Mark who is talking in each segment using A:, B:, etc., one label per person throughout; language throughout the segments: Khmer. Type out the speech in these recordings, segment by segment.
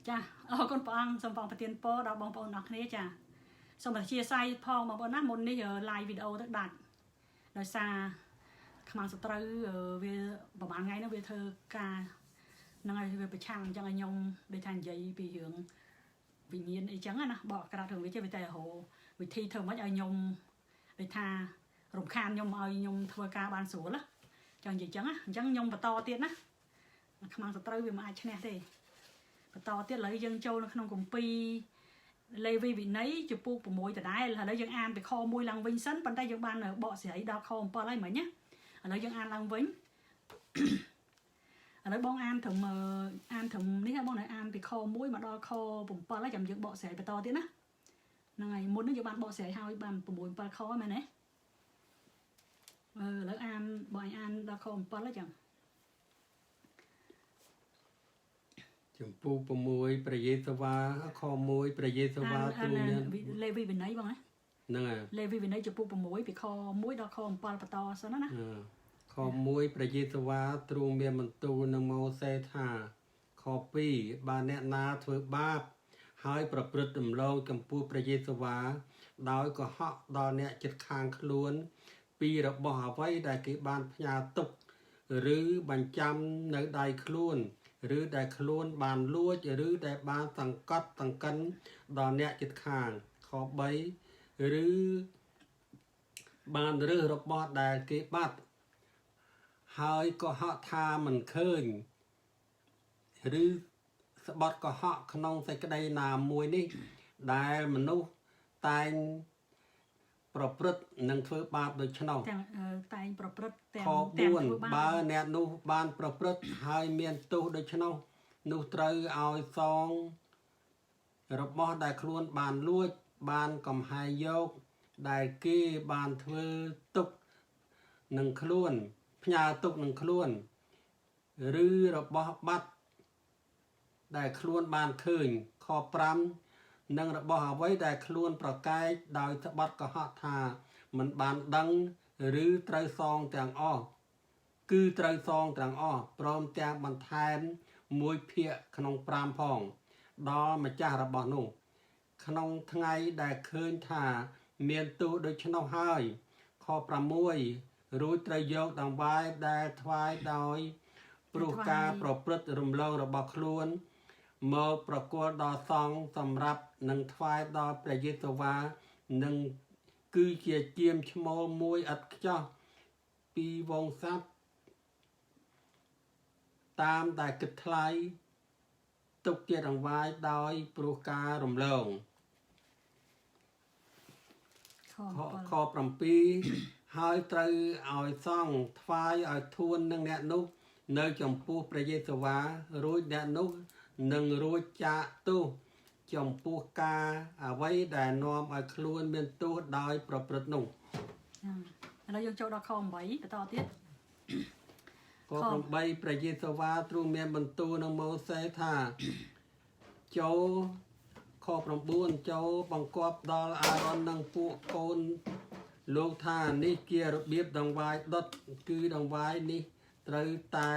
A: ចាអរគុណព្រះអង្គសូមព្រះអង្គប្រទានពរដល់បងប្អូនអរគ្នាចាសូមអធិស្ឋានផងបងប្អូនណាមុននេះ live វីដេអូទៅដាច់ដោយសារខ្មាំងសត្រូវវាប្រហែលថ្ងៃហ្នឹងវាធ្វើការហ្នឹងហើយវាប្រឆាំងអញ្ចឹងឲ្យខ្ញុំដូចថានិយាយពីរឿងវិញ្ញាណអីចឹងណាបកក្រាត់រឿងវាចេះវាតែរហវិធីធ្វើម៉េចឲ្យខ្ញុំដូចថារំខានខ្ញុំឲ្យខ្ញុំធ្វើការបានស្រួលណាចង់និយាយចឹងណាអញ្ចឹងខ្ញុំបន្តទៀតណាខ្មាំងសត្រូវវាមិនអាចឈ្នះទេបន្តទៀតឥឡូវយើងចូលនៅក្នុងគម្ពីរលេវីវិន័យចំពូក6ដដែលឥឡូវយើងអានពីខ1ឡើងវិញសិនប៉ុន្តែយើងបានបកស្រាយដល់ខ7ហើយមិញណាឥឡូវយើងអានឡើងវិញឥឡូវបងអានត្រឹមអានត្រឹមនេះបងនៅអានពីខ1មកដល់ខ7ហើយចាំយើងបកស្រាយបន្តទៀតណាហ្នឹងហើយមុននេះយើងបានបកស្រាយហើយបាន6 7ខមែនទេអឺឥឡូវអានបងអានដល់ខ7ហើយចាំ
B: ចំពូក6ព្រះយេស៊ូវ៉ាខ1ព្រះយេស៊ូវ៉ាទ្រង់មាន
A: លេវីវិន័យបងណា
B: ហ្នឹងហើយ
A: លេវីវិន័យចំពូក6ពីខ1ដល់ខ7បន្តសិនណា
B: ខ1ព្រះយេស៊ូវ៉ាទ្រង់មានបន្ទូលនឹងម៉ូសេថាខ2បើអ្នកណាធ្វើបាបហើយប្រព្រឹត្តរំលងចំពោះព្រះយេស៊ូវ៉ាដោយកុហកដល់អ្នកជិតខាងខ្លួន ពីរបស់អ្វីដែលគេបានផ្ញើទុកឬបញ្ចាំនៅដៃខ្លួនឬដែលខ្លួនបានលួចឬដែលបានសង្កត់សង្កិនដល់អ្នកជិតខាងខ3ឬបានរើសរបស់ដែលគេបាត់ហើយកុហកថាមិនឃើញឬស្បត់កុហកក្នុងសេចក្តីណាមួយនេះដែលមនុស្សតែងប្រព្រឹត្តនិងធ្វើបាបដូច្នោះ
A: ទាំងតែងប្រព្រឹត្តទាំង
B: ខ4បើអ្នកនោះបានប្រព្រឹត្តហើយមានទោសដូច្នោះនោះត្រូវឲ្យសងរបស់ដែលខ្លួនបានលួចបានកំហែងយកដែលគេបានធ្វើទុកនឹងខ្លួនផ្ញើទុកនឹងខ្លួនឬរបស់បាត់ដែលខ្លួនបានឃើញខ5និងរបស់អ្វីដែលខ្លួនប្រកែកដោយស្បត់កុហកថាមិនបានដឹងឬត្រូវសងទាំងអស់គឺត្រូវសងទាំងអស់ព្រមទាំងបន្ថែមមួយភាគក្នុង5ផងដល់ម្ចាស់របស់នោះក្នុងថ្ងៃដែលឃើញថាមានទោសដូច្នោះហើយខ6រួចត្រូវយកដង្វាយដែលថ្វាយដោយព្រោះការប្រព្រឹត្តរំលងរបស់ខ្លួនមកប្រគល់ដល់សង្ឃសម្រាប់នឹងថ្វាយដល់ព្រះយេស៊ូវ៉ានឹងគឺជាជាមឈ្មោលមួយឥតខ្ចោះពីវងសត្វតាមដែលគិតថ្លៃទុកជាដង្វាយដោយព្រោះការរំលងខ7ហើយត្រូវឲ្យសង្ឃថ្វាយឲ្យធួននឹងអ្នកនោះនៅចំពោះព្រះយេស៊ូវ៉ារួចអ្នកនោះនឹងរួចចាកទោសចំពោះការអ្វីដែលនាំឲ្យខ្លួនមានទោសដោយប្រព្រឹត្តនោះ
A: ឥឡូវយើងចូលដល់ខ8បន្តទៀត
B: ខ8ព្រះយេស៊ូវ៉ាទ្រង់មានបន្ទូលនឹងម៉ូសេថាចូលខ9ចូលបង្គាប់ដល់អារ៉ុននិងពួកកូនលោកថានេះជារបៀបដង្វាយដុតគឺដង្វាយនេះត្រូវតែ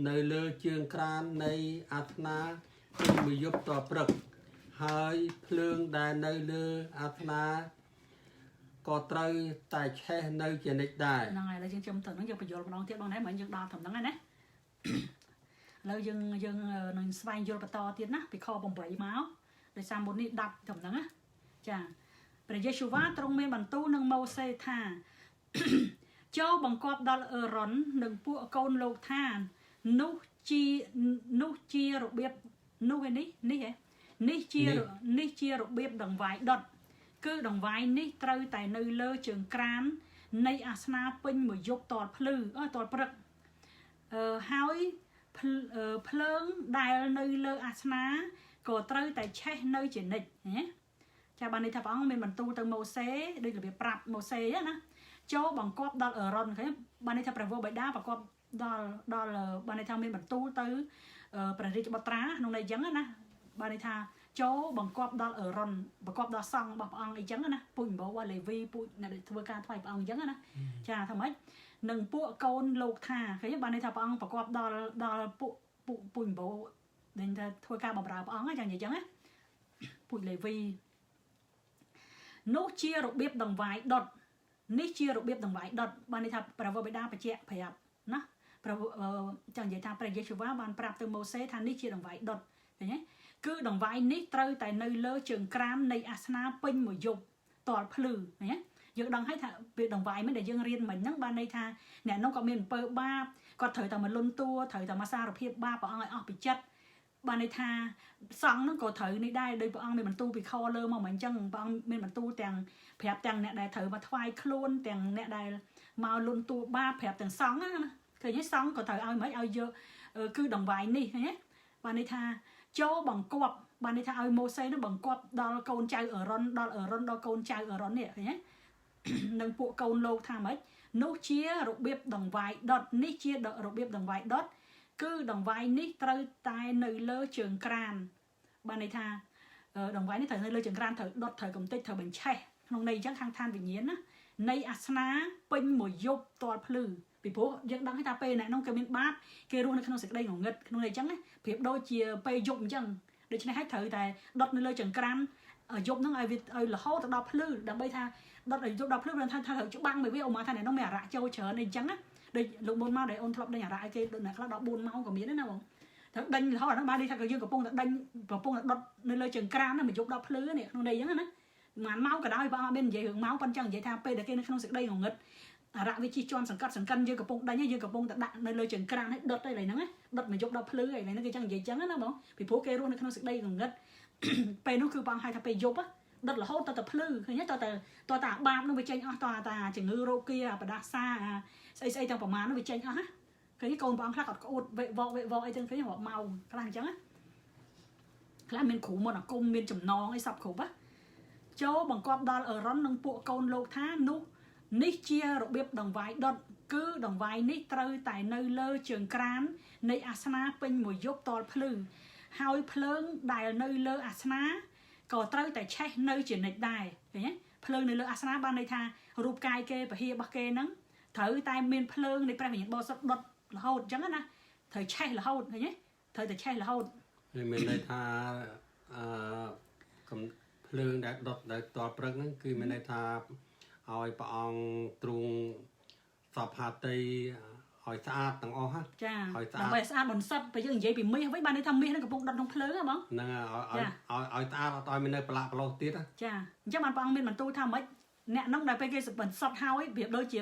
B: នៅលើជើងក្រាននៃអាសនាពេញមួយយប់តព្រឹកហើយភ្លើងដែលនៅលើអាសនាក៏ត្រូវតែឆេះនៅជានិច្ចដែរ
A: ហ្នឹងហើយឥឡូវយើងចាំទៅហ្នឹងយើងបញ្យល់ម្ដងទៀតបងណាមិនយើងដល់ត្រឹមហ្នឹងហើយណាឥឡូវយើងយើងនឹងស្វែងយល់បន្តទៀតណាពីខ8មកដោយសារមុននេះដាច់ត្រឹមហ្នឹងណាចាព្រះយេស៊ូវ៉ាទ្រង់មានបន្ទូលនឹងម៉ូសេថាចូលបង្គាប់ដល់អឺរ៉ុននិងពួកកូនលោកថានោះជារបៀបនោះឯនេះនេះហ៎នេះជារបៀបដង្វាយដុតគឺដង្វាយនេះត្រូវតែនៅលើជើងក្រាននៃអាសនាពេញមួយយប់តលភ្លឺតលព្រឹកហើយភ្លើងដែលនៅលើអាសនាក៏ត្រូវតែឆេះនៅជានិច្ចណាចាបានន័យថាព្រះអង្គមានបន្ទូលទៅម៉ូសេដូចរបៀបប្រាប់ម៉ូសេណាចូលបង្គាប់ដល់អឺរ៉ុនឃើញបានន័យថាព្រះវរបិតាបង្គាប់ដល់បានន័យថាមានបន្ទូលទៅព្រះរាជបុត្រាក្នុងន័យអញ្ចឹងណាបានន័យថាចូលបង្គាប់ដល់អឺរ៉ុនបង្គាប់ដល់សង្ឃរបស់ព្រះអង្គអីចឹងណាពូជអំបូរលេវីពូជអ្នកធ្វើការថ្វាយព្រះអង្គអញ្ចឹងណាចាថាម៉េចនឹងពួកកូនលោកថាឃើញបានន័យថាព្រះអង្គបង្គាប់ដល់ពួកពូជអំបូរ ដែលថាធ្វើការបម្រើព្រះអង្គចឹងនិយាយចឹងណាពូជលេវីនោះជារបៀបដង្វាយដុតនេះជារបៀបដង្វាយដុតបានន័យថាព្រះវរបិតាបញ្ជាក់ប្រាប់ណាព្រះចង់និយាយថាព្រះយេស៊ូវបានប្រាប់ទៅម៉ូសេថានេះជាដង្វាយដុតឃើញទេគឺដង្វាយនេះត្រូវតែនៅលើជើងក្រាននៃអាសនាពេញមួយយប់តលភ្លឺឃើញទេយើងដឹងហើយថាពេលដង្វាយមិនដែលយើងរៀនមិញហ្នឹងបានន័យថាអ្នកនោះក៏មានអំពើបាបគាត់ត្រូវតែមកលុនតួត្រូវតែមកសារភាពបាបព្រះអង្គឲ្យអស់ពីចិត្តបានន័យថាសង្ឃហ្នឹងក៏ត្រូវនេះដែរដោយព្រះអង្គមានបន្ទូលពីខលើមកមិនអញ្ចឹងព្រះអង្គមានបន្ទូលទាំងប្រាប់ទាំងអ្នកដែលត្រូវមកថ្វាយខ្លួនទាំងអ្នកដែលមកលុនតួបាបប្រាប់ទាំងសង្ឃណាឃើញទេសង្ឃក៏ត្រូវឲ្យមិនឲ្យយកគឺដង្វាយនេះឃើញទេបានន័យថាចូលបង្គាប់បានន័យថាឲ្យម៉ូសេនឹងបង្គាប់ដល់កូនចៅអឺរ៉ុនដល់អឺរ៉ុនដល់កូនចៅអឺរ៉ុននេះឃើញទេនឹងពួកកូនលោកថាម៉េចនោះជារបៀបដង្វាយដុតនេះជារបៀបដង្វាយដុតគឺដង្វាយនេះត្រូវតែនៅលើជើងក្រានបានន័យថាដង្វាយនេះត្រូវនៅលើជើងក្រានត្រូវដុតត្រូវកំទេចត្រូវបញ្ឆេះក្នុងន័យអញ្ចឹងខាងឋានវិញ្ញាណណានៃអាសនាពេញមួយយប់តលភ្លឺពីព្រោះយើងដឹងថាពេលអ្នកនោះគេមានបាបគេរស់នៅក្នុងសេចក្តីងងឹតក្នុងន័យអញ្ចឹងណាប្រៀបដូចជាពេលយប់អញ្ចឹងដូច្នេះហើយត្រូវតែដុតនៅលើចង្ក្រានយប់ហ្នឹងឲ្យវាឲ្យរហូតទៅដល់ភ្លឺដើម្បីថាដុតឲ្យយប់ដល់ភ្លឺមិនថាត្រូវច្បាំងមួយវាឧមាថាអ្នកនោះមានអារៈចូលច្រើនអីអញ្ចឹងណាដូចលោកមុនមកដែលអូនធ្លាប់ដេញអារៈឲ្យគេដូចអ្នកខ្លះដល់4ម៉ោងក៏មានដែរណាបងត្រូវដេញរហូតអាហ្នឹងបានន័យថាយើងកំពុងតែដេញកំពុងតែដុតនៅលើចង្ក្រានណាមួយយប់ដល់ភ្លឺនេះក្នុងន័យអញ្ចឹងណាមួយម៉ោងក៏ដោយបងអត់មាននិយាយរឿងម៉ោងប៉ុន្តែចង់និយាយថាពេលដែលគេនៅក្នុងសេចក្តីងងឹតអារៈវាជិះជាន់សង្កត់សង្កិនយើងកំពុងដេញយើងកំពុងតែដាក់នៅលើចង្ក្រានឲ្យដុតអីហ្នឹងណាដុតមួយយប់ដល់ភ្លឺអីហ្នឹងគេចង់និយាយចឹងណាបងពីព្រោះគេរស់នៅក្នុងសេចក្តីងងឹតពេលនោះគឺបងហៅថាពេលយប់ដុតរហូតតតែភ្លឺឃើញទេតតែតតែអាបាបនោះវាចេញអស់តតែជំងឺរោគាអាបដាសាអាស្អីស្អីទាំងប្រមាណនោះវាចេញអស់ណាឃើញកូនបងខ្លះគាត់ក្អួតវេវកវេវកអីចឹងឃើញរាប់ម៉ោងខ្លះអញ្ចឹងណាខ្លះមានគ្រូមន្តអាគមមានចំណងអីសពគ្រប់ណាចូលបង្គាប់ដល់អឺរ៉ុននិងពួកកូនលោកថានោះនេះជារបៀបដង្វាយដុតគឺដង្វាយនេះត្រូវតែនៅលើជើងក្រាននៃអាសនាពេញមួយយប់តលភ្លឺហើយភ្លើងដែលនៅលើអាសនាក៏ត្រូវតែឆេះនៅជានិច្ចដែរឃើញទេភ្លើងនៅលើអាសនាបានន័យថារូបកាយគេពហិរបស់គេហ្នឹងត្រូវតែមានភ្លើងនៃព្រះវិញ្ញាណបរិសុទ្ធដុតរហូតអញ្ចឹងណាត្រូវឆេះរហូតឃើញទេត្រូវតែឆេះរហូត
B: មានន័យថាអឺកំភ្លើងដែលដុតដែលតលព្រឹកហ្នឹងគឺមានន័យថាឲ្យព្រះអង្គទ្រង់សពហាតីឲ្យស្អាតទាំងអស់
A: ចាដើម្បីស្អាតបន្សិតបើយើងនិយាយពីមាសវិញបានន័យថាមាសហ្នឹងកំពុងដុតក្នុងភ្លើងហ៎បង
B: ហ្នឹងឲ្យឲ្យឲ្យស្អាតអត់ឲ្យមាននៅប្រឡាក់ប្រឡោះទៀត
A: ចាអញ្ចឹងបានព្រះអង្គមានបន្ទូលថាម៉េចអ្នកហ្នឹងដែលពេលគេបន្សិតហើយប្រៀបដូចជា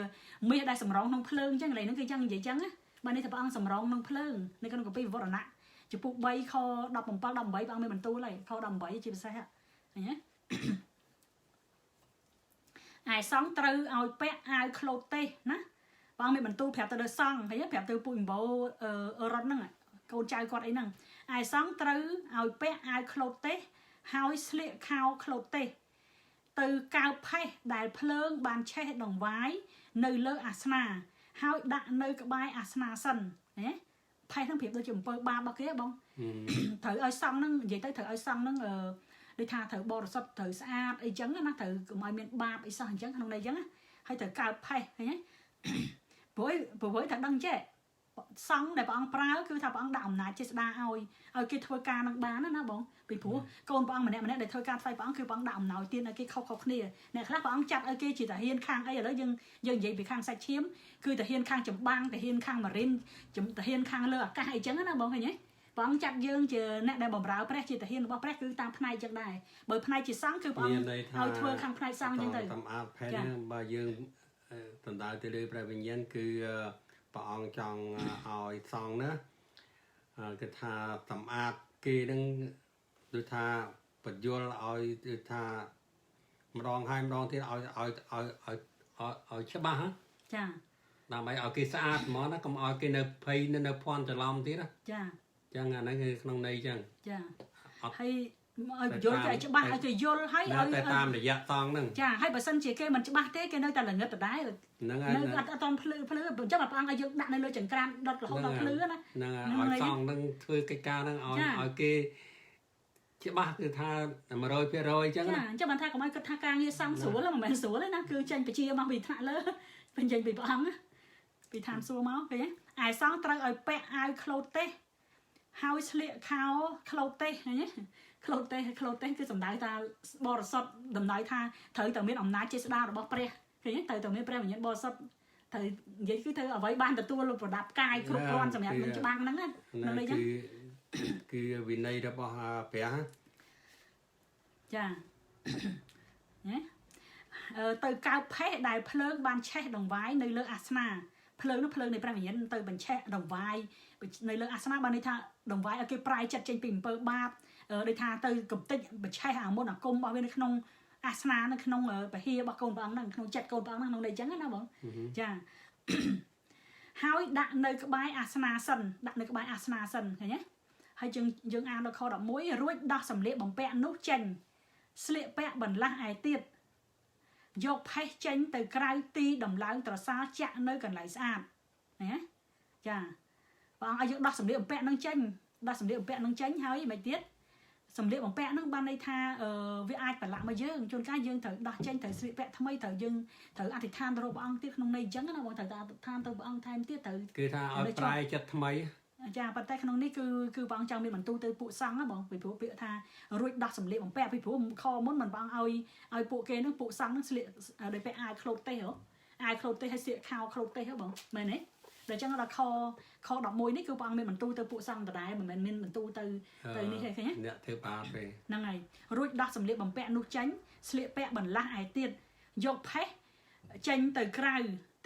A: មាសដែលសម្រងក្នុងភ្លើងអញ្ចឹងកន្លែងហ្នឹងគឺចឹងនិយាយចឹងណាបានន័យថាព្រះអង្គសម្រងក្នុងភ្លើងនៅក្នុងគម្ពីរវិវរណៈចំពោះ3ខ17 18ព្រះអង្គមានបន្ទូលហើយខ18ជាពិសេសឃើញទេឯសង្ឃត្រូវឲ្យពាក់អាវក្លូតទេសណាបងមានបន្ទូលប្រាប់ទៅលើសង្ឃហើយប្រាប់ទៅពូជអំបូររត់ហ្នឹងកូនចៅគាត់អីហ្នឹងឯសង្ឃត្រូវឲ្យពាក់អាវក្លូតទេសហើយស្លៀកខោក្លូតទេសទៅកើផេះដែលភ្លើងបានឆេះដង្វាយនៅលើអាសនាហើយដាក់នៅក្បែរអាសនាសិនណាផេះហ្នឹងប្រៀបដូចជាអំពើបាបរបស់គេបងត្រូវឲ្យសង្ឃហ្នឹងនិយាយទៅត្រូវឲ្យសង្ឃហ្នឹងអឺដូចថាត្រូវបរិសុទ្ធត្រូវស្អាតអីចឹងណាត្រូវកុំឲ្យមានបាបអីសោះអញ្ចឹងក្នុងន័យអញ្ចឹងណាហើយត្រូវកើផេះឃើញទេព្រោះព្រោះថាដឹងចេះសង្ឃដែលព្រះអង្គប្រើគឺថាព្រះអង្គដាក់អំណាចចេស្តាឲ្យឲ្យគេធ្វើការនឹងបានណាបងពីព្រោះកូនព្រះអង្គម្នាក់ម្នាក់ដែលធ្វើការថ្វាយព្រះអង្គគឺព្រះអង្គដាក់អំណោយទានឲ្យគេខុសៗគ្នាអ្នកខ្លះព្រះអង្គចាត់ឲ្យគេជាតាហ៊ានខាងអីឥឡូវយើងយើងនិយាយពីខាងសាច់ឈាមគឺតាហ៊ានខាងចម្បាំងតាហ៊ានខាងម៉ារីនតាហ៊ានខាងលើអាកាសអីចឹងណាបងឃើញទេព្រះអង្គចាត់យើងជាអ្នកដែលបម្រើព្រះជាតាហ៊ានរបស់ព្រះគឺតាមផ្នែកចឹងដែរបើផ្នែកជាសង្ឃគឺព្រះអង្គឲ្យធ្វើខាងផ្នែកសង្ឃចឹងទៅ
B: សម្អាតផែនបើយើងដណ្ដៅទៅលើព្រះវិញ្ញាណគឺព្រះអង្គចង់ឲ្យសង្ឃណាគឺថាសម្អាតគេនឹងដូចថាបញ្យលឲ្យដូចថាម្ដងហើយម្ដងទៀតឲ្យឲ្យឲ្យឲ្យឲ្យច្បាស់
A: ចា
B: ដើម្បីឲ្យគេស្អាតហ្មងណាកុំឲ្យគេនៅភ័យនៅភ័ន្តច្រឡំទៀតណា
A: ចា
B: ចឹងអាហ្នឹងគឺក្នុងន័យចឹង
A: ចាហើយឲ្យយល់គេឲ្យច្បាស់ឲ្យគេយល់ហើយឲ្យ
B: តែតាមរយៈតង់ហ្នឹង
A: ចាហើយបើសិនជាគេមិនច្បាស់ទេគេនៅតែល្ងឹតដដែល
B: ហ្នឹងហើយ
A: នៅអត់អត់តភ្លឺភ្លឺអញ្ចឹងព្រះអង្គឲ្យយើងដាក់នៅលើចង្ក្រានដុតរហូតដល់ភ្លឺណា
B: ហ្នឹងហើយឲ្យសង្ឃហ្នឹងធ្វើកិច្ចការហ្នឹងឲ្យឲ្យគេច្បាស់គឺថា100%អញ្ចឹង
A: ណាអញ្ចឹងបានថាកុំឲ្យគិតថាការងារសង្ឃស្រួលមិនមែនស្រួលទេណាគឺចេញបជាមកពីថ្នាក់លើបញ្ចេញពីព្រះអង្គពីឋានសួគ៌មកឃើញទេឯសង្ឃត្រូវឲ្យពាក់អាវក្លូតទេស ហើយស្លៀកខោក្លូតទេសឃើញទេក្លូតទេសក្លូតទេសគឺសំដៅថាបរិសុទ្ធដំណើរថាត្រូវតែមានអំណាចចេស្តារបស់ព្រះឃើញទេត្រូវតែមានព្រះវិញ្ញាណបរិសុទ្ធត្រូវនិយាយគឺត្រូវអ្វីបានទទួលប្រដាប់កាយគ្រប់គ្រាន់សម្រាប់នឹងច្បាំងហ្នឹងណា
B: ណា
A: នៅនេះចឹង
B: គឺគឺវិន័យរបស់ព្រះ
A: ចាណាទៅកើបផេះដែលភ្លើងបានឆេះដង្វាយនៅលើអាសនាភ្លើងនោះភ្លើងនៃព្រះវិញ្ញាណទៅបញ្ឆេះដង្វាយនៅលើអាសនាបានន័យថាដង្វាយឲ្យគេប្រែចិត្តចេញពីអំពើបាបដូចថាទៅកំតិចបញ្ឆេះអាមុនអាគមរបស់វានៅក្នុងអាសនានៅក្នុងពហិរបស់កូនព្រះអង្គហ្នឹងក្នុងចិត្តកូនព្រះអង្គហ្នឹងក្នុងន័យចឹងណាបងចា ហើយដាក់នៅក្បែរអាសនាសិនដាក់នៅក្បែរអាសនាសិនឃើញទេហើយយើងយើងអានដល់ខ11រួចដោះសម្លៀកបំពាក់នោះចេញស្លៀកពាក់បន្លាស់ឯទៀតយកផេះចេញទៅក្រៅទីដំឡើងត្រសាលចាក់នៅកន្លែងស្អាតណាចាព្រះអង្គឲ្យយើងដោះសម្លៀកបំពាក់នឹងចេញដោះសម្លៀកបំពាក់នឹងចេញហើយមិនទៀតសម្លៀកបំពាក់នឹងបានន័យថាវាអាចប្រឡាក់មកយើងជួនកាលយើងត្រូវដោះចេញត្រូវស្លៀកពាក់ថ្មីត្រូវយើងត្រូវអធិដ្ឋានទៅរកព្រះអង្គទៀតក្នុងន័យអញ្ចឹងណាបងត្រូវតែអធិដ្ឋានទៅព្រះអង្គថែមទៀតត្រូវ
B: គឺថាឲ្យប្រែចិត្តថ្មី
A: ចាប៉ុន្តែក្នុងនេះគឺគឺព្រះអង្គចង់មានបន្ទូលទៅពួកសង្ឃណាបងពីព្រោះពាក្យថារួចដោះសម្លៀកបំពាក់ពីព្រោះខមុនមិនព្រះអង្គឲ្យឲ្យពួកគេនឹងពួកសង្ឃនឹងស្លៀកដោយពាក់អាវក្លូតទេហ៎អាវក្លូតទេហើយស្លៀកខោក្លូតទេហ៎បងមែនទេដល់ចឹងដល់ខខ11នេះគឺព្រះអង្គមានបន្ទូលទៅពួកសង្ឃដដែលមិនមែនមានបន្ទូលទៅទៅនេះទេឃើញទេ
B: អ្នកធ្វើបាបទេ
A: ហ្នឹងហើយរួចដោះសម្លៀកបំពាក់នោះចេញស្លៀកពាក់បន្លាស់ឯទៀតយកផេះចេញទៅក្រៅ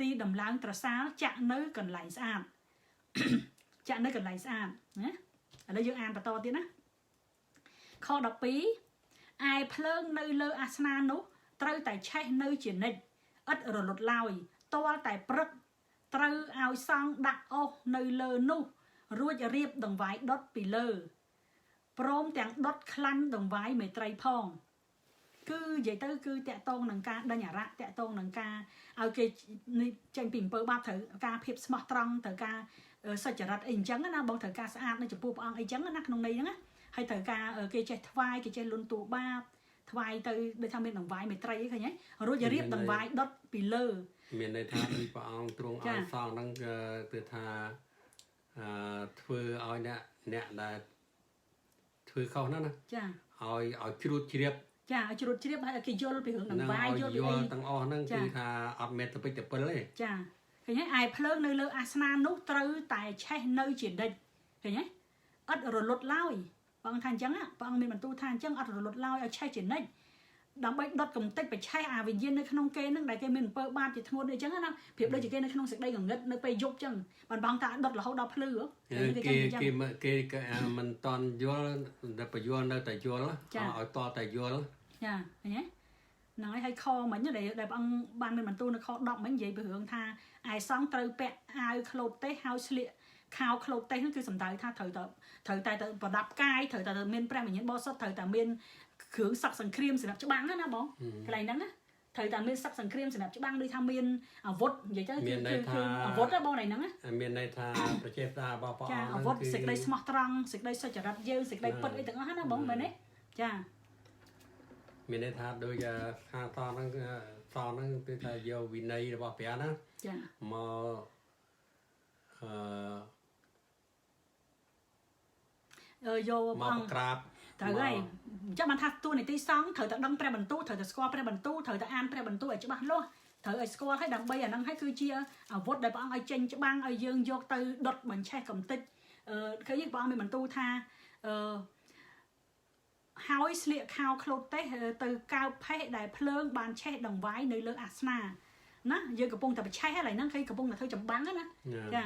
A: ទីដំឡើងត្រសាលចាក់នៅកន្លែងស្អាត ចាក់នៅកន្លែងស្អាតណាឥឡូវយើងអានបន្តទៀតណាខ12ឯភ្លើងនៅលើអាសនានោះត្រូវតែឆេះនៅជានិច្ចឥតរលត់ឡើយទាល់តែព្រឹកត្រូវឲ្យសង់ដាក់អុសនៅលើនោះរួចរៀបដង្វាយដុតពីលើ ព្រមទាំងដុតខ្លាញ់ដង្វាយមេត្រីផងគឺនិយាយទៅគឺតាក់តងនឹងការដេញអារៈតាក់តងនឹងការឲ្យគេនេះចេញពីអំពើបាបត្រូវការភាពស្មោះត្រង់ត្រូវការសុចរិតអីអញ្ចឹងណាបងត្រូវការស្អាតនៅចំពោះព្រះអង្គអីចឹងណាក្នុងន័យហ្នឹងណាហើយត្រូវការគេចេះថ្វាយគេចេះលន់តួបាបថ្វាយទៅដូចថាមានដង្វាយមេត្រីអីឃើញទេរួចរៀបដង្វាយដុតពីលើ
B: មានន័យថាដូចព្រះអង្គទ្រង់
A: ចា
B: ឲ្យសង្ឃហ្នឹងគឺគឺថាអឺធ្វើឲ្យអ្នកអ្នកដែលធ្វើខុសហ្នឹងណា
A: ចា
B: ឲ្យឲ្យជ្រួតជ្រាប
A: ចាឲ្យជ្រួតជ្រាបហើយឲ្យគេយល់ពីរឿងដង្វាយ
B: ឲ្យ
A: យល់ពីអី
B: យល់ទាំងអស់ហ្នឹង
A: ចា
B: គឺថាអត់មានតពិចតពិលទេ
A: ចាឃើញទេឯភ្លើងនៅលើអាសនានោះត្រូវតែឆេះនៅជានិច្ចឃើញទេឥតរលត់ឡើយព្រះអង្គថាអញ្ចឹងណាព្រះអង្គមានបន្ទូលថាអញ្ចឹងអត់រលត់ឡើយឲ្យឆេះជានិច្ចដើម្បីដុតកំទេចប្រឆេះអាវិញ្ញាណនៅក្នុងគេហ្នឹងដែលគេមានអំពើបាបជាធ្ងន់អញ្ចឹងណាប្រៀបដូចជាគេនៅក្នុងសេចក្តីងងឹតនៅពេលយប់អញ្ចឹងបានបងថាដុតរហូតដល់ភ្លឺហ៎
B: គេគេគេគេមិនតន់យល់តែបញ្យល់នៅតែយល់ឲ្យតតែយល់
A: ចាឃើញទេហ្នឹងហើយហើយខមិញដែលដែលព្រះអង្គបានមានបន្ទូលនៅខ10មិញនិយាយពីរឿងថាឯសង្ឃត្រូវពាក់អាវក្លូតទេសហើយស្លៀកខោក្លូតទេសហ្នឹងគឺសំដៅថាត្រូវតែត្រូវតែទៅប្រដាប់កាយត្រូវតែមានព្រះវិញ្ញាណបរិសុទ្ធត្រូវតែមានគ្រឿងសឹកសង្គ្រាមសម្រាប់ច្បាំងណាបងកន្លែងហ្នឹងណាត្រូវតែមានសឹកសង្គ្រាមសម្រាប់ច្បាំងដូចថាមានអាវុធនិយាយទៅគឺគឺអាវុធណាបងកន្លែងហ្នឹងណា
B: មានន័យថាប្រជាតារបស់ព្រះ
A: ចា
B: អង្គ
A: អាវុធសេចក្តីស្មោះត្រង់សេចក្តីសុចរិតយើងសេចក្តីពិតអីទាំងអស់ណាបងមែនទេចា
B: មានន័យថាដូចខាងតហ្នឹងតហ្នឹងគឺថាយកវិន័យរបស់ព្រះណា
A: ចា
B: មកអឺ
A: អឺយក
B: មក
A: ព្រះអង្គ
B: ក្រាប
A: ត្រូវហើយអញ្ចឹងបានថាតួនាទីសង្ឃត្រូវតែដឹងព្រះបន្ទូលត្រូវតែស្គាល់ព្រះបន្ទូលត្រូវតែអានព្រះបន្ទូលឲ្យច្បាស់លាស់ត្រូវឲ្យស្គាល់ឲ្យដើម្បីអាហ្នឹងឲ្យគឺជាអាវុធដែលព្រះអង្គឲ្យចេញច្បាំងឲ្យយើងយកទៅដុតបញ្ឆេះកំតិចអឺឃើញទេព្រះអង្គមានបន្ទូលថាអឺហើយស្លៀកខោក្លូតទេសទៅកើបផេះដែលភ្លើងបានឆេះដង្វាយនៅលើអាសនាណាយើងកំពុងតែប្រឆេះហើយហ្នឹងឃើញកំពុងតែធ្វើចម្បាំងណា ចា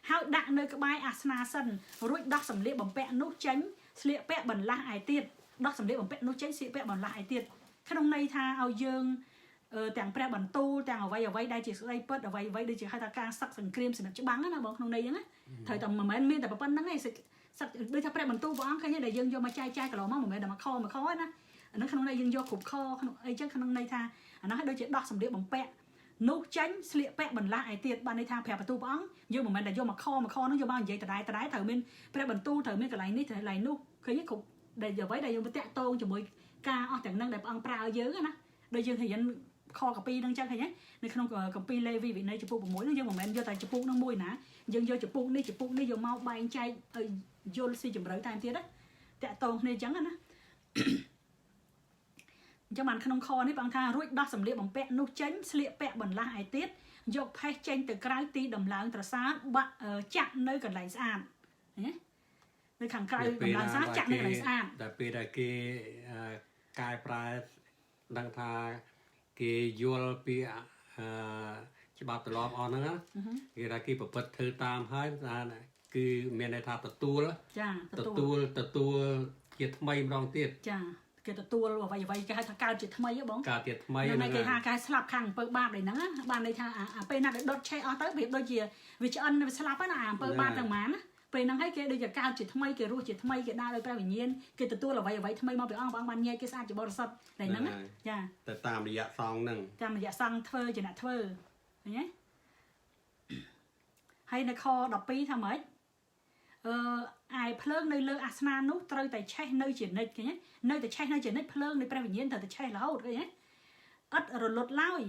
A: ហើយដាក់នៅក្បែរអាសនាសិនរួចដោះសម្លៀកបំពាក់នោះចេញស្លៀកពាក់បន្លាស់ឯទៀតដោះសម្លៀកបំពាក់នោះចេញស្លៀកពាក់បន្លាស់ឯទៀតក្នុងន័យថាឲ្យយើងទាំងព្រះបន្ទូលទាំងអ្វីអ្វីដែលជាស្ដីពិតអ្វីអ្វីដូចជាហៅថាការសឹកសង្គ្រាមសម្រាប់ច្បាំងណាបងក្នុងន័យហ្នឹងណាត្រូវតែមិនមែនមានតែប៉ុណ្្នឹងទេសឹកសឹកដូចថាព្រះបន្ទូលព្រះអង្គឃើញទេដែលយើងយកមកចែកចាយកន្លងមកមិនមែនតែមួយខមួយខទេណាអាហ្នឹងក្នុងន័យយើងយកគ្រប់ខក្នុងអីចឹងក្នុងន័យថាអាហ្នឹងឲ្យដូចជាដោះសម្លៀកបំពាក់នោះចេញស្លៀកពាក់បន្លាស់ឯទៀតបានន័យថាព្រះបន្ទូលព្រះអង្គយើងមិនមែនតែយកមកខមកខហ្នឹងយកមកនិយាយដដែលដដែលត្រូវមានព្រះបន្ទូលត្រូវមានកន្លែងនេះកន្លែងនោះឃើញទេគ្រប់ដែលអ្វីដែលយើងតាក់ទងជាមួយការអស់ទាំងហ្នឹងដែលព្រះអង្គប្រើយើងណាដូចយើងរៀន ខកាពីហ្នឹងចឹងឃើញទេនៅក្នុងគម្ពីរលេវីវិន័យជំពូក6ហ្នឹងយើងមិនមែនយកតែជំពូកហ្នឹងមួយណាយើងយកជំពូកនេះជំពូកនេះយកមកបែងចែកឲ្យយល់ស៊ីជម្រៅថែមទៀតណាតាក់តងគ្នាចឹងណាអញ្ចឹងបានក្នុងខនេះបងថារួចដោះសម្លៀកបំពាក់នោះចេញស្លៀកពាក់បន្លាស់ឯទៀតយកផេះចេញទៅក្រៅទីដំឡើងត្រសាបាក់ចាក់នៅកន្លែងស្អាតណានៅខាងក្រៅដំឡើងស្អាតចាក់នៅកន្លែងស្អាត
B: តែពេលដែលគេកែប្រែដឹងថាគេយល់ពីអឺច្បាប់ទម្លាប់អស់ហ្នឹងណាគេថាគេប្រព្រឹត្តធ្វើតាមហើយថាគឺមានន័យថាទទួល
A: ចា
B: ទទួលទទួលជាថ្មីម្ដងទៀត
A: ចាគេទទួលអ្វីអ្វីគេហៅថាកើតជាថ្មីហ៎បង
B: កើតជាថ្មី
A: ហ្នឹងគេថាគេស្លាប់ខាងអំពើបាបនេះហ្នឹងបានន័យថាអាពេលណាដែលដុតឆេះអស់ទៅប្រៀបដូចជាវាឆ្អិនវាស្លាប់ហ្នឹងណាអាអំពើបាបទាំងម៉ានណាពេលហ្នឹងហើយគេដូចជាកើតជាថ្មីគេរស់ជាថ្មីគេដើរដោយព្រះវិញ្ញាណគេទទួលអ្វីអ្វីថ្មីមកពីអង្គព្រះអង្គបានញែកគេស្អាតជាបរិសុទ្ធតែហ្នឹងចា
B: តែតាមរយៈសង្ឃហ្នឹង
A: តាមរយៈសង្ឃធ្វើជាអ្នកធ្វើឃើញទេហើយនៅខ12ថាម៉េចអឺឯភ្លើងនៅលើអាសនៈនោះត្រូវតែឆេះនៅជានិច្ចឃើញទេនៅតែឆេះនៅជានិច្ចភ្លើងនៃព្រះវិញ្ញាណត្រូវតែឆេះរហូតឃើញទេឥតរលត់ឡើយ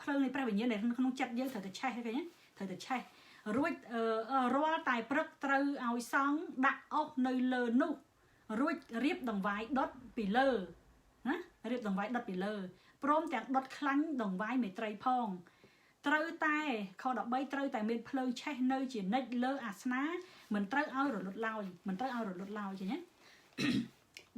A: ភ្លើងនៃព្រះវិញ្ញាណនៅក្នុងចិត្តយើងត្រូវតែឆេះឃើញទេត្រូវតែឆេះរួចរាល់តែព្រឹកត្រូវឲ្យសង្ឃដាក់អុសនៅលើនោះរួចរៀបដង្វាយដុតពីលើណារៀបដង្វាយដុតពីលើព្រមទាំងដុតខ្លាញ់ដង្វាយមេត្រីផងត្រូវតែខ13ត្រូវតែមានភ្លើងឆេះនៅជានិច្ចលើអាសនៈមិនត្រូវឲ្យរលត់ឡើយមិនត្រូវឲ្យរលត់ឡើយចឹងណា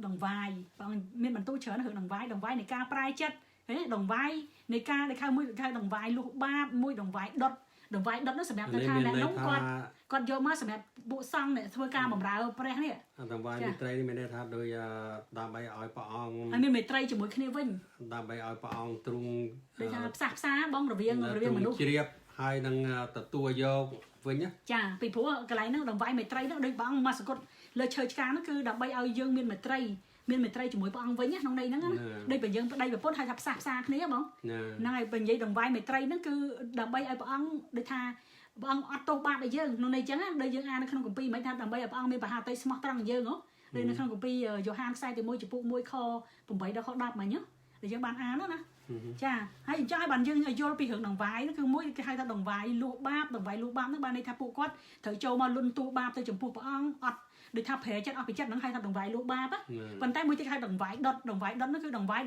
A: ដង្វាយបងមានបន្ទូច្រើនរឿងដង្វាយដង្វាយនៃការប្រែចិត្តឃើញដង្វាយនៃការដែលខៅមួយខៅដង្វាយលុះបាបមួយដង្វាយដុតដង្វាយដុតនោះសម្រាប់ទៅថាអ្នកនោះគាត់គាត់យកមកសម្រាប់ពួកសង្ឃអ្នកធ្វើការបម្រើព្រះនេះ
B: ដង្វាយមេត្រីនេះមានន័យថាដោយដើម្បីឲ្យព្រះអង្គ
A: ឲ្យមានមេត្រីជាមួយគ្នាវិញ
B: ដើម្បីឲ្យព្រះអង្គទ្រង់
A: ដូចថាផ្សះផ្សាបងរវាងរវាងមនុស្ស
B: ជ្រាបហើយនឹងទទួលយកវិញណា
A: ចាពីព្រោះកន្លែងហ្នឹងដង្វាយមេត្រីហ្នឹងដូចព្រះអង្គមកសគត់លើឈើឆ្កាងហ្នឹងគឺដើម្បីឲ្យយើងមានមេត្រីមានមេត្រីជាមួយព្រះអង្គវិញក្នុងន័យហ្នឹងណាដូចបើយើងប្តីប្រពន្ធហៅថាផ្សះផ្សាគ្នាបងហ្នឹងហើយបើនិយាយដង្វាយមេត្រីហ្នឹងគឺដើម្បីឲ្យព្រះអង្គដូចថាព្រះអង្គអត់ទោសបាបឲ្យយើងក្នុងន័យចឹងណាដូចយើងអាននៅក្នុងគម្ពីរមិនថាដើម្បីឲ្យព្រះអង្គមានប្រហាតីស្មោះត្រង់យើងហ៎ដូចនៅក្នុងគម្ពីរយ៉ូហានខ្សែទី1ចំពុក1ខ8ដល់ខ10មិញដែលយើងបានអានណាចាហើយអញ្ចឹងឲ្យបានយើងយល់ពីរឿងដង្វាយនោះគឺមួយគេហៅថាដង្វាយលួសបាបដង្វាយលួសបាបហ្នឹងបានន័យថាពួកគាត់ត្រូវចូលមកលុនទូបាបទៅចំពោះព្រះអង្គអត់ដូចថាប្រែចិត្តអស់ពីចិត្តហ្នឹងហៅថាដង្វាយលួសបាបប៉ុន្តែមួយទៀតហៅដង្វាយដុតដង្វាយដុតហ្នឹងគឺដង្វាយ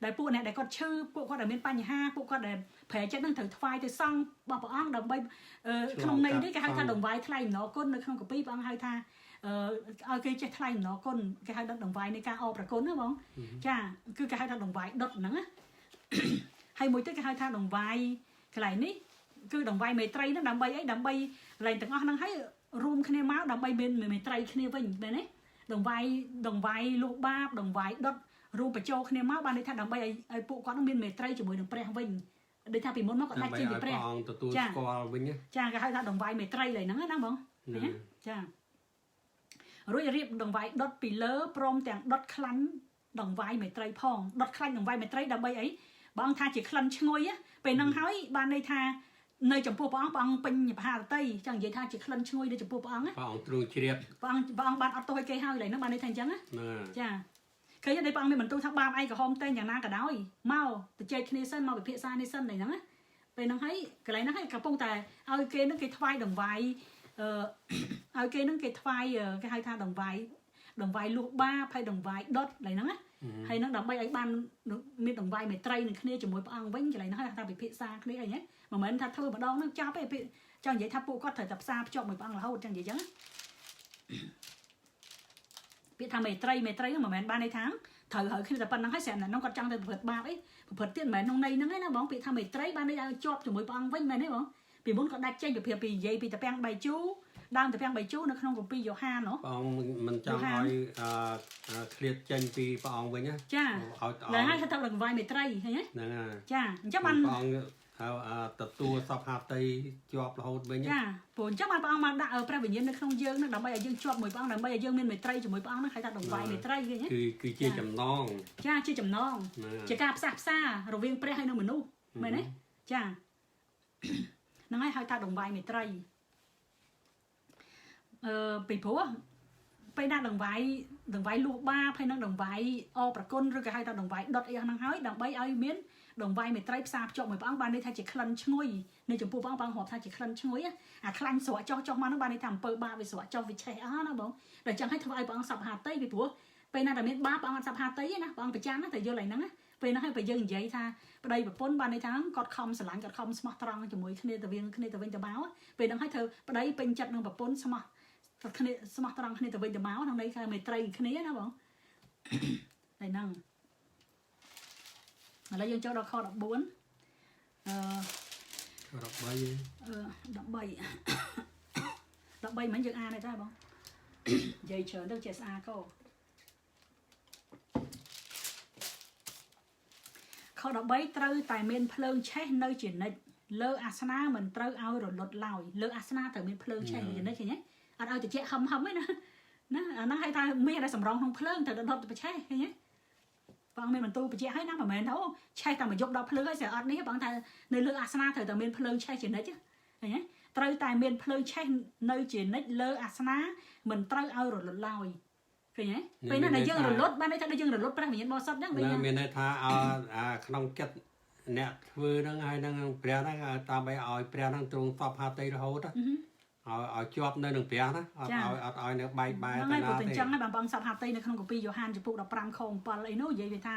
A: ដែលពួកអ្នកដែលគាត់ឈឺពួកគាត់ដែលមានបញ្ហាពួកគាត់ដែលប្រែចិត្តហ្នឹងត្រូវថ្វាយទៅសង្ឃរបស់ព្រះអង្គដើម្បីក្នុងន័យនេះគេហៅថាដង្វាយថ្លែងអំណរគុណនៅក្នុងគម្ពីរព្រះអង្គហៅថាឲ្យគេចេះថ្លែងអំណរគុណគេហៅដង្វាយនៃការអរព្រគុណណាបងចាគឺគេហៅថាដង្វាយដុតហ្នឹងណាហើយមួយទៀតគេហៅថាដង្វាយកន្លែងនេះគឺដង្វាយមេត្រីហ្នឹងដើម្បីអីដើម្បីកន្លែងទាំងអស់ហ្នឹងហើយរួមគ្នាមកដើម្បីមានមេត្រីគ្នាវិញមែនទេដង្វាយលុះបាបដង្វាយដុតរួមបញ្ចូលគ្នាមកបានន័យថាដើម្បីឲ្យពួកគាត់នឹងមានមេត្រីជាមួយនឹងព្រះវិញដូចថាពីមុនមកគាត់ដាច់ចេញពីព្រះ
B: អង្គទទួលស្គាល់វិញ
A: ចាគេហៅថាដង្វាយមេត្រីឡើយហ្នឹងណាបងចារួចរៀបដង្វាយដុតពីលើព្រមទាំងដុតខ្លាញ់ដង្វាយមេត្រីផងដុតខ្លាញ់ដង្វាយមេត្រីដើម្បីអីបងថាជាក្លិនឈ្ងុយពេលហ្នឹងហើយបានន័យថានៅចំពោះព្រះអង្គព្រះអង្គពេញបហារតីចង់និយាយថាជាក្លិនឈ្ងុយនៅចំពោះព្រះអង្គ
B: ព្រះអង្គទ្រង់ជ្រាប
A: ព្រះអង្គបានអត់ទោសឲ្យគេហើយឡើយហ្នឹងបានន័យថាអញ្ចឹងណាចាឃើញទេព្រះអង្គមានបន្ទូលថាបាបឯងក្រហមតែងយ៉ាងណាក៏ដោយមកទៅជែកគ្នាសិនមកពិភាក្សានេះសិនឡើយហ្នឹងណាពេលហ្នឹងហើយកន្លែងហ្នឹងហើយកំពុងតែឲ្យគេហ្នឹងគេថ្វាយដង្វាយឲ្យគេហ្នឹងគេថ្វាយគេហៅថាដង្វាយលុះបាបហើយដង្វាយដុតឡើយហ្នឹងណាហើយនឹងដើម្បីឲ្យបានមានដង្វាយមេត្រីនឹងគ្នាជាមួយព្រះអង្គវិញកន្លែងហ្នឹងថាពិភាក្សាគ្នាអីណាមិនមែនថាធ្វើម្ដងហ្នឹងចាប់ទេចង់និយាយថាពួកគាត់ត្រូវតែផ្សារភ្ជាប់មួយព្រះអង្គរហូតចង់និយាយចឹងពាក្យថាមេត្រីមេត្រីហ្នឹងមិនមែនបានន័យថាត្រូវហើយគ្នាតែប៉ុណ្្នឹងហើយស្រាប់តែហ្នឹងគាត់ចង់ទៅប្រព្រឹត្តបាបអីប្រព្រឹត្តទៀតមិនមែនក្នុងន័យហ្នឹងឯណាបងពាក្យថាមេត្រីបានន័យឲ្យជាប់ជាមួយព្រះអង្គវិញមែនទេបងពីមុនគាត់ដាច់ចេញពីពីនិយាយពីតាពាំងបាយជូរដើមតាពាំងបាយជូរនៅក្នុងគម្ពីរយ៉ូហានហ៎
B: ព្រះអង្គមិនចង់ឲ្យឃ្លាតចេញពីព្រះអង្គវិញណា
A: ចាឲ្យតែហើយថាទៅដង្វាយមេត្រីឃើញទេ
B: ហ្នឹងហើយ
A: ចាអញ្ចឹងបាន
B: ព្រះអង្គទទួលសពហាតីជាប់រហូតវិញ
A: ចាព្រោះអញ្ចឹងបានព្រះអង្គមកដាក់ព្រះវិញ្ញាណនៅក្នុងយើងនឹងដើម្បីឲ្យយើងជាប់មួយព្រះអង្គដើម្បីឲ្យយើងមានមេត្រីជាមួយព្រះអង្គនឹងហៅថាដង្វាយមេត្រីឃើញទេ
B: គឺជាចំណង
A: ចាជាចំណងជាការផ្សះផ្សាររវាងព្រះហើយនិងមនុស្សមែនទេចាហ្នឹងហើយហៅថាដង្វាយមេត្រីពីព្រោះ ពេលណាដង្វាយដង្វាយលួសបាបហើយនឹងដង្វាយអប្រគុណឬក៏ហៅថាដង្វាយដុតអីហ្នឹងហើយដើម្បីឲ្យមានដង្វាយមេត្រីផ្សារភ្ជាប់មួយព្រះអង្គបានន័យថាជាក្លិនឈ្ងុយនៅចំពោះព្រះអង្គព្រះអង្គរាប់ថាជាក្លិនឈ្ងុយអាខ្លាញ់ស្រក់ចុះចុះមកហ្នឹងបានន័យថាអំពើបាបវាស្រក់ចុះវាឆេះអស់ណាបងដល់ចឹងឲ្យធ្វើឲ្យព្រះអង្គសពហាតីពីព្រោះពេលណាតែមានបាបព្រះអង្គអត់សពហាតីទេណាព្រះអង្គប្រចាំណាតែយល់ឯហ្នឹងណាពេលហ្នឹងហើយបើយើងនិយាយថាប្តីប្រពន្ធបានន័យថាគាត់ខំស្រឡាញ់គាត់ខំស្មោះត្រង់ជាមួយគ្នាទៅវិញគ្នាទៅវិញទៅមកពេលហ្នឹងហើយធ្វើប្តីពេញចិត្តនឹងប្រពន្ធស្មោះគ្នាស្មោះត្រង់គ្នាទៅវិញទៅមកក្នុងន័យថាមេត្រីគ្នាណាបងតែហ្នឹងឥឡូវយើងចូលដល់ខ14អឺ
B: 13
A: អឺ13 13មិញយើងអានហើយតើបងនិយាយច្រើនទៅចេះស្អាកោខ13ត្រូវតែមានភ្លើងឆេះនៅជានិច្ចលើអាសនាមិនត្រូវឲ្យរលត់ឡើយលើអាសនាត្រូវមានភ្លើងឆេះជានិច្ចឃើញទេអត់ឲ្យតិចហឹមហឹមទេណាណាអាហ្នឹងហៅថាមានតែសម្រងក្នុងភ្លើងត្រូវដុតទៅឆេះឃើញទេបងមានបន្ទូបញ្ជាក់ឲ្យណាមិនមែនថាអូឆេះតែមួយយប់ដល់ភ្លើងហើយស្អីអត់នេះបងថានៅលើអាសនាត្រូវតែមានភ្លើងឆេះជានិច្ចឃើញទេត្រូវតែមានភ្លើងឆេះនៅជានិច្ចលើអាសនាមិនត្រូវឲ្យរលត់ឡើយឃើញទេពេលណាដែលយើងរលត់បានន័យថាដូចយើងរលត់ព្រះវិញ្ញាណបរិសុទ្ធហ្នឹងវិញ
B: មានន័យថាឲ្យក្នុងចិត្តអ្នកធ្វើហ្នឹងហើយនឹងព្រះហ្នឹងដើម្បីឲ្យព្រះហ្នឹងទ្រង់សពហាតីរហូតឲ្យជាប់នៅនឹងព្រះណាអត់ឲ្យអត់ឲ្យនៅបែកបែរ
A: ទៅណាទេហ្នឹងហើយព្រោះតែអញ្ចឹងហើយបានបងសពហាតីនៅក្នុងគម្ពីរយ៉ូហានចំពុក15ខ7អីនោះនិយាយវាថា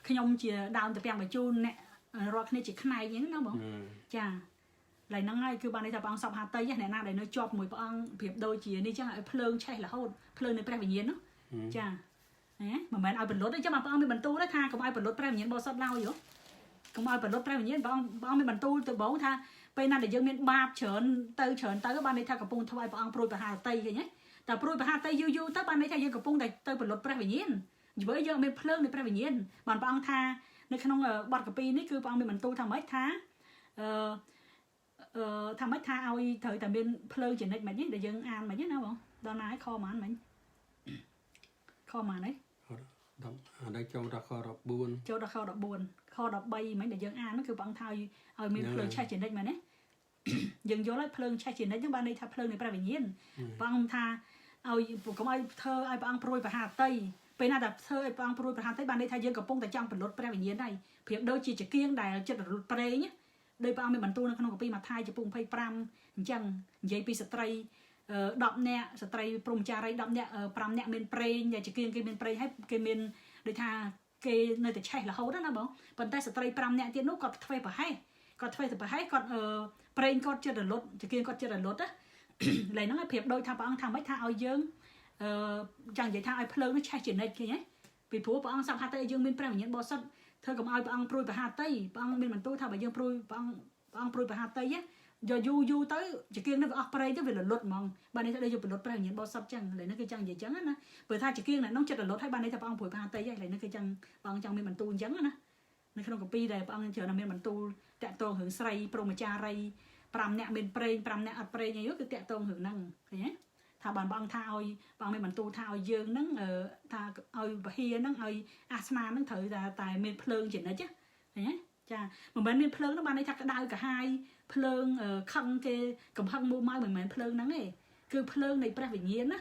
A: ខ្ញុំជាដើមតាពាំងបញ្ជូនអ្នករាល់គ្នាជាផ្នែកអញ្ចឹងណាបងចាឡើយហ្នឹងហើយគឺបានន័យថាព្រះអង្គសពហាតីអ្នកណាដែលនៅជាប់មួយព្រះអង្គប្រៀបដូចជានេះចឹងឲ្យភ្លើងឆេះរហូតភ្លើងនៃព្រះវិញ្ញាណនោះចាហ៎មិនមែនឲ្យបលុតទេចាំព្រះអង្គមានបន្ទូលថាកុំឲ្យបលុតព្រះវិញ្ញាណបរិសុទ្ធឡើយហ៎កុំឲ្យបលុតព្រះវិញ្ញាណព្រះអង្គព្រះអង្គមានបន្ទូលទៅបងថាពេលណាដែលយើងមានបាបច្រើនទៅច្រើនទៅបានន័យថាកំពុងធ្វើឲ្យព្រះអង្គព្រួយប្រហារតីឃើញទេតែព្រួយប្រហារតីយូរយូរទៅបានន័យថាយើងកំពុងតែទៅបលុតព្រះវិញ្ញាណព្រោះយើងមានភ្លើងនៃព្រះវិញ្ញាណបានព្រះអង្គថានៅក្នុងបទកាពីនេះគឺព្រះអង្គមានបន្ទូលថាម៉េចថាអឺថាម៉េចថាឲ្យត្រូវតែមានភ្លើងជានិច្ចមិនទេដែលយើងអានមិនទេណាបងដល់ណាឲ្យខប៉ុន្មានមិញខប៉ុន្មានទេ
B: អានេះចូលដល់ខ14
A: ចូលដល់ខ14ខ13មិញដែលយើងអានគឺព្រះអង្គថាឲ្យមានភ្លើងឆេះជានិច្ចមែនទេយើងយល់ហើយភ្លើងឆេះជានិច្ចហ្នឹងបានន័យថាភ្លើងនៃព្រះវិញ្ញាណព្រះអង្គថាឲ្យកុំឲ្យធ្វើឲ្យព្រះអង្គព្រួយប្រហារតីពេលណាតែធ្វើឲ្យព្រះអង្គព្រួយប្រហារតីបានន័យថាយើងកំពុងតែចង់បលុតព្រះវិញ្ញាណហើយប្រៀបដូចជាចង្គៀងដែលចិត្តរលត់ប្រេងដោយព្រះអង្គមានបន្ទូលនៅក្នុងគម្ពីរម៉ាថាយចំពុក25អញ្ចឹងនិយាយពីស្ត្រី10នាក់ស្ត្រីព្រហ្មចារី10នាក់5នាក់មានប្រេងដែលចង្គៀងគេមានប្រេងហើយគេមានដូចថាគេនៅតែឆេះរហូតណាបងប៉ុន្តែស្ត្រី5នាក់ទៀតនោះគាត់ធ្វេសប្រហែសគាត់ធ្វេសទៅប្រហែសគាត់ប្រេងគាត់ចិត្តរលត់ចង្គៀងគាត់ចិត្តរលត់ណាឡើយហ្នឹងឲ្យប្រៀបដូចថាព្រះអង្គថាម៉េចថាឲ្យយើងចង់និយាយថាឲ្យភ្លើងនោះឆេះជានិច្ចឃើញទេពីព្រោះព្រះអង្គសពហាតីឲ្យយើងមានព្រះវិញ្ញាណបរិសុទ្ធធ្វើកុំឲ្យព្រះអង្គព្រួយប្រហាតីព្រះអង្គមានបន្ទូលថាបើយើងព្រួយព្រះអង្គព្រះអង្គព្រួយប្រហាតីយកយូរយូរទៅចង្គៀងនេះវាអស់ប្រេងទៅវារលត់ហ្មងបានន័យថាដូចយកបលុតព្រះវិញ្ញាណបរិសុទ្ធចឹងឥឡូវនេះគឺចង់និយាយចឹងណាព្រោះថាចង្គៀងនោះចិត្តរលត់ហើយបានន័យថាព្រះអង្គព្រួយប្រហាតីហើយឥឡូវនេះគឺចង់ព្រះអង្គចង់មានបន្ទូលអញ្ចឹងណានៅក្នុងគម្ពីរដែលព្រះអង្គច្រើនមានបន្ទូលតាក់ទងរឿងស្រីព្រហ្មចារី5នាក់មានប្រេង5នាក់អត់ប្រេងអីគឺតាក់ទងរឿងហ្នឹងឃើញទេថាបានព្រះអង្គថាឲ្យព្រះអង្គមានបន្ទូលថាឲ្យយើងហ្នឹងថាឲ្យពហិហ្នឹងឲ្យអាសនាហ្នឹងត្រូវតែមានភ្លើងជានិច្ចឃើញទេចាមិនមែនមានភ្លើងនោះបានន័យថាក្តៅក្រហាយភ្លើងខឹងគេកំហឹងមួម៉ៅមិនមែនភ្លើងហ្នឹងទេគឺភ្លើងនៃព្រះវិញ្ញាណណា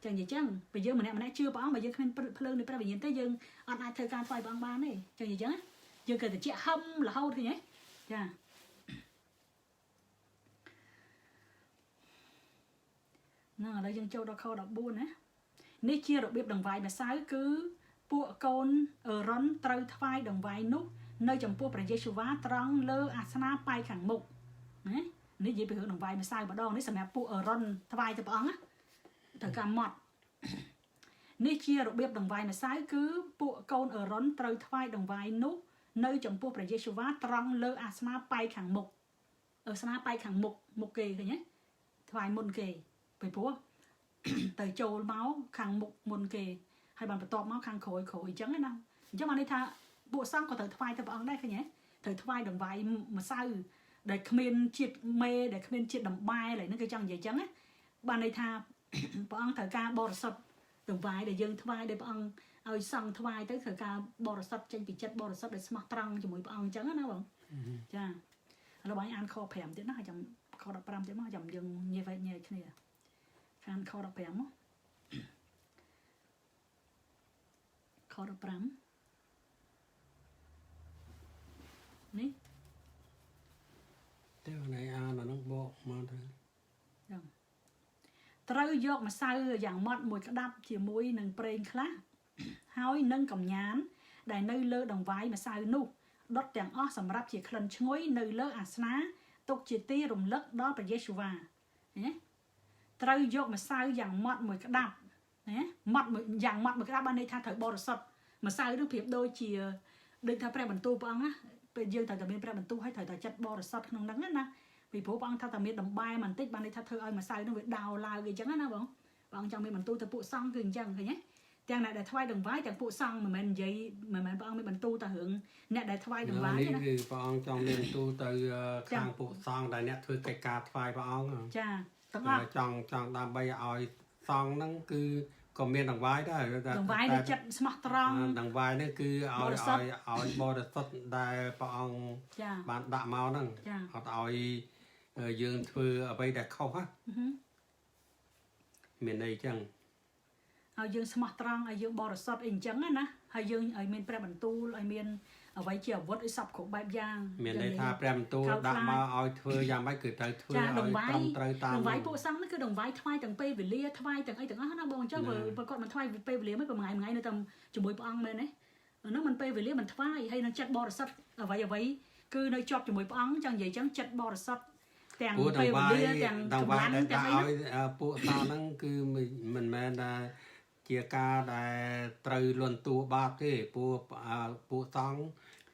A: ចឹងនិយាយចឹងបើយើងម្នាក់ម្នាក់ជឿព្រះអង្គបើយើងគ្មានភ្លើងនៃព្រះវិញ្ញាណទេយើងអត់អាចធ្វើការថ្វាយព្រះអង្គបានទេចឹងនិយាយចឹងយើងគឺតែជាហឹមរហូតឃើញទេចាហ្នឹងឥឡូវយើងចូលដល់ខ14ណានេះជារបៀបដង្វាយម្សៅគឺពួកកូនអឺរ៉ុនត្រូវថ្វាយដង្វាយនោះនៅចំពោះព្រះយេស៊ូវ៉ាត្រង់លើអាសនាប៉ែកខាងមុខណានេះនិយាយពីរឿងដង្វាយម្សៅម្ដងនេះសម្រាប់ពួកអឺរ៉ុនថ្វាយទៅព្រះអង្គណាត្រូវការម៉ត់នេះជារបៀបដង្វាយម្សៅគឺពួកកូនអឺរ៉ុនត្រូវថ្វាយដង្វាយនោះនៅចំពោះព្រះយេស៊ូវ៉ាត្រង់លើអាសនាប៉ែកខាងមុខអាសនាប៉ែកខាងមុខមុខគេឃើញទេថ្វាយមុនគេពីព្រោះទៅចូលមកខាងមុខមុនគេហើយបានបន្ទាប់មកខាងក្រោយក្រោយអញ្ចឹងណាអញ្ចឹងបានន័យថាពួកសង្ឃក៏ត្រូវថ្វាយទៅព្រះអង្គដែរឃើញទេត្រូវថ្វាយដង្វាយម្សៅដែលគ្មានជាតិមេដែលគ្មានជាតិដំបែឡើយហ្នឹងគឺចង់និយាយអញ្ចឹងណាបានន័យថាព្រះអង្គត្រូវការបរិសុទ្ធដង្វាយដែលយើងថ្វាយដែលព្រះអង្គឲ្យសង្ឃថ្វាយទៅត្រូវការបរិសុទ្ធចេញពីចិត្តបរិសុទ្ធដែលស្មោះត្រង់ជាមួយព្រះអង្គអញ្ចឹងណាបងចាឥឡូវបងអានខ5ទៀតណាចាំខ15ទៀតមកចាំយើងញែកញែកគ្នាអានខ15មក ខ15នេះ
B: ទេណៃអានអាហ្នឹងបកមកទៅ
A: ចឹងត្រូវយកម្សៅយ៉ាងម៉ត់មួយក្តាប់ជាមួយនឹងប្រេងខ្លះហើយនឹងកំញាន ដែលនៅលើដង្វាយម្សៅនោះដុតទាំងអស់សម្រាប់ជាក្លិនឈ្ងុយនៅលើអាសនាទុកជាទីរំលឹកដល់ព្រះយេស៊ូវ៉ាណាត្រូវយកម្សៅយ៉ាងម៉ត់មួយក្តាប់ណាម៉ត់មួយយ៉ាងម៉ត់មួយក្តាប់បានន័យថាត្រូវបរិសុទ្ធម្សៅនោះប្រៀបដូចជាដូចថាព្រះបន្ទូលព្រះអង្គណាពេលយើងត្រូវតែមានព្រះបន្ទូលហើយត្រូវតែចិត្តបរិសុទ្ធក្នុងហ្នឹងណាពីព្រោះព្រះអង្គថាតែមានដំបែបន្តិចបានន័យថាធ្វើឲ្យម្សៅនោះវាដោឡើងអីចឹងណាបងព្រះអង្គចង់មានបន្ទូលទៅពួកសង្ឃគឺអញ្ចឹងឃើញទេទាំងអ្នកដែលថ្វាយដង្វាយទាំងពួកសង្ឃមិនមែននិយាយមិនមែនព្រះអង្គមានបន្ទូលតែរឿងអ្នកដែលថ្វាយដង្វាយ
B: នេះ
A: ទេណា
B: គឺព្រះអង្គចង់មានបន្ទូលទៅខាងពួកសង្ឃដែលអ្នកធ្វើកិច្ចការថ្វាយព្រះអង្គ
A: ចាទាំងអស់
B: ចង់ចង់ដើម្បីឲ្យសង្ឃហ្នឹងគឺក៏មានដង្វាយដែរតែ
A: ដង្វាយនៅចិត្តស្មោះត្រង់
B: ដង្វាយនេះគឺ ឲ្យ
A: បរិសុទ្ធ
B: ឲ្យឲ្យបរិសុទ្ធដែលព្រះអង្គ
A: ចា
B: បានដាក់មកហ្នឹង
A: ចា
B: អត់ឲ្យយើងធ្វើអ្វីដែលខុសណា
A: អឺហឹម
B: មានន័យចឹង
A: ឲ្យយើងស្មោះត្រង់ឲ្យយើងបរិសុទ្ធអីអញ្ចឹងណាហើយយើងឲ្យមានព្រះបន្ទូលឲ្យមានអ្វីជាអាវុធឲ្យសពគ្រប់បែបយ៉ាង
B: មានន័យថាព្រះបន្ទូល
A: កោត
B: ដាក់
A: ខ្លាច
B: មកឲ្យធ្វើយ៉ាងម៉េចគឺត្រូវធ្វើ
A: ចា
B: ឲ្យ
A: ដង្វាយ
B: ត្រឹមត្រូវតាម
A: ដង្វាយ
B: ហ្នឹង
A: ពួកសង្ឃនេះគឺដង្វាយថ្វាយទាំងពេលវេលាថ្វាយទាំងអីទាំងអស់ណាបងអញ្ចឹង
B: ណា
A: បើគាត់មិនថ្វាយពេលវេលាមិនប្រហែលថ្ងៃនៅតែជាមួយព្រះអង្គមែនទេហ្នឹងមិនពេលវេលាមិនថ្វាយហើយនឹងចិត្តបរិសុទ្ធអ្វីអ្វីគឺនៅជាប់ជាមួយព្រះអង្គចង់និយាយអញ្ចឹងចិត្តបរិសុទ្ធទាំង
B: ព្រោះដ
A: ពេល
B: ង្វាយ
A: វេលាទាំង
B: ដង្
A: កម្លាំង
B: វាយដែល
A: ទាំង
B: ដាក់
A: អីហ្នឹង
B: ឲ្យពួកសង្ឃហ្នឹងគឺមិនមែនថាជាការដែលត្រូវលន់តួបាបទេព្រោះពួកសង្ឃ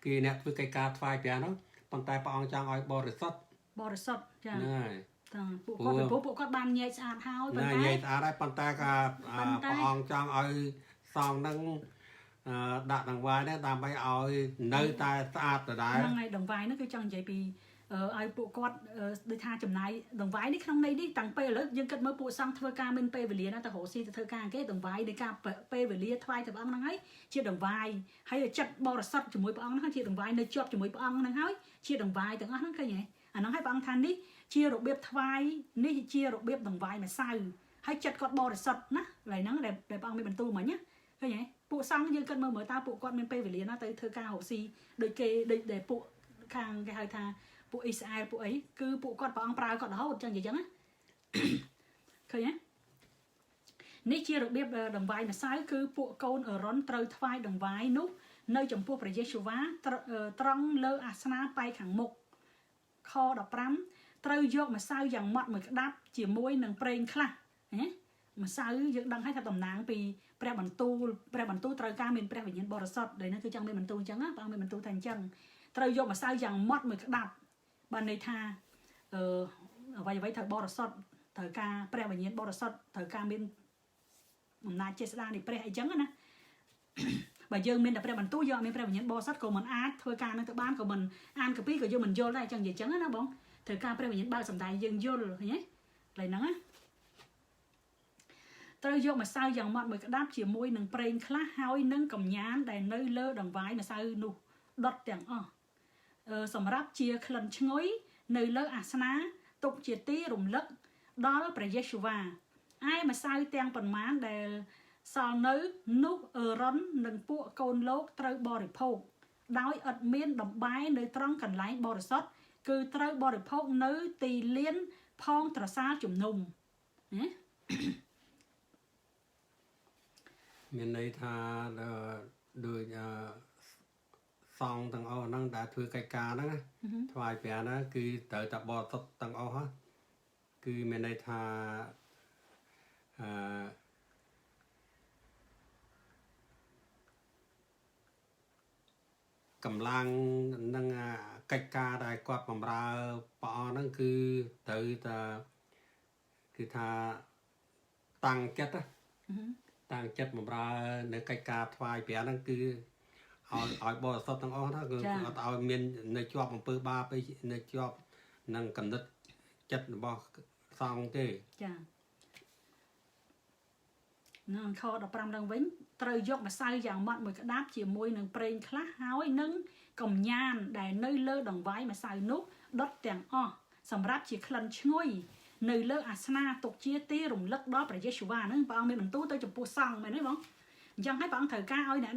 B: គេអ្នកធ្វើកិច្ចការថ្វាយព្រះហ្នឹងប៉ុន្តែព្រះអង្គចង់ឲ្យបរិសុទ្ធ
A: បរិសុទ្ធចា
B: ហ្នឹងហើយ
A: តាពួកគាត់ពីព្រោះពួកគាត់បានញែកស្អាតហើយប៉ុ
B: ណា
A: ន្តែ
B: និយាយស្អាតហើយប៉ុន្តែក៏
A: ប៉ុន្តែ
B: ព្រះអង្គចង់ឲ្យសង្ឃហ្នឹងដាក់ដង្វាយហ្នឹងដើម្បីឲ្យនៅតែស្អាតដដែល
A: ហ្នឹងហើយដង្វាយហ្នឹងគឺចង់និយាយពីឲ្យពួកគាត់ដូចថាចំណាយដង្វាយនេះក្នុងន័យនេះតាំងពេលឥឡូវយើងគិតមើលពួកសង្ឃធ្វើការមានពេលវេលាណាទៅរកស៊ីទៅធ្វើការគេដង្វាយនៃការពេលវេលាថ្វាយទៅព្រះអង្គហ្នឹងហើយជាដង្វាយហើយចិត្តបរិសុទ្ធជាមួយព្រះអង្គហ្នឹងជាដង្វាយនៅជាប់ជាមួយព្រះអង្គហ្នឹងហើយជាដង្វាយទាំងអស់ហ្នឹងឃើញទេអាហ្នឹងហើយព្រះអង្គថានេះជារបៀបថ្វាយនេះជារបៀបដង្វាយម្សៅហើយចិត្តគាត់បរិសុទ្ធណាកន្លែងហ្នឹងដែលព្រះអង្គមានបន្ទូលមិញណាឃើញទេពួកសង្ឃយើងគិតមើលមើលតើពួកគាត់មានពេលវេលាណាទៅធ្វើការរកស៊ីដូចគេដូចដែលពួកខាងគេហៅថាពួកអ៊ីស្រាអែលពួកអីគឺពួកគាត់ព្រះអង្គប្រើគាត់រហូតចឹងនិយាយចឹងណា ឃើញទេនេះជារបៀបដង្វាយម្សៅគឺពួកកូនអឺរ៉ុនត្រូវថ្វាយដង្វាយនោះនៅចំពោះព្រះយេស៊ូវ៉ាត្រង់លើអាសនាប៉ែកខាងមុខខ15ត្រូវយកម្សៅយ៉ាងម៉ត់មួយក្តាប់ជាមួយនឹងប្រេងខ្លះណាម្សៅយើងដឹងហើយថាតំណាងពីព្រះបន្ទូលព្រះបន្ទូលត្រូវការមានព្រះវិញ្ញាណបរិសុទ្ធដែលនោះគឺចង់មានបន្ទូលអញ្ចឹងណាព្រះអង្គមានបន្ទូលថាអញ្ចឹងត្រូវយកម្សៅយ៉ាងម៉ត់មួយក្តាប់បានន័យថាអឺអ្វីអ្វីត្រូវបរិសុទ្ធត្រូវការព្រះវិញ្ញាណបរិសុទ្ធត្រូវការមានអំណាចចេស្តានៃព្រះអីចឹងណា បើយើងមានតែព្រះបន្ទូលយើងអត់មានព្រះវិញ្ញាណបរិសុទ្ធក៏មិនអាចធ្វើការនឹងទៅបានក៏មិនអានកាពីក៏យើងមិនយល់ដែរអញ្ចឹងនិយាយចឹងណាបងត្រូវការព្រះវិញ្ញាណបើកសម្ដែងយើងយល់ឃើញទេកន្លែងហ្នឹងណាត្រូវយកម្សៅយ៉ាងម៉ត់មួយក្តាប់ជាមួយនឹងប្រេងខ្លះហើយនឹងកំញានដែលនៅលើដង្វាយម្សៅនោះដុតទាំងអស់សម្រាប់ជាក្លិនឈ្ងុយនៅលើអាសនាទុកជាទីរំលឹកដល់ព្រះយេស៊ូវ៉ាឯម្សៅទាំងប៉ុន្មានដែលសល់នៅនោះអឺរ៉ុននិងពួកកូនលោកត្រូវបរិភោគដោយឥតមានដំបែនៅត្រង់កន្លែងបរិសុទ្ធគឺត្រូវបរិភោគនៅទីលានផងត្រសាលជំនុំណា
B: មានន័យថាដូចសង្ឃទាំងអស់ហ្នឹងដែលធ្វើកិច្ចការហ្នឹងណាថ្វាយព្រះហ្នឹងគឺត្រូវតែបរិសុទ្ធទាំងអស់ហ្នឹងគឺមានន័យថាអឺកម្លាំងនិងកិច្ចការដែលគាត់បម្រើព្រះអង្គហ្នឹងគឺត្រូវតែគឺថាតាំងចិត្តណាតាំងចិត្តបម្រើនៅកិច្ចការថ្វាយព្រះហ្នឹងគឺឲ្យបរិសុទ្ធទាំងអស់ណាគឺអត់ឲ្យមាននៅជាប់អំពើបាបអីនៅជាប់នឹងកំណត់ចិត្តរបស់សង្ឃទេ
A: ចានឹងខ15ឡើងវិញត្រូវយកម្សៅយ៉ាងម៉ត់មួយក្តាប់ជាមួយនឹងប្រេងខ្លះហើយនឹងកំញានដែលនៅលើដង្វាយម្សៅនោះដុតទាំងអស់សម្រាប់ជាក្លិនឈ្ងុយនៅលើអាសនាទុកជាទីរំលឹកដល់ព្រះយេស៊ូវ៉ាហ្នឹងព្រះអង្គមានបន្ទូលទៅចំពោះសង្ឃមែនទេបងអ អញ្ចឹងហើយព្រះអង្គត្រូវការឲ្យអ្នក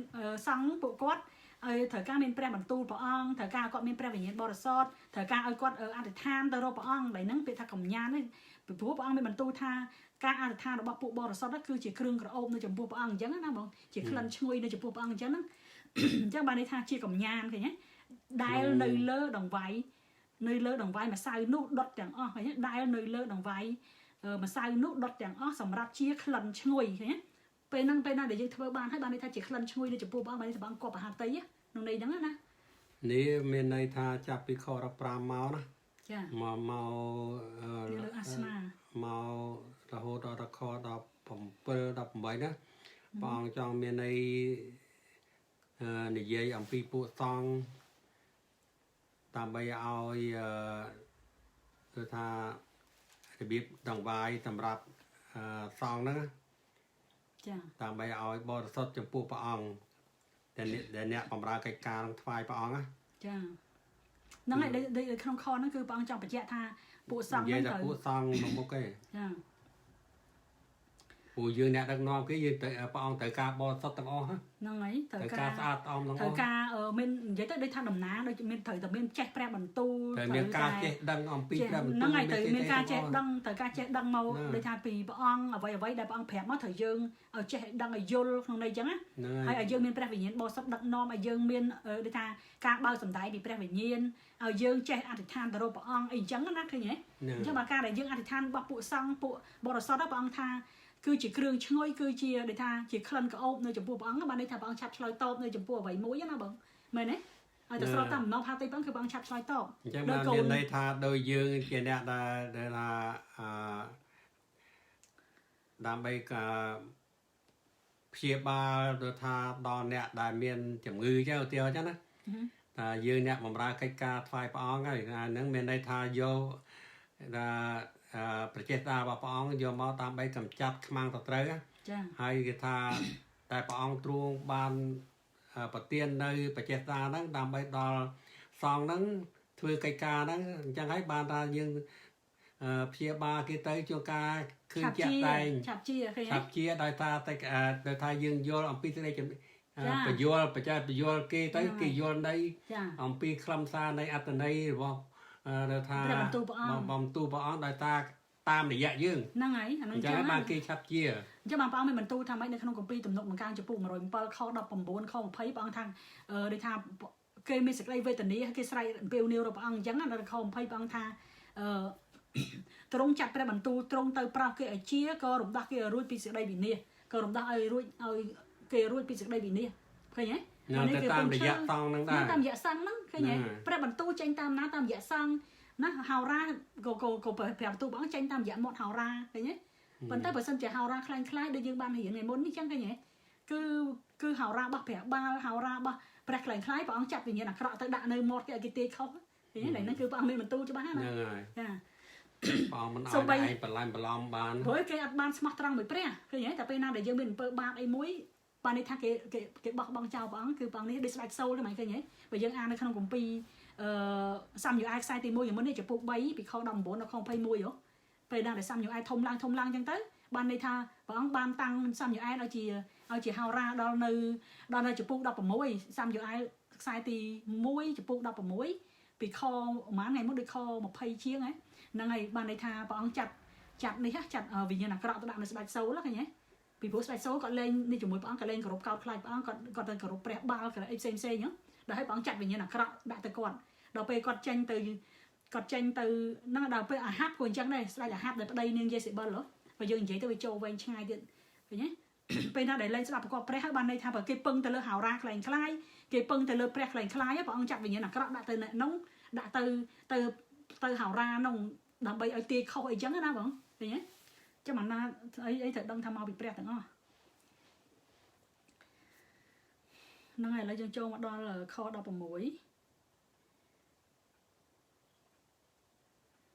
A: សង្ឃពួកគាត់ឲ្យត្រូវការមានព្រះបន្ទូលព្រះអង្គត្រូវការឲ្យគាត់មានព្រះវិញ្ញាណបរិសុទ្ធត្រូវការឲ្យគាត់អធិដ្ឋានទៅរកព្រះអង្គដែលហ្នឹងពាក្យថាកំញាននេះពីព្រោះព្រះអង្គមានបន្ទូលថាការអធិដ្ឋានរបស់ពួកបរិសុទ្ធគឺជាគ្រឿងក្រអូបនៅចំពោះព្រះអង្គអញ្ចឹងណាបងជាក្លិនឈ្ងុយនៅចំពោះព្រះអង្គអញ្ចឹងណាអញ្ចឹងបានន័យថាជាកំញានឃើញទេដែលនៅលើដង្វាយនៅលើដង្វាយម្សៅនោះដុតទាំងអស់ឃើញទេដែលនៅលើដង្វាយម្សៅនោះដុតទាំងអស់សម្រាប់ជាក្លិនឈ្ងុយឃើញទេពេលហ្នឹងពេលណាដែលយើងធ្វើបានហើយបានន័យថាជាក្លិនឈ្ងុយនៅចំពោះព្រះអង្គបានន័យថាព្រះអង្គគប់អាហារតីក្នុងន័យហ្នឹងណា
B: នេះមានន័យថាចាប់ពីខ15មកណា
A: ចា
B: មកមក
A: លើអាសនា
B: មករហូតដល់ខ17 18ណាព្រះអង្គចង់មានន័យនិយាយអំពីពួកសង្ឃដើម្បីឲ្យគឺថារបៀបដង្វាយសម្រាប់សង្ឃហ្នឹង
A: ចា
B: ដើម្បីឲ្យបរិសុទ្ធចំពោះព្រះអង្គដែលអ្នកបម្រើកិច្ចការនឹងថ្វាយព្រះអង្គណា
A: ចាហ្នឹងហើយដូចក្នុងខហ្នឹងគឺព្រះអង្គចង់បញ្ជាក់ថាពួកសង្ឃ
B: និយាយតែពួកសង្ឃមកមុខឯង
A: ចា
B: ពួកយើងអ្នកដឹកនាំគេយើងទៅព្រះអង្គត្រូវការបរិសុទ្ធទាំងអស់
A: ហ្នឹងហើយ
B: ត្រូវការស្អាតស្អំទាំងអស់
A: ត្រូវការមាននិយាយទៅដូចថាតំណាងដូចមានត្រូវតែមានចេះព្រះបន្ទូល
B: ត្រូវមានការចេះដឹងអំពីព្រះបន្ទូល
A: ហ្នឹងហើយត្រូវមានការចេះដឹងត្រូវការចេះដឹងមកដូចថាពីព្រះអង្គអ្វីអ្វីដែលព្រះអង្គប្រាប់មកត្រូវយើងឲ្យចេះឲ្យដឹងឲ្យយល់ក្នុងន័យអញ្ចឹងណាហើយឲ្យយើងមានព្រះវិញ្ញាណបរិសុទ្ធដឹកនាំឲ្យយើងមានដូចថាការបើកសម្ដែងពីព្រះវិញ្ញាណឲ្យយើងចេះអធិដ្ឋានទៅរកព្រះអង្គអីអញ្ចឹងណាឃើញទេអញ្ចឹងបើការដែលយើងអធិដ្ឋានរបស់ពួកសង្ឃពួកបរិសុទ្ធព្រះអង្គថាគឺជាគ្រឿងឈ្ងុយគឺជាដូចថាជាក្លិនក្រអូបនៅចំពោះព្រះអង្គបានន័យថាព្រះអង្គឆាប់ឆ្លើយតបនៅចំពោះអ្វីមួយណាបងមែនទេឲ្យតែស្របតាមបំណងផាទីព្រះអង្គគឺព្រះអង្គឆាប់ឆ្លើយតប
B: អញ្ចឹងបានមានន័យថាដោយយើងជាអ្នកដែលថាអឺដើម្បីការព្យាបាលទៅថាដល់អ្នកដែលមានជំងឺចឹងឧទាហរណ៍ចឹងណាថាយើងអ្នកបម្រើកិច្ចការថ្វាយព្រះអង្គហើយអាហ្នឹងមានន័យថាយកថាប្រជាតារបស់ព្រះអង្គយកមកដើម្បីកម្ចាត់ខ្មាំងសត្រូវ
A: ចា
B: ហើយគេថាតែព្រះអង្គទ្រង់បានប្រទាននៅប្រជាតាហ្នឹងដើម្បីដល់សង្ឃហ្នឹងធ្វើកិច្ចការហ្នឹងអញ្ចឹងហើយបានថាយើងព្យាបាលគេទៅជួនកាលឃើញជាក់តែង
A: ឆាប់ជាឃើញ
B: ឆាប់ជាដោយថាតែដោយថាយើងយល់អំពីសេចក្តីពយល់បច្ចេកពយល់គេទៅគេយល់នៃអំពីខ្លឹមសារនៃអត្ថន័យរបស់ដែលថា
A: ព្រះបន្ទូលព្រះអង្គ
B: បន្ទូលព្រះអង្គដោយថាតាមរយៈយើង
A: ហ្នឹងហើយអាហ្នឹង
B: ចឹងបានគេឆាប់ជា
A: អញ្ចឹងបានព្រះអង្គមានបន្ទូលថាម៉េចនៅក្នុងគម្ពីរទំនុកបង្កើនចំពោះ107ខ19ខ20ព្រះអង្គថាដូចថាគេមានសេចក្តីវេទនាគេស្រែកអំពាវនាវរកព្រះអង្គអញ្ចឹងនៅខ20ព្រះអង្គថាអឺទ្រង់ចាត់ព្រះបន្ទូលទ្រង់ទៅប្រោសគេឲ្យជាក៏រំដោះគេឲ្យរួចពីសេចក្តីវិនាសក៏រំដោះឲ្យរួចឲ្យគេរួចពីសេចក្តីវិនាសឃើញទេ
B: នេះគេតាមរយៈសង្ឃហ្នឹងដែរ
A: តាមរយៈសង្ឃហ្នឹងឃើញទេព្រះបន្ទូលចេញតាមណាតាមរយៈសង្ឃណាហោរាក៏ក៏ក៏ព្រះបន្ទូលព្រះអង្គចេញតាមរយៈមាត់ហោរាឃើញទេប៉ុន្តែបើសិនជាហោរាខ្លាំងខ្លាយដូចយើងបានរៀនថ្ងៃមុននេះចឹងឃើញទេគឺគឺហោរារបស់ព្រះបាលហោរារបស់ព្រះខ្លាំងខ្លាយព្រះអង្គចាត់វិញ្ញាណអាក្រក់ទៅដាក់នៅមាត់គេឲ្យគេទាយខុសឃើញទេហ្នឹងគឺព្រះអង្គមានបន្ទូលច្បាស់ណា
B: ហ្នឹងហើយ
A: ចា
B: ព្រះអង្គមិនឲ្យឯងបន្លាញ់បន្លំបាន
A: ព្រោះគេអត់បានស្មោះត្រង់មួយព្រះឃើញទេតែពេលណាដែលយើងមានអំពើបាបអីមួយបានន័យថាគេគេគេបោះបង់ចោលព្រះអង្គគឺព្រះអង្គនេះដូចស្ដេចសូលទេហ្មងឃើញទេបើយើងអាននៅក្នុងគម្ពីរអឺសាមយូអែខ្សែទី1យ៉ាងមុននេះចំពោះ3ពីខ19ដល់ខ21ហ៎ពេលណាដែលសាមយូអែធំឡើងធំឡើងអញ្ចឹងទៅបានន័យថាព្រះអង្គបានតាំងសាមយូអែឲ្យជាឲ្យជាហោរាដល់នៅដល់នៅចំពោះ16សាមយូអែខ្សែទី1ចំពោះ16ពីខប្រហែលថ្ងៃមុនដូចខ20ជាងហ្នឹងហើយបានន័យថាព្រះអង្គចាត់ចាត់នេះចាត់វិញ្ញាណអាក្រក់ទៅដាក់នៅស្ដេចសូលឃើញទេពីព្រោះស្ដេចសូលគាត់លេងនេះជាមួយព្រះអង្គគាត់លេងគោរពកោតខ្លាចព្រះអង្គគាត់គាត់ទៅគោរពព្រះបាលគាត់អីផ្សេងផ្សេងហ្នឹងដល់ហើយព្រះអង្គចាត់វិញ្ញាណអាក្រក់ដាក់ទៅគាត់ដល់ពេលគាត់ចេញទៅគាត់ចេញទៅហ្នឹងដល់ពេលអាហាប់ក៏អញ្ចឹងដែរស្ដេចអាហាប់ដែលប្តីនាងយេសេបិលហ៎បើយើងនិយាយទៅវាចូលវែងឆ្ងាយទៀតឃើញទេពេលណាដែលលែងស្ដាប់ប្រកបព្រះហើយបានន័យថាបើគេពឹងទៅលើហោរាខ្លែងខ្លាយគេពឹងទៅលើព្រះខ្លែងខ្លាយព្រះអង្គចាត់វិញ្ញាណអាក្រក់ដាក់ទៅអ្នកនោះដាក់ទៅទៅទៅហោរានោះដើម្បីឲ្យទាយខុសអីចឹងណាបងឃើញទេចាំអាណាអីអីត្រូវដឹងថាមកពីព្រះទាំងអស់ហ្នឹងហើយឥឡូវយើងចូលមកដល់ខ16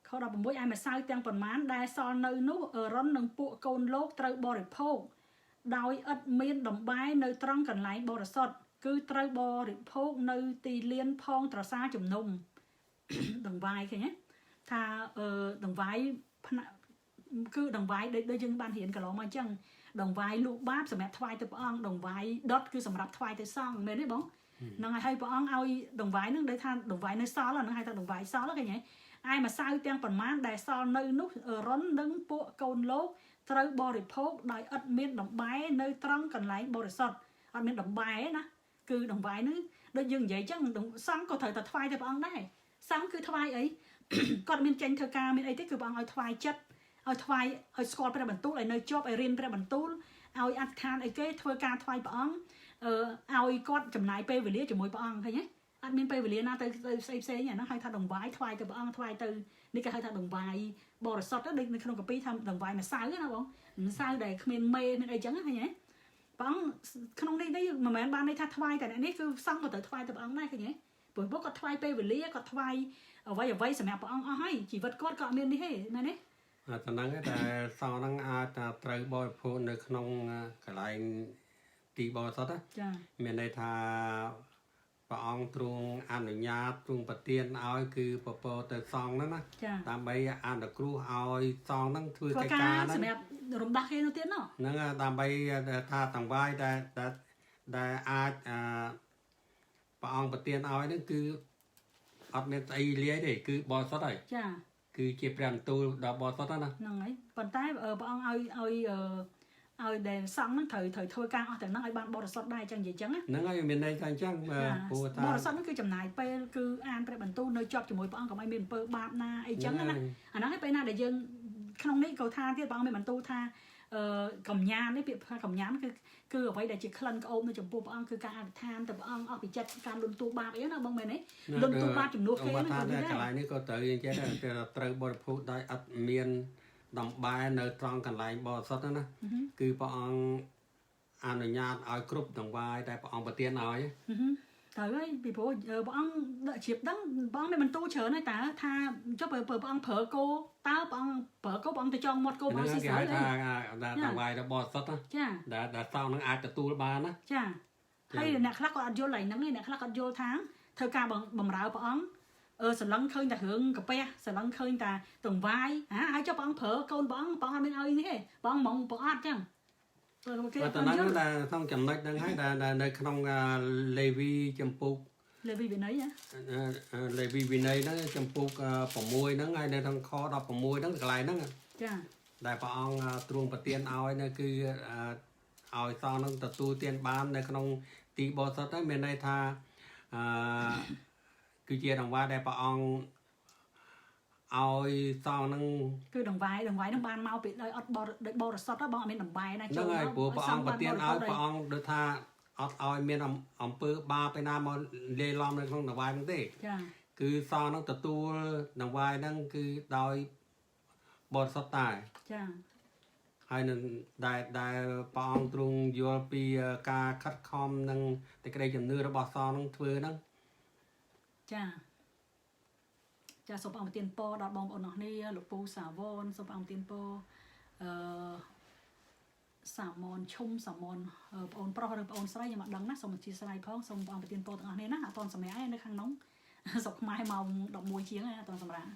A: ខ16ឯម្សៅទាំងប៉ុន្មានដែលសល់នៅនោះអឺរ៉ុននិងពួកកូនលោកត្រូវបរិភោគដោយឥតមានដំបែនៅត្រង់កន្លែងបរិសុទ្ធគឺត្រូវបរិភោគនៅទីលានផងត្រសាជំនុំដង្វាយឃើញទេថាអឺដង្វាយផ្នែកគឺដង្វាយដូចយើងបានរៀនកន្លងមកអញ្ចឹង ដង្វាយលុះបាបសម្រាប់ថ្វាយទៅព្រះអង្គដង្វាយដុតគឺសម្រាប់ថ្វាយទៅសង្ឃមែនទេបងហ្នឹងហើយព្រះអង្គឲ្យដង្វាយហ្នឹងដូចថាដង្វាយនៅសល់ហ្នឹងហៅថាដង្វាយសល់ឃើញទេឯម្សៅទាំងប៉ុន្មានដែលសល់នៅនោះរុននិងពួកកូនលោកត្រូវបរិភោគដោយឥតមានដំបែនៅត្រង់កន្លែងបរិសុទ្ធអត់មានដំបែណាគឺដង្វាយហ្នឹងដូចយើងនិយាយចឹងសង្ឃក៏ត្រូវតែថ្វាយទៅព្រះអង្គដែរសង្ឃគឺថ្វាយអីគាត់មានចេញធ្វើការមានអីទេគឺព្រះអង្គឲ្យថ្វាយចិត្តឲ្យថ្វាយឲ្យស្គាល់ព្រះបន្ទូលឲ្យនៅជាប់ឲ្យរៀនព្រះបន្ទូលឲ្យអធិដ្ឋានអីគេធ្វើការថ្វាយព្រះអង្គឲ្យគាត់ចំណាយពេលវេលាជាមួយព្រះអង្គឃើញទេអត់មានពេលវេលាណាទៅផ្សេងផ្សេងអាហ្នឹងហៅថាដង្វាយថ្វាយទៅព្រះអង្គថ្វាយទៅនេះគេហៅថាដង្វាយបរិសុទ្ធដូចនៅក្នុងកាពីថាដង្វាយម្សៅណាបងម្សៅដែលគ្មានមេមានអីចឹងឃើញទេព្រះអង្គក្នុងនេះនេះមិនមែនបានន័យថាថ្វាយតែអ្នកនេះគឺសង្ឃក៏ត្រូវថ្វាយទៅព្រះអង្គដែរឃើញទេព្រោះពួកគាត់ថ្វាយពេលវេលាគាត់ថ្វាយអ្វីអ្វីសម្រាប់ព្រះអង្គអស់ហើយជីវិតគាត់ក៏អត់មាននេះទេមែនទេ
B: អាតំណឹងតែសងហ្នឹងអាចថាត្រូវបរិភោគនៅក្នុងកន្លែងទីបរិសុទ្ធណា
A: ចា
B: មានន័យថាព្រះអង្គទ្រង់អនុញ្ញាតទ្រង់ប្រទានឲ្យគឺពពទៅសងហ្នឹងណា
A: ចា
B: ដើម្បីអនុគ្រោះឲ្យសងហ្នឹងធ្វើ
A: ធ្វើ
B: កិច្ច
A: ការ
B: ការហ្នឹង
A: សម្រាប់រំដោះគេនោះទៀតណោះ
B: ហ្នឹងហើយដើម្បីថាតង្វាយដែលដែលដែលអាចអឺព្រះអង្គប្រទានឲ្យហ្នឹងគឺអត់មានស្អីលាយទេគឺបរិសុទ្ធហើយ
A: ចា
B: គឺជាព្រះបន្ទូលដ៏បរិសុទ្ធណា
A: ហ្នឹងហើយប៉ុន្តែព្រះអង្គឲ្យឲ្យឲ្យដែលសង្ឃហ្នឹងត្រូវត្រូវធ្វើការអស់ទាំងហ្នឹងឲ្យបានបរិសុទ្ធដែរចឹងនិយាយចឹងណា
B: ហ្នឹងហើយមានន័យថាអញ្ចឹងព្រោះថា
A: បរិសុទ្ធហ្នឹងគឺចំណាយពេលគឺអានព្រះបន្ទូលនៅជាប់ជាមួយព្រះអង្គកុំឲ្យមានអំពើបាបណាអីចឹងណាអាហ្នឹងហើយពេលណាដែលយើងក្នុងនេះក៏ថាទៀតព្រះអង្គមានបន្ទូលថាកំញាននេះពាក្យថាកំញានគឺគឺអ្វីដែលជាក្លិនក្អូបនៅចំពោះព្រះអង្គគឺការអធិដ្ឋានទៅព្រះអង្គអស់ពីចិត្តការលន់តួបាបអីណាបងមែនទេលន់តួបាបជំនួសគេហ្នឹង
B: ថាកន្លែងនេះក៏ត្រូវអញ្ចឹងដែរត្រូវបរិភោគដោយអត់មានដំបែនៅត្រង់កន្លែងបរិសុទ្ធណាគឺព្រះអង្គអនុញ្ញាតឲ្យគ្រប់ដង្វាយតែព្រះអង្គប្រទានឲ្យ
A: ត្រូវហើយពីព្រោះព្រះអង្គដាក់ជ្រាបដឹងព្រះអង្គមានបន្ទូលច្រើនហើយតើថាចុះបើព្រះអង្គប្រើគោតើព្រះអង្គប្រើគោព្រះអង្គទៅចងមាត់គោព្រះអង្គស៊ី
B: គេ
A: ស្រូវ
B: ហៅថាដង្វាយរបស់សុទ្ធណា
A: ចា
B: ដែលដែលសងនឹងអាចទទួលបានណា
A: ចាហើយអ្នកខ្លះគាត់អត់យល់ឡើយហ្នឹងឯងអ្នកខ្លះគាត់យល់ថាធ្វើការបំរើព្រះអង្គសន្លឹងឃើញតែរឿងកាពះសន្លឹងឃើញតែតង្វាយហាហើយចុះព្រះអង្គប្រើកូនព្រះអង្គព្រះអង្គអត់មានឲ្យនេះទេព្រះអង្គហ្មងព្រះអត់ចឹងគេ
B: តែហ្នឹងដែលក្នុងចំណុចហ្នឹងហើយដែលនៅក្នុងលេវីចម្ពោះ
A: លេវីវិន័យណា
B: លេវីវិន័យហ្នឹងចម្ពោះ6ហ្នឹងហើយនៅក្នុងខ16ហ្នឹងកន្លែងហ្នឹង
A: ចា
B: ដែលព្រះអង្គទ្រង់ប្រទានឲ្យនៅគឺឲ្យសងនឹងទទួលទានបាននៅក្នុងទីបរិសុទ្ធហ្នឹងមានន័យថាអឺគឺជាដង្វាយដែលព្រះអង្គឲ្យសងនឹង
A: គឺដង្វាយដង្វាយនឹងបានមកពីដោយអត់ដោយបរិសុទ្ធបងអត់មានដង្វាយណា
B: ហ្នឹងហើយព្រោះព្រះអង្គប្រទានឲ្យព្រះអង្គដូចថាអត់ឲ្យមានអំពើបាបឯណាមកលាយឡំនៅក្នុងដង្វាយហ្នឹងទេ
A: ចា
B: គឺសងនឹងទទួលដង្វាយហ្នឹងគឺដោយបរិសុទ្ធតែ
A: ចា
B: ហើយនឹងដែលដែលព្រះអង្គទ្រង់យល់ពីការខិតខំនិងសេចក្តីជំនឿរបស់សងនឹងធ្វើហ្នឹង
A: ចាចាសូមអង្គប្រទានពរដល់បងប្អូនអរគ្នាលោកពូសាវនសូមអង្គប្រទានពរអឺសាមនឈុំសាមនបងអូនប្រុសឬបងអូនស្រីខ្ញុំអត់ដឹងណាសូមអធិស្ឋានផងសូមបងប្រទានពរទាំងអស់គ្នាណាអត់តសម្រាប់ឯនៅខាងនោះស្រុកខ្មែរម៉ោង11ជាងហើយអត់តសម្រាប់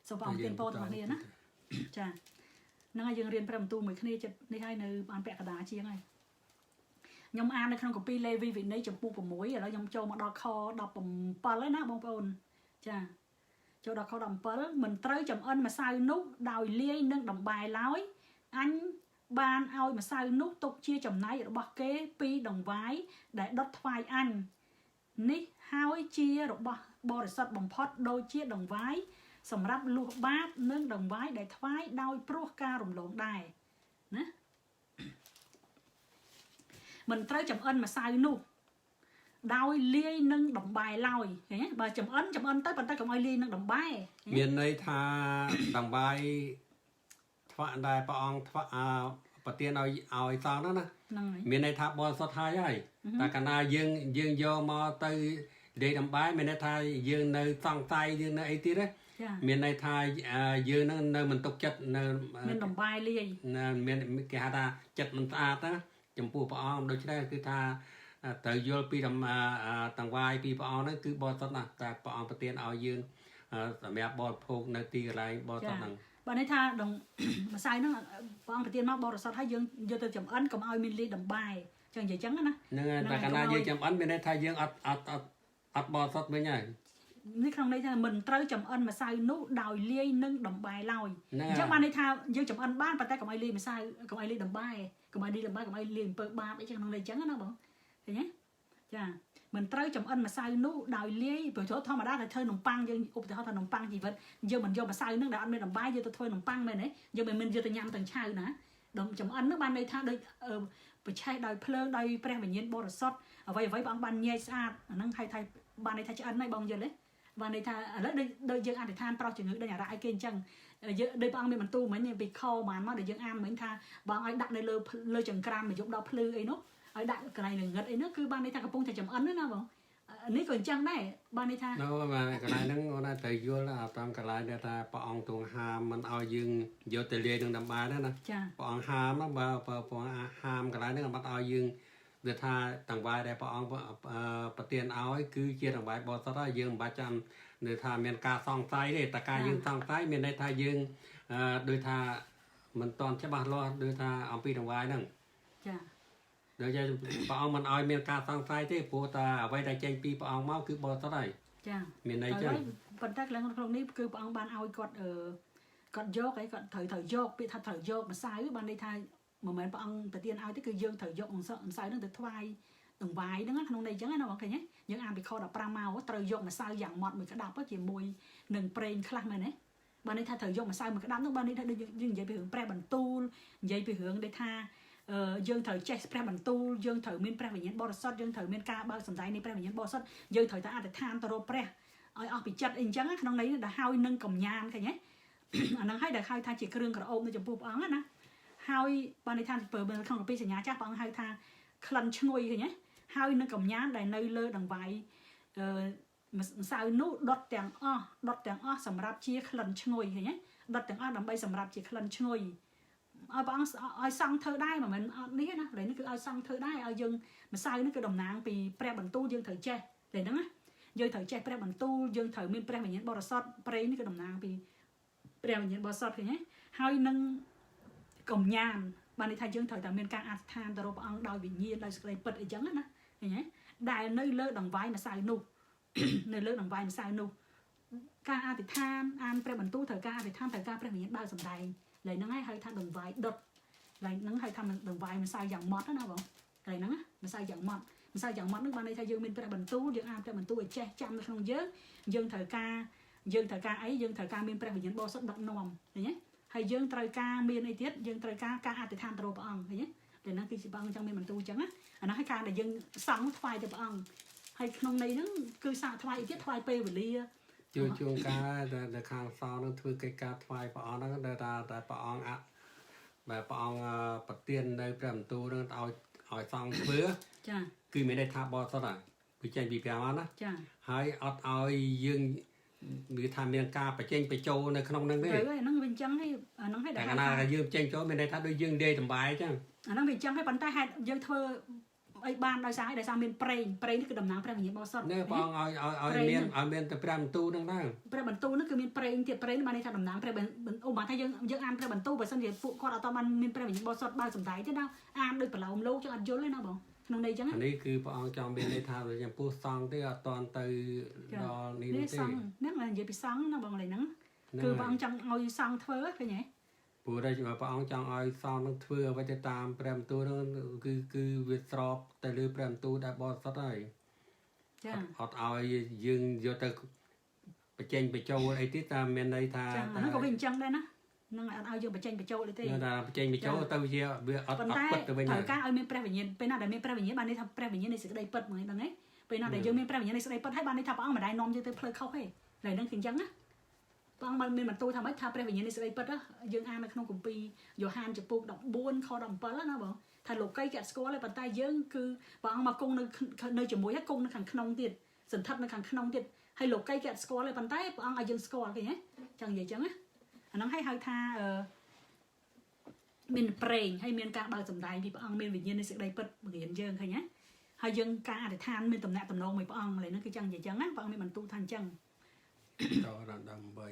A: សូមបងប្រទានពរទាំងអស់គ្នាណាចាហ្នឹងហើយយើងរៀនព្រះបន្ទូលមួយគ្នាចិត្តនេះហើយនៅបានពាក់កណ្ដាលជាងហើយខ្ញុំអាននៅក្នុងគម្ពីរលេវីវិន័យចំពោះ6ឥឡូវខ្ញុំចូលមកដល់ខ17ហើយណាបងប្អូនចាចូលដល់ខ17មិនត្រូវចំអិនម្សៅនោះដោយលាយនឹងដំបែឡើយអញបានឲ្យម្សៅនោះទុកជាចំណែករបស់គេពីដង្វាយដែលដុតថ្វាយអញនេះហើយជារបស់បរិសុទ្ធបំផុតដូចជាដង្វាយសម្រាប់លួសបាបនិងដង្វាយដែលថ្វាយដោយព្រោះការរំលងដែរណាមិនត្រូវចំអិនម្សៅនោះដោយលាយនឹងដំបែឡើយឃើញទេបើចំអិនចំអិនទៅប៉ុន្តែកុំឲ្យលាយនឹងដំបែ
B: មានន័យថាដង្វាយថ្វាយដែលព្រះអង្គថ្វាយប្រទានឲ្យឲ្យសងហ្នឹងណា
A: ហ្នឹងហើយ
B: មានន័យថាបរិសុទ្ធហើយហើយតែកាលណាយើងយើងយកមកទៅលាយដំបែមានន័យថាយើងនៅសង្ស័យយើងនៅអីទៀតណា
A: ចា
B: មានន័យថាយើងហ្នឹងនៅមិនទុកចិត្តនៅ
A: មានដំបែលាយ
B: មានគេហៅថាចិត្តមិនស្អាតណាចំពោះព្រះអង្គដូច្នេះគឺថាត្រូវយល់ពីតង្វាយពីព្រះអង្គហ្នឹងគឺបរិសុទ្ធណាស់តែព្រះអង្គប្រទានឲ្យយើងសម្រាប់បរិភោគនៅទីកន្លែងបរិសុទ្ធហ្នឹង
A: បើន័យថាដង ម្សៅហ្នឹងព្រះអង្គប្រទានមកបរិសុទ្ធហើយយើងយកទៅចំអិនកុំឲ្យមានលាយដំបែចឹងនិយាយចឹងណា
B: ហ្នឹងហើយតែកាលណាយើងចំអិនមានន័យថាយើងអត់បរិសុទ្ធវិញហើយ
A: នេះក្នុងន័យថាមិនត្រូវចំអិនម្សៅនោះដោយលាយនឹងដំបែឡើយ
B: ហ្នឹង
A: អញ្ចឹង
B: ហើយ
A: បានន័យថាយើងចំអិនបានប៉ុន្តែកុំឲ្យលាយម្សៅកុំឲ្យលាយដំបែកុំឲ្យលាយដំបែកុំឲ្យលាយអំពើបាបអីចឹងក្នុងន័យចឹងណាបងឃើញទេចាមិនត្រូវចំអិនម្សៅនោះដោយលាយព្រោះធម្មតាតែធ្វើនំប៉័ងយើងឧបទាហរណ៍ថានំប៉័ងជីវិតយើងមិនយកម្សៅនឹងដែលអត់មានដំបែយកទៅធ្វើនំប៉័ងមែនទេយើងមិនមានយកទៅញ៉ាំទាំងឆៅណាដុំចំអិននោះបានន័យថាដូចប្រឆេះដោយភ្លើងដោយព្រះវិញ្ញាណបរិសុទ្ធអ្វីអ្វីព្រះអង្គបានញែកស្អាតអាហ្នឹងហៅថាបានន័យថាឆ្អិនហើយបងយល់ទេបានន័យថាឥឡូវដូចដូចយើងអធិដ្ឋានប្រោះជំងឺដេញអារ៉ាអីគេអញ្ចឹងយើងដូចព្រះអង្គមានបន្ទូលមិញពីខបានមកដែលយើងអានមិញថាបងឲ្យដាក់នៅលើលើចង្ក្រានមកយប់ដល់ភ្លឺអីនោះឲ្យដាក់កន្លែងងឹតអីនោះគឺបានន័យថាកំពុងតែចំអិនណាបងនេះក៏អញ្ចឹងដែរបានន័យថា
B: នៅបាទកន្លែងហ្នឹងអូនតែយល់អាតាមកន្លែងដែលថាព្រះអង្គទ្រង់ហាមមិនឲ្យយើងយកទៅលាយនឹងដំបែហ្នឹងណា
A: ចា
B: ព្រះអង្គហាមណាបើបើព្រះអង្គហាមកន្លែងហ្នឹងអត់ឲ្យយើងវាថាតង្វាយដែលព្រះអង្គប្រទានឲ្យគឺជាតង្វាយបរិសុទ្ធហើយយើងមិនបាច់ចាំនឿថាមានការសង្ស័យទេតែការយើងសង្ស័យមានន័យថាយើងដូចថាមិនតន់ច្បាស់លាស់ដូចថាអំពីតង្វាយហ្នឹង
A: ចា
B: ដូចជាព្រះអង្គមិនឲ្យមានការសង្ស័យទេព្រោះតែអ្វីដែលចេញពីព្រះអង្គមកគឺបរិសុទ្ធហើយ
A: ចា
B: មានន័យចឹង
A: ប៉ុន្តែក្នុងនេះគឺព្រះអង្គបានឲ្យគាត់អឺគាត់យកអីគាត់ត្រូវត្រូវយកពាក្យថាត្រូវយកម្សៅបានន័យថាមិនមែនព្រះអង្គប្រទានឲ្យទេគឺយើងត្រូវយកម្សៅម្សៅហ្នឹងទៅថ្វាយដង្វាយហ្នឹងក្នុងន័យចឹងណាបងឃើញទេយើងអានពីខ15មកត្រូវយកម្សៅយ៉ាងម៉ត់មួយក្តាប់ជាមួយនឹងប្រេងខ្លះមែនទេបានន័យថាត្រូវយកម្សៅមួយក្តាប់ហ្នឹងបានន័យថាដូចយើងនិយាយពីរឿងព្រះបន្ទូលនិយាយពីរឿងដែលថាយើងត្រូវចេះព្រះបន្ទូលយើងត្រូវមានព្រះវិញ្ញាណបរិសុទ្ធយើងត្រូវមានការបើកសម្ដែងនៃព្រះវិញ្ញាណបរិសុទ្ធយើងត្រូវតែអធិដ្ឋានទៅរកព្រះឲ្យអស់ពីចិត្តអីអញ្ចឹងក្នុងន័យដែលហើយនឹងកំញានឃើញទេអាហ្នឹងហើយដែលហៅថាជាគ្រឿងក្រអូបនៅចំពោះព្រះអង្គណាហើយបានន័យថាបើក្នុងកាពីសញ្ញាចាស់ព្រះអង្គហៅថាក្លិនឈ្ងុយឃើញទេហើយនឹងកំញានដែលនៅលើដង្វាយអឺម្សៅនោះដុតទាំងអស់ដុតទាំងអស់សម្រាប់ជាក្លិនឈ្ងុយឃើញទេដុតទាំងអស់ដើម្បីសម្រាប់ជាក្លិនឈ្ងុយឲ្យព្រះអង្គឲ្យសង្ឃធ្វើដែរមិនមែនអត់នេះណាឡើយនេះគឺឲ្យសង្ឃធ្វើដែរឲ្យយើងម្សៅនេះគឺតំណាងពីព្រះបន្ទូលយើងត្រូវចេះឡើយហ្នឹងណាយើងត្រូវចេះព្រះបន្ទូលយើងត្រូវមានព្រះវិញ្ញាណបរិសុទ្ធប្រេងនេះគឺតំណាងពីព្រះវិញ្ញាណបរិសុទ្ធឃើញទេហើយនឹងកំញានបានន័យថាយើងត្រូវតែមានការអធិដ្ឋានទៅរកព្រះអង្គដោយវិញ្ញាណដោយសេចក្តីពិតអីចឹងណាឃើញទេដែលនៅលើដង្វាយម្សៅនោះ នៅលើដង្វាយម្សៅនោះការអធិដ្ឋានអានព្រះបន្ទូលត្រូវការអធិដ្ឋានត្រូវការព្រះវិញ្ញាណបើកសម្ដែងឡើយហ្នឹងហើយហៅថាដង្វាយដុតឡើយហ្នឹងហៅថាដង្វាយម្សៅយ៉ាងម៉ត់ណាបងឡើយហ្នឹងណាម្សៅយ៉ាងម៉ត់ម្សៅយ៉ាងម៉ត់ហ្នឹងបានន័យថាយើងមានព្រះបន្ទូលយើងអានព្រះបន្ទូលឲ្យចេះចាំនៅក្នុងយើងយើងត្រូវការយើងត្រូវការអីយើងត្រូវការមានព្រះវិញ្ញាណបរិសុទ្ធដឹកនាំឃើញទេហើយយើងត្រូវការមានអីទៀតយើងត្រូវការការអធិដ្ឋានទៅរកព្រះអង្គឃើញទេតែហ្នឹងគឺជាព្រះអង្គចង់មានបន្ទូលអញ្ចឹងណាអាហ្នឹងហើយការដែលយើងសង់ថ្វាយទៅព្រះអង្គហើយក្នុងន័យហ្នឹងគឺសាកថ្វាយអីទៀតថ្វាយពេលវេលា
B: ជួជួងកាលដែលខាងសងនឹងធ្វើកិច្ចការថ្វាយព្រះអង្គហ្នឹងដែលថាតែព្រះអង្គអបែបព្រះអង្គប្រទាននៅព្រះបន្ទូលហ្នឹងឲ្យឲ្យសង្ឃធ្វើ
A: ចា
B: គឺមានន័យថាបរិសុទ្ធហើយគឺចេញពីព្រះអង្គណា
A: ចា
B: ហើយអត់ឲ្យយើងមានថាមានការបញ្ចេញបញ្ចូលនៅក្នុងហ្នឹងទេ
A: ត្រូវហើយហ្នឹងវាអញ្ចឹងហើយអាហ្នឹងហើយ
B: តែកាលណាយើងចេញចូលមានន័យថាដូចយើងនិយាយតម្បាយអញ្ចឹង
A: អាហ្នឹងវាអញ្ចឹងហើយប៉ុន្តែហេតុយើងធ្វើអីបានដោយសារអីដោយសារមានប្រេងប្រេងនេះគឺតំណាងព្រះវិញ្ញាណបរិសុទ្ធ
B: នេះព្រះអង្គឲ្យឲ្យមានឲ្យមានតែព្រះបន្ទូលហ្នឹងដែរ
A: ព្រះបន្ទូលហ្នឹងគឺមានប្រេងទៀតប្រេងបានន័យថាតំណាងព្រះអូបានថាយើងយើងអានព្រះបន្ទូលបើសិនជាពួកគាត់អត់បានមានព្រះវិញ្ញាណបរិសុទ្ធបើសំដែងទេណាអានដូចប្រឡោមលោកចឹងអត់យល់ទេណាបងក្នុងន័យចឹង
B: អានេះគឺព្រះអង្គចង់មានន័យថាចំពោះសង្ឃទេអត់តន់ទៅដល់នេះ
A: នេះ
B: ទេ
A: សង្ឃហ្នឹងនិយាយពីសង្ឃណាបងឡើយហ្នឹងគឺព្រះអង្គចង់ឲ្យសង្ឃធ្វើឃើញទេ
B: ព្រោះតែព្រះអង្គចង់ឲ្យសង្ឃនឹងធ្វើអ្វីទៅតាមព្រះបន្ទូលហ្នឹងគឺគឺវាស្របទៅលើព្រះបន្ទូលដែលបរិសុទ្ធហើយ
A: ចា
B: អត់ឲ្យយើងយកទៅបញ្ចេញបញ្ចូលអីទៀតតាមមានន័យថា
A: ចាហ្នឹងក៏វាអញ្ចឹងដែរណាហ្នឹងអត់ឲ្យយើងបញ្ចេញបញ្ចូលអីទេ
B: ថាបញ្ចេញបញ្ចូលទៅជាវាអត់
A: ប៉ុន្តែ
B: អត់ពិតទៅវិញ
A: ត្រូវការឲ្យមានព្រះវិញ្ញាណពេលណាដែលមានព្រះវិញ្ញាណបានន័យថាព្រះវិញ្ញាណនៃសេចក្តីពិតហ្មងហ្នឹងឯងពេលណាដែលយើងមានព្រះវិញ្ញាណនៃសេចក្តីពិតហើយបានន័យថាព្រះអង្គមិនដែលនាំយើងទៅផ្លូវខុសទេឡើយហ្នឹងគឺអញ្ចឹងណាព្រះអង្គបានមានបន្ទូលថាម៉េចថាព្រះវិញ្ញាណនៃសេចក្តីពិតយើងអាននៅក្នុងគម្ពីរយ៉ូហានចំពូក14ខ17ណាបងថាលោកីគេអត់ស្គាល់ទេប៉ុន្តែយើងគឺព្រះអង្គមកគង់នៅនៅជាមួយហើយគង់នៅខាងក្នុងទៀតសន្ធិដ្ឋនៅខាងក្នុងទៀតហើយលោកីគេអត់ស្គាល់ទេប៉ុន្តែព្រះអង្គឲ្យយើងស្គាល់ឃើញទេចឹងនិយាយចឹងណាអាហ្នឹងឲ្យហៅថាអឺមានប្រេងហើយមានការបើកសម្ដែងពីព្រះអង្គមានវិញ្ញាណនៃសេចក្តីពិតបង្រៀនយើងឃើញណាហើយយើងការអធិដ្ឋានមានតំណាក់តំណងមួយព្រះអង្គឡើយហ្នឹងគឺចឹងនិយាយចឹងណាព្រះអង្គមានបន្ទូលថាអញ្ចឹង
B: តរដើម្បី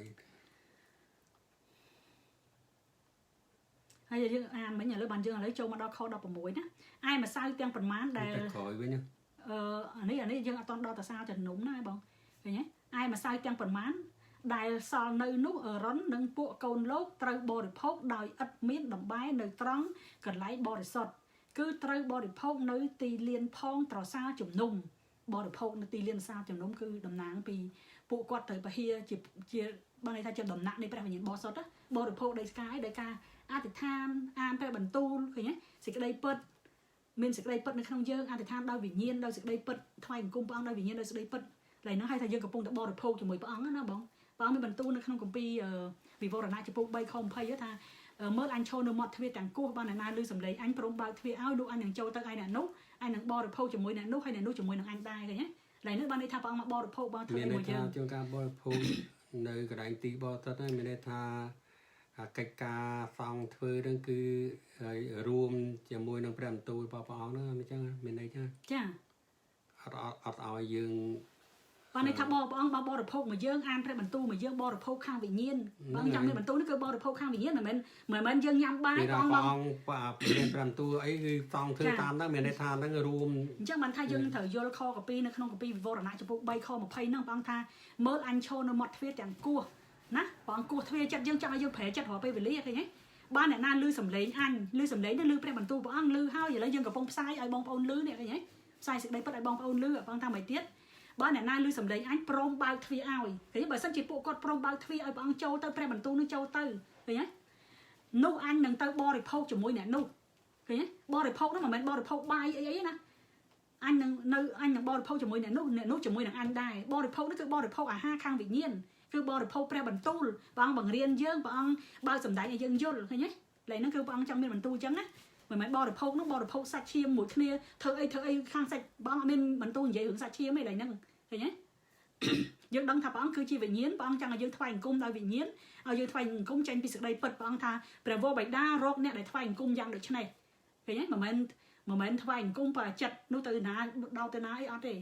A: ហើយយើងអានមិញឥឡូវបានយើងឥឡូវចូលមកដល់ខ16ណាឯម្សៅទាំងប្រមាណដែល
B: ទៅក្រោយវិញណា
A: អានេះយើងអត់តដល់តសាជំនុំណាបងឃើញទេឯម្សៅទាំងប្រមាណដែលសល់នៅនោះអឺរ៉ុននិងពួកកូនលោកត្រូវបរិភោគដោយឥតមានដំបែនៅត្រង់កន្លែងបរិសុទ្ធគឺត្រូវបរិភោគនៅទីលានផងត្រសាលជំនុំបរិភោគនៅទីលានសាលជំនុំគឺតំណាងពីពួកគាត់ត្រូវពហិជាបានន័យថាជាដំណាក់នៃព្រះវិញ្ញាណបរិសុទ្ធបរិភោគដោយកាយដោយការអធិដ្ឋានអានព្រះបន្ទូលឃើញទេសេចក្តីពិតមានសេចក្តីពិតនៅក្នុងយើងអធិដ្ឋានដោយវិញ្ញាណដោយសេចក្តីពិតថ្វាយបង្គំព្រះអង្គដោយវិញ្ញាណដោយសេចក្តីពិតឡើយហ្នឹងហើយថាយើងកំពុងតែបរិភោគជាមួយព្រះអង្គណាបងព្រះអង្គមានបន្ទូលនៅក្នុងគម្ពីរវិវរណៈចំពោះ3ខ20ថាមើលអញឈរនៅមាត់ទ្វារទាំងគោះបានអ្នកណាឮសំឡេងអញព្រមបើកទ្វារឲ្យនោះអញនឹងចូលទៅឯអ្នកនោះអញនឹងបរិភោគជាមួយអ្នកនោះហើយអ្នកនោះជាមួយនឹងអញដែរឃើញទេឡើយនេះបានន័យថាព្រះអង្គមកបរិភោគបងធ្វើ
B: មានន័
A: មួយយើង
B: យថាជួនកាលបរិភោគនៅកន្លែងទីបរិសុទ្ធហ្នឹងមានន័យថាកិច្ចការសង្ឃធ្វើហ្នឹងគឺរួមជាមួយនឹងព្រះបន្ទូលរបស់ព្រះអង្គហ្នឹងអញ្ចឹងមានន័យថា
A: ចា
B: អត់ឲ្យយើង
A: បានន័យថាបងព្រះអង្គបរិភោគមកយើងអានព្រះបន្ទូលមកយើងបរិភោគខាងវិញ្ញាណបងចង់មានបន្ទូលនេះគឺបរិភោគខាងវិញ្ញាណមិនមែនយើងញ៉ាំបាយ
B: ព្រះអង្គមានព្រះបន្ទូលអីគឺសង្ឃធ្វើតាមហ្នឹងមានន័យថាហ្នឹងរួម
A: អញ្ចឹងបានថាយើងត្រូវយល់ខកាពីនៅក្នុងកាពីវិវរណៈចំពោះ3ខ20ហ្នឹងព្រះអង្គថាមើលអញឈរនៅមាត់ទ្វារទាំងគោះណាព្រះអង្គគោះទ្វារចិត្តយើងចង់ឲ្យយើងប្រែចិត្តរាល់ពេលវេលាឃើញទេបានអ្នកណាឮសំឡេងអញឮសំឡេងនេះឮព្រះបន្ទូលព្រះអង្គឮហើយឥឡូវយើងកំពុងផ្សាយឲ្យបងប្អូនឮនេះឃើញទេផ្សាយសេចក្តីពិតឲ្យបងប្អូនឮព្រះអង្គថាមិនទៀតបើអ្នកណាឮសំឡេងអញព្រមបើកទ្វារឲ្យឃើញបើសិនជាពួកគាត់ព្រមបើកទ្វារឲ្យព្រះអង្គចូលទៅព្រះបន្ទូលនឹងចូលទៅឃើញទេនោះអញនឹងទៅបរិភោគជាមួយអ្នកនោះឃើញទេបរិភោគនោះមិនមែនបរិភោគបាយអីអីណាអញនឹងនៅអញនឹងបរិភោគជាមួយអ្នកនោះអ្នកនោះជាមួយនឹងអញដែរបរិភោគនោះគឺបរិភោគអាហារខាងវិញ្ញាណគឺបរិភោគព្រះបន្ទូលព្រះអង្គបង្រៀនយើងព្រះអង្គបើកសម្ដែងឲ្យយើងយល់ឃើញទេឡើយហ្នឹងគឺព្រះអង្គចង់មានបន្ទូលអញ្ចឹងណាមិនមែនបរិភោគនោះបរិភោគសាច់ឈាមមួយគ្នាធ្វើអីខាងសាច់ព្រះអង្គអត់មានបន្ទូលនិយាយរឿងសាច់ឈាមទេឡើយហ្នឹងឃើញទេយើងដឹងថាព្រះអង្គគឺជាវិញ្ញាណព្រះអង្គចង់ឲ្យយើងថ្វាយបង្គំដោយវិញ្ញាណឲ្យយើងថ្វាយបង្គំចេញពីសេចក្តីពិតព្រះអង្គថាព្រះវរបិតារកអ្នកដែលថ្វាយបង្គំយ៉ាងដូចនេះឃើញទេមិនមែនថ្វាយបង្គំបើចិត្តនោះទៅណាដល់ទៅណាអីអត់ទេ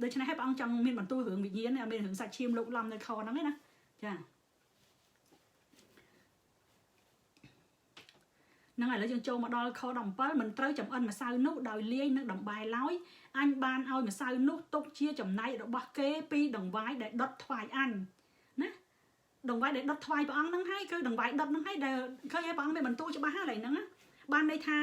A: ដូច្នេះហើយព្រះអង្គចង់មានបន្ទូលរឿងវិញ្ញាណមានរឿងសាច់ឈាមលោកឡំនៅខហ្នឹងឯណាចាហ្នឹងឥឡូវយើងចូលមកដល់ខ17មិនត្រូវចំអិនម្សៅនោះដោយលាយនឹងដំបែឡើយអញបានឲ្យម្សៅនោះទុកជាចំណែករបស់គេពីដង្វាយដែលដុតថ្វាយអញណាដង្វាយដែលដុតថ្វាយព្រះអង្គហ្នឹងហើយគឺដង្វាយដុតហ្នឹងហើយដែលឃើញឲ្យព្រះអង្គមានបន្ទូលច្បាស់ហើយហ្នឹងណាបានន័យថា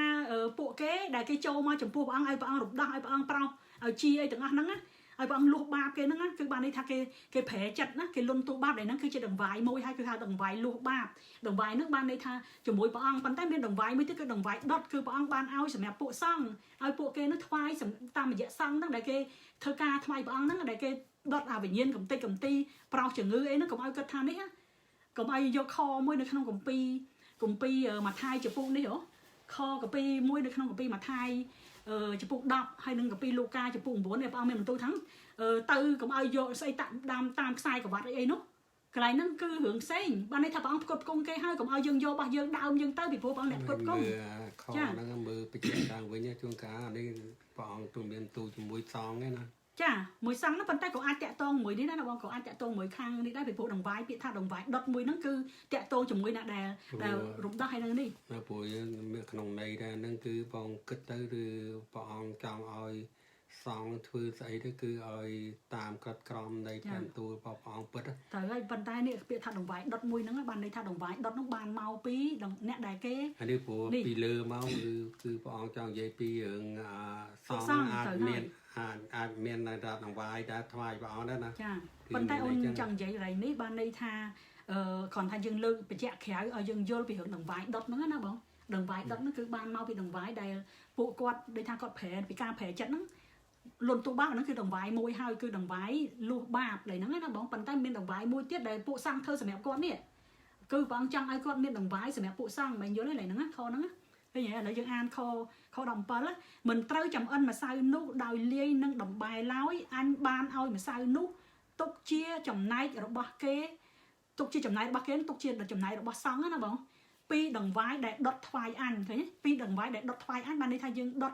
A: ពួកគេដែលគេចូលមកចំពោះព្រះអង្គឲ្យព្រះអង្គរំដោះឲ្យព្រះអង្គប្រោសឲ្យជាអីទាំងអស់ហ្នឹងណាឲ្យព្រះអង្គលុះបាបគេហ្នឹងណាគឺបានន័យថាគេប្រែចិត្តណាគេលន់ទូបាបដែលហ្នឹងគឺជាដង្វាយមួយហើយគឺហៅដង្វាយលុះបាបដង្វាយហ្នឹងបានន័យថាជាមួយព្រះអង្គប៉ុន្តែមានដង្វាយមួយទៀតគឺដង្វាយដុតគឺព្រះអង្គបានឲ្យសម្រាប់ពួកសង្ឃឲ្យពួកគេហ្នឹងថ្វាយតាមរយៈសង្ឃហ្នឹងដែលគេធ្វើការថ្វាយព្រះអង្គហ្នឹងដែលគេដុតអាវិញ្ញាណកំតិចកំទីប្រោសជំងឺអីហ្នឹងកុំឲ្យគិតថានេះណាកុំឲ្យយកខមួយនៅក្នុងគម្ពីរម៉ាថាយចំពុកនេះហ៎ខកាពីមួយនៅក្នុងកាពីម៉ាថាយចំពុក10ហើយនឹងកាពីលូកាចំពុក9នេះព្រះអង្គមានបន្ទូលថាទៅកុំឲ្យយកស្អីតាក់តាមតាមខ្សែក្រវ៉ាត់អីនោះកន្លែងហ្នឹងគឺរឿងផ្សេងបានន័យថាព្រះអង្គផ្គត់ផ្គង់គេហើយកុំឲ្យយើងយករបស់យើងដើមយើងទៅពីព្រោះព្រះអង្គអ្នកផ្គត់ផ្គង់
B: ខហ្នឹងមើលបញ្ជាក់ឡើងវិញជួនកាលនេះព្រះអង្គទូមានទូជាមួយសង្ឃឯណា
A: ចាមួយសង្ឃហ្នឹងប៉ុន្តែក៏អាចតាក់ទងមួយនេះណាបងក៏អាចតាក់ទងមួយខាងនេះដែរពីព្រោះដង្វាយពាក្យថាដង្វាយដុតមួយហ្នឹងគឺតាក់ទងជាមួយអ្នកដែលរំដោះហើយនឹងនេះ
B: ណាព្រោះមានក្នុងន័យដែរហ្នឹងគឺបងគិតទៅគឺព្រះអង្គចង់ឲ្យសង្ឃធ្វើស្អីទៅគឺឲ្យតាមក្រឹតក្រមនៃព្រះបន្ទូលរបស់ព្រះអង្គពិត
A: ត្រូវហើយប៉ុន្តែនេះពាក្យថាដង្វាយដុតមួយហ្នឹងបានន័យថាដង្វាយដុតហ្នឹងបានមកពីអ្នកដែលគេ
B: អានេះព្រោះពីលើមកគឺព្រះអង្គចង់និយាយពីរឿងសង្ឃអាចមានអាចមាននៅដង្វាយដែលថ្វាយព្រះអង្គដែរណា
A: ចាប៉ុន្តែអូនចង់និយាយកន្លែងនេះបានន័យថាគ្រាន់ថាយើងលើកបញ្ជាក់ក្រៅឲ្យយើងយល់ពីរឿងដង្វាយដុតហ្នឹងណាបងដង្វាយដុតហ្នឹងគឺបានមកពីដង្វាយដែលពួកគាត់ដូចថាគាត់ប្រែពីការប្រែចិត្តហ្នឹងលន់ទូបាបហ្នឹងគឺដង្វាយមួយហើយគឺដង្វាយលុះបាបឡើយហ្នឹងណាបងប៉ុន្តែមានដង្វាយមួយទៀតដែលពួកសង្ឃធ្វើសម្រាប់គាត់នេះគឺព្រះអង្គចង់ឲ្យគាត់មានដង្វាយសម្រាប់ពួកសង្ឃមិនយល់ទេឡើយហ្នឹងណាខហ្នឹងណាឃើញទេឥឡូវយើងអានខ17មិនត្រូវចំអិនម្សៅនោះដោយលាយនឹងដំបែឡើយអញបានឲ្យម្សៅនោះទុកជាចំណែករបស់គេទុកជាចំណែករបស់គេទុកជាចំណែករបស់សង្ឃណាបងពីដង្វាយដែលដុតថ្វាយអញឃើញទេពីដង្វាយដែលដុតថ្វាយអញបានន័យថាយើងដុត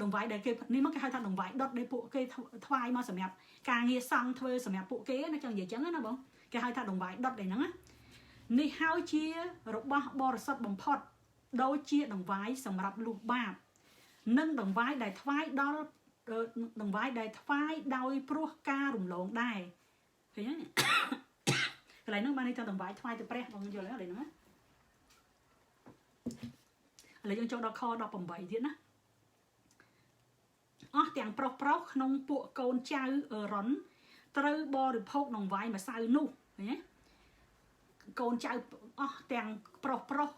A: ដង្វាយដែលគេនេះមកគេហៅថាដង្វាយដុតដែលពួកគេថ្វាយមកសម្រាប់ការងារសង្ឃធ្វើសម្រាប់ពួកគេណាចង់និយាយចឹងណាបងគេហៅថាដង្វាយដុតដែលហ្នឹងណានេះហើយជារបស់បរិសុទ្ធបំផុត ដូចជាដង្វាយសម្រាប់លុះបាបនិងដង្វាយដែលថ្វាយដល់ដង្វាយដែលថ្វាយដោយព្រោះការរំលងដែរឃើញទេកន្លែងហ្នឹងបានន័យថាដង្វាយថ្វាយទៅព្រះបងយល់ទេកន្លែងហ្នឹងឥឡូវយើងចូលដល់ខ18ទៀតណាអស់ទាំងប្រុសប្រុសក្នុងពួកកូនចៅអឺរ៉ុនត្រូវបរិភោគដង្វាយម្សៅនោះឃើញទេកូនចៅអស់ទាំងប្រុសប្រុស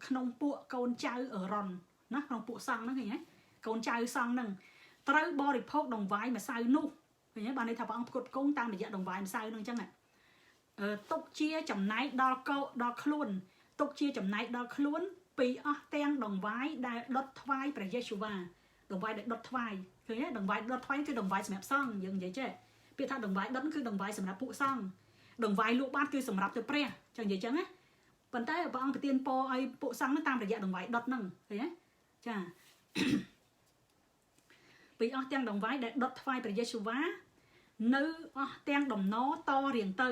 A: ក្នុងពួកកូនចៅអឺរ៉ុនណាក្នុងពួកសង្ឃហ្នឹងឃើញទេកូនចៅសង្ឃហ្នឹងត្រូវបរិភោគដង្វាយម្សៅនោះឃើញទេបានន័យថាព្រះអង្គផ្គត់ផ្គង់តាមរយៈដង្វាយម្សៅហ្នឹងអញ្ចឹងទុកជាចំណែកដល់កោដល់ខ្លួនទុកជាចំណែកដល់ខ្លួនពីអស់ទាំងដង្វាយដែលដុតថ្វាយព្រះយេស៊ូវ៉ាដង្វាយដែលដុតថ្វាយឃើញទេដង្វាយដុតថ្វាយគឺដង្វាយសម្រាប់សង្ឃយើងនិយាយចេះពាក្យថាដង្វាយដុតគឺដង្វាយសម្រាប់ពួកសង្ឃដង្វាយលក់បាតគឺសម្រាប់ទៅព្រះចឹងនិយាយចឹងណាប៉ុន្តែព្រះអង្គប្រទានពរឲ្យពួកសង្ឃតាមរយៈដង្វាយដុតហ្នឹងឃើញទេចាពីអស់ទាំងដង្វាយដែលដុតថ្វាយព្រះយេស៊ូវ៉ានៅអស់ទាំងដំណតរៀងទៅ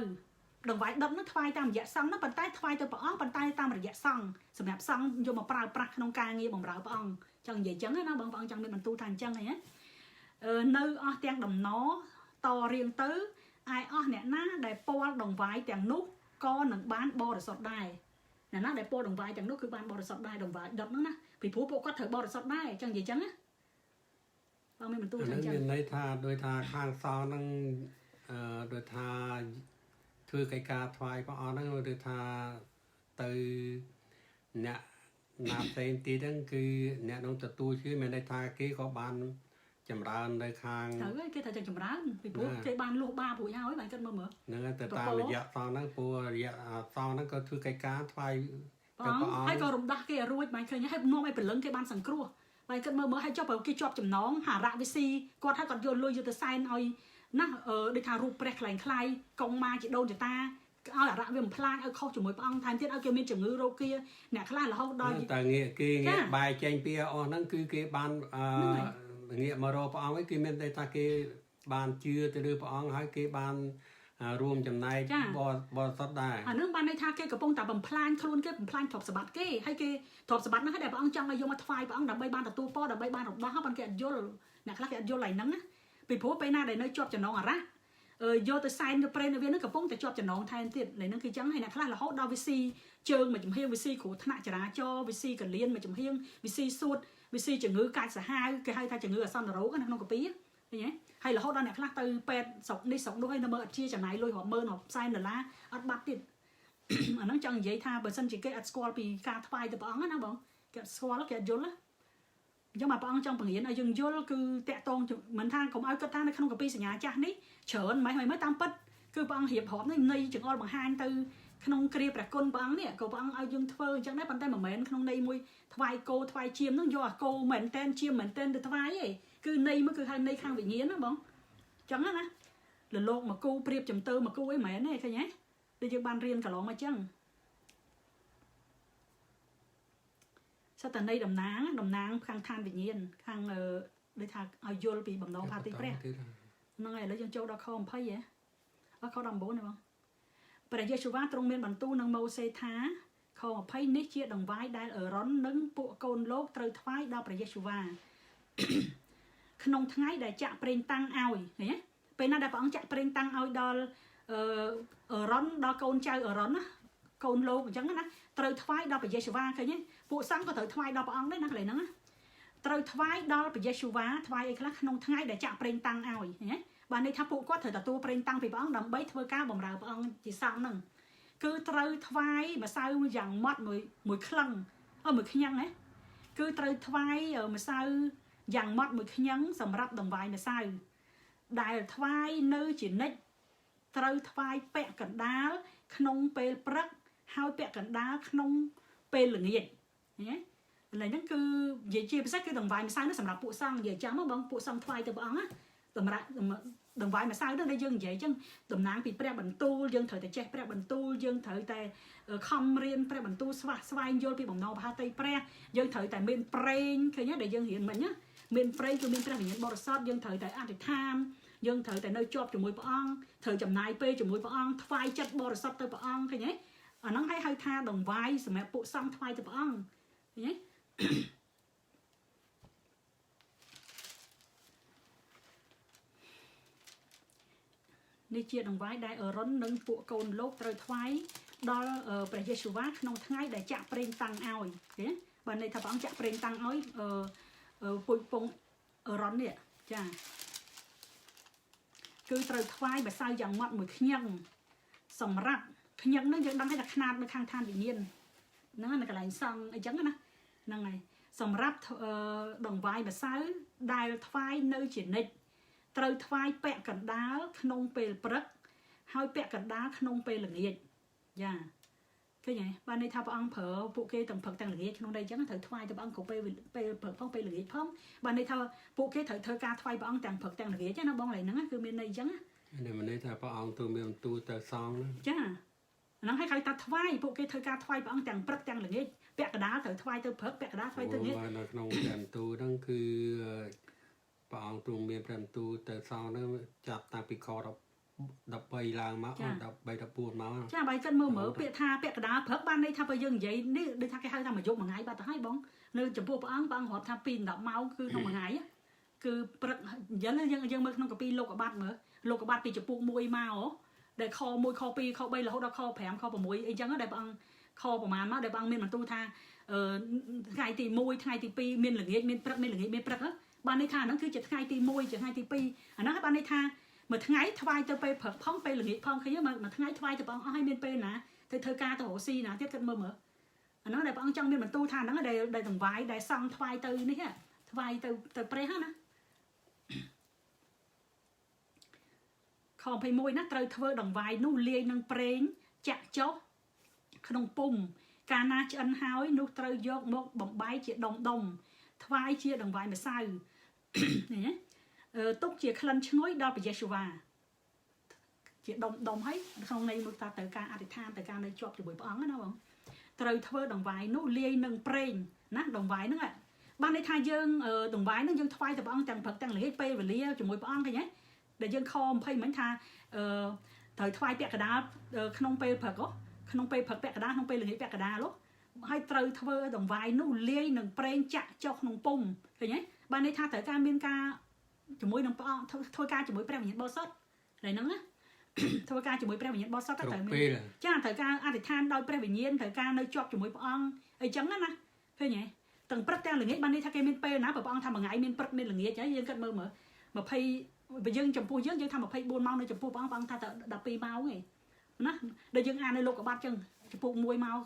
A: ដង្វាយដុតនោះថ្វាយតាមរយៈសង្ឃនោះប៉ុន្តែថ្វាយទៅព្រះអង្គប៉ុន្តែតាមរយៈសង្ឃសម្រាប់សង្ឃយកមកប្រើប្រាស់ក្នុងការងារបម្រើព្រះអង្គចង់និយាយចឹងណាបងប្អូនចង់មានបន្ទូលថាអញ្ចឹងហីណានៅអស់ទាំងដំណតរៀងទៅឯអស់អ្នកណាដែលពាល់ដង្វាយទាំងនោះក៏នឹងបានបរិសុទ្ធដែរអ្នកណាដែលពាល់ដង្វាយទាំងនោះគឺបានបរិសុទ្ធដែរដង្វាយដុតហ្នឹងណាពីព្រោះពួកគាត់ត្រូវបរិសុទ្ធដែរចង់និយាយចឹងណាបងមានបន្ទូលថាអញ្ចឹង
B: មានន័យថាដោយថាខាងសង្ឃហ្នឹងដោយថាធ្វើកិច្ចការថ្វាយព្រះអង្គហ្នឹងឬថាទៅអ្នកណាផ្សេងទៀតហ្នឹងគឺអ្នកនោះទទួលជឿមានន័យថាគេក៏បានចម្រើននៅខាង
A: ត្រូវហើយគេថាจะចម្រើនពីព្រោះគេបានលុះបារួចហើយបានគិតមើលមើល
B: ហ្នឹងទៅតាមរយៈសង្ឃហ្នឹងព្រោះរយៈសង្ឃហ្នឹងក៏ធ្វើកិច្ចការថ្វាយ
A: ព្រះអង្គហើយក៏រំដោះគេឲ្យរួចបានឃើញហើយនាំឲ្យព្រលឹងគេបានសង្គ្រោះបានគិតមើលមើលហើយចុះបើគេជាប់ចំណងហារៈវិស៊ីគាត់ហើយគាត់យកលុយយកទៅសែនឲ្យណាដូចថារូបព្រះខ្លែងខ្លាយកងម៉ាជាដូនជាតាឲ្យអារៈវាបំផ្លាញឲ្យខុសជាមួយព្រះអង្គថែមទៀតឲ្យគេមានជំងឺរោគាអ្នកខ្លះរហូតដល់
B: តែងាកគេងាកបែកចេញពីអស់ហ្នឹងគឺគេបានងាកមករកព្រះអង្គវិញគឺមានន័យថាគេបានជឿទៅលើព្រះអង្គហើយគេបានរួមចំណែកបរិសុទ្ធដែរ
A: អានឹងបានន័យថាគេកំពុងតែបំផ្លាញខ្លួនគេបំផ្លាញទ្រព្យសម្បត្តិគេហើយគេទ្រព្យសម្បត្តិហ្នឹងដែលព្រះអង្គចង់ឲ្យយកមកថ្វាយព្រះអង្គដើម្បីបានទទួលពរដើម្បីបានរំដោះប៉ុន្តែគេអត់យល់អ្នកខ្លះគេអត់យល់ឡើយហ្នឹងណាពីព្រោះពេលណាដែលនៅជាប់ចំណងអារៈយកទៅសែនទៅប្រេនវានឹងកំពុងតែជាប់ចំណងថែមទៀតឡើយហ្នឹងគឺចឹងហើយអ្នកខ្លះរហូតដល់វិស៊ីជើងមួយចំហៀងវិស៊ីគ្រោះថ្នាក់ចរាចរណ៍វិស៊ីកលៀនមួយចំហៀងវិស៊ីសួតវិស៊ីជំងឺកាចសាហាវគេហៅថាជំងឺអាសន្នរោគនៅក្នុងកាពីឃើញទេហើយរហូតដល់អ្នកខ្លះទៅពេទ្យស្រុកនេះស្រុកនោះហើយនៅមើលអត់ជាចំណាយលុយរាប់ម៉ឺនរាប់សែនដុល្លារអត់បាត់ទៀតអាហ្នឹងចង់និយាយថាបើសិនជាគេអត់ស្គាល់ពីការថ្វាយទៅព្រះអង្គណាបងគេអត់ស្គាល់គេអត់យល់ណាអញ្ចឹងមកព្រះអង្គចង់បង្រៀនឲ្យយើងយល់គឺតាក់តងមិនថាកុំឲ្យគិតថានៅក្នុងកាពីសញ្ញាចាស់នេះច្រើនមិនមិនតាមពិតគឺព្រះអង្គរៀបរាប់នេះនៃចង្អុលបង្ហាញទៅក្នុងគ្រាព្រះគុណព្រះអង្គនេះក៏ព្រះអង្គឲ្យយើងធ្វើអញ្ចឹងដែរប៉ុន្តែមិនមែនក្នុងន័យមួយថ្វាយគោថ្វាយជាមហ្នឹងយកអាគោមែនតែនជាមមែនតែនទៅថ្វាយឯងគឺន័យមួយគឺហៅន័យខាងវិញ្ញាណណាបងអញ្ចឹងណាលលោកមកគូប្រៀបចំទៅមកគូអីមែនទេឃើញទេដូចយើងបានរៀនកន្លងមកអញ្ចឹងសតន័យតំណាងតំណាងខាងឋានវិញ្ញាណខាងដូចថាឲ្យយល់ពីបំណងផាទីព្រះហ្នឹងហើយឥឡូវយើងចូលដល់ខ20ហ៎អត់ខ19ទេបងព្រះយេស៊ូវ៉ាទ្រង់មានបន្ទូលនឹងម៉ូសេថាខ20នេះជាដង្វាយដែលអឺរ៉ុននិងពួកកូនលោកត្រូវថ្វាយដល់ព្រះយេស៊ូវ៉ាក្នុងថ្ងៃដែលចាក់ប្រេងតាំងឲ្យឃើញទេពេលណាដែលព្រះអង្គចាក់ប្រេងតាំងឲ្យដល់អឺរ៉ុនដល់កូនចៅអឺរ៉ុនណាកូនលោកអញ្ចឹងណាត្រូវថ្វាយដល់ព្រះយេស៊ូវ៉ាឃើញទេពួកសង្ឃក៏ត្រូវថ្វាយដល់ព្រះអង្គដែរណាកន្លែងហ្នឹងណាត្រូវថ្វាយដល់ព្រះយេស៊ូវ៉ាថ្វាយអីខ្លះក្នុងថ្ងៃដែលចាក់ប្រេងតាំងឲ្យឃើញទេបានន័យថាពួកគាត់ត្រូវទទួលប្រេងតាំងពីព្រះអង្គដើម្បីធ្វើការបម្រើព្រះអង្គជាសង្ឃហ្នឹងគឺត្រូវថ្វាយម្សៅយ៉ាងម៉ត់មួយក្លឹងមួយខ្ញឹងណាគឺត្រូវថ្វាយម្សៅយ៉ាងម៉ត់មួយខ្ញឹងសម្រាប់ដង្វាយម្សៅដែលថ្វាយនៅជានិច្ចត្រូវថ្វាយពាក់កណ្ដាលក្នុងពេលព្រឹកហើយពាក់កណ្ដាលក្នុងពេលល្ងាចណាកន្លែងហ្នឹងគឺនិយាយជាពិសេសគឺដង្វាយម្សៅនោះសម្រាប់ពួកសង្ឃនិយាយចាំបងពួកសង្ឃថ្វាយទៅព្រះអង្គណាសម្រាប់ដង្វាយម្សៅនោះដែលយើងនិយាយចឹងតំណាងពីព្រះបន្ទូលយើងត្រូវតែចេះព្រះបន្ទូលយើងត្រូវតែខំរៀនព្រះបន្ទូលស្វះស្វែងយល់ពីបំណងប្រហតីព្រះយើងត្រូវតែមានប្រេងឃើញទេដែលយើងរៀនមិញណាមានប្រេងគឺមានព្រះវិញ្ញាណបរិសុទ្ធយើងត្រូវតែអធិដ្ឋានយើងត្រូវតែនៅជាប់ជាមួយព្រះអង្គត្រូវចំណាយពេលជាមួយព្រះអង្គថ្វាយចិត្តបរិសុទ្ធទៅព្រះអង្គឃើញទេអាហ្នឹងហើយហៅថាដង្វាយសម្រាប់ពួកសង្ឃថ្វាយទៅព្រះអង្គ ឃើញទេនេះជាដង្វាយដែលអរុននិងពួកកូនលោកត្រូវថ្វាយដល់ព្រះយេស៊ូវ៉ាក្នុងថ្ងៃដែលចាក់ប្រេងតាំងឲ្យទេបើន័យថាព្រះអង្គចាក់ប្រេងតាំងឲ្យពូជពងអរុននេះចាគឺត្រូវថ្វាយម្សៅយ៉ាងម៉ត់មួយខ្ញឹងសម្រាប់ខ្ញឹងនឹងយើងដឹងហើយថាខ្នាតនៅខាងឋានវិញ្ញាណហ្នឹងនៅកន្លែងសង់អីចឹងណាហ្នឹងហើយសម្រាប់ដង្វាយម្សៅដែលថ្វាយនៅជានិច្ចត្រូវថ្វាយពាក់កណ្ដាលក្នុងពេលព្រឹកហើយពាក់កណ្ដាលក្នុងពេលល្ងាចយ៉ាឃើញទេបានន័យថាព្រះអង្គប្រើពួកគេទាំងព្រឹកទាំងល្ងាចក្នុងន័យអញ្ចឹងត្រូវថ្វាយទៅព្រះអង្គគ្រប់ពេលពេលព្រឹកផងពេលល្ងាចផងបានន័យថាពួកគេត្រូវធ្វើការថ្វាយព្រះអង្គទាំងព្រឹកទាំងល្ងាចណាបងឡើយហ្នឹងគឺមានន័យអញ្ចឹង
B: នេះមានន័យថាព្រះអង្គទូមានទូទៅសង
A: ចាហ្នឹងហើយគេថាថ្វាយពួកគេធ្វើការថ្វាយព្រះអង្គទាំងព្រឹកទាំងល្ងាចពាក់កណ្ដាលត្រូវថ្វាយទៅព្រឹកពាក់កណ្ដាលថ្វាយទៅល្ងាច
B: នៅក្នុងព្រះបន្ទូលហ្នឹងគឺព្រះអង្គទ្រង់មានព្រះបន្ទូលទៅសងហ្នឹងចាប់តាំងពីខ13ឡើងមក13 14មក
A: ចាបើគិតមើលមើលពាក្យថាពាក្យកណ្ដាលព្រឹកបានន័យថាបើយើងនិយាយនេះដូចថាគេហៅថាមួយយប់មួយថ្ងៃបាត់ទៅហើយបងនៅចំពោះព្រះអង្គព្រះអង្គរាប់ថា2 10ម៉ោងគឺក្នុងមួយថ្ងៃគឺព្រឹកអញ្ចឹងយើងមើលក្នុងកាពីលោកបាត់មើលលោកបាត់ពីចំពោះ1មកដែលខ1ខ2ខ3រហូតដល់ខ5ខ6អីចឹងដែលព្រះអង្គខប្រហែលមកដែលព្រះអង្គមានបន្ទូលថាថ្ងៃទី1ថ្ងៃទី2មានល្ងាចមានព្រឹកមានល្ងាចមានព្រឹកបានន័យថាហ្នឹងគឺជាថ្ងៃទី1ជាថ្ងៃទី2អាហ្នឹងបានន័យថាមួយថ្ងៃថ្វាយទៅពេលព្រឹកផងពេលល្ងាចផងឃើញមួយថ្ងៃថ្វាយទៅព្រះអង្គអស់ហើយមានពេលណាទៅធ្វើការទៅរកស៊ីណាទៀតគិតមើលមើលអាហ្នឹងដែលព្រះអង្គចង់មានបន្ទូលថាហ្នឹងដែលដែលដង្វាយដែលសង់ថ្វាយទៅនេះថ្វាយទៅទៅព្រះណាខ21ណាត្រូវធ្វើដង្វាយនោះលាយនឹងប្រេងចាក់ចុះក្នុងពុំកាលណាឆ្អិនហើយនោះត្រូវយកមកបំបែកជាដុំដុំថ្វាយជាដង្វាយម្សៅនេះណាទុកជាក្លិនឈ្ងុយដល់ព្រះយេស៊ូវ៉ាជាដុំដុំហើយក្នុងន័យមួយថាត្រូវការអធិដ្ឋានត្រូវការនៅជាប់ជាមួយព្រះអង្គណាបងត្រូវធ្វើដង្វាយនោះលាយនឹងប្រេងណាដង្វាយហ្នឹងបានន័យថាយើងដង្វាយហ្នឹងយើងថ្វាយទៅព្រះអង្គទាំងព្រឹកទាំងល្ងាចពេលវេលាជាមួយព្រះអង្គឃើញទេដែលយើងខ20មិញថាត្រូវថ្វាយពាក់កណ្ដាលក្នុងពេលព្រឹកក្នុងពេលព្រឹកពាក់កណ្ដាលក្នុងពេលល្ងាចពាក់កណ្ដាលហើយត្រូវធ្វើដង្វាយនោះលាយនឹងប្រេងចាក់ចុះក្នុងពុំឃើញទេបានន័យថាត្រូវការមានការជាមួយនឹងព្រះអង្គធ្វើការជាមួយព្រះវិញ្ញាណបរិសុទ្ធឡើយហ្នឹងណាធ្វើការជាមួយព្រះវិញ្ញាណបរិសុទ្ធត្រូវមានចាត្រូវការអធិដ្ឋានដោយព្រះវិញ្ញាណត្រូវការនៅជាប់ជាមួយព្រះអង្គអីចឹងណាឃើញទេទាំងព្រឹកទាំងល្ងាចបានន័យថាគេមានពេលណាព្រះអង្គថាមួយថ្ងៃមានព្រឹកមានល្ងាចហើយយើងគិតមើលមើល20បើយើងចំពោះយើងយើងថា24ម៉ោងនៅចំពោះព្រះអង្គព្រះអង្គថាតែ12ម៉ោងឯងណាដែលយើងអាននៅលោកបាត់ចឹងចំពោះ1ម៉ោង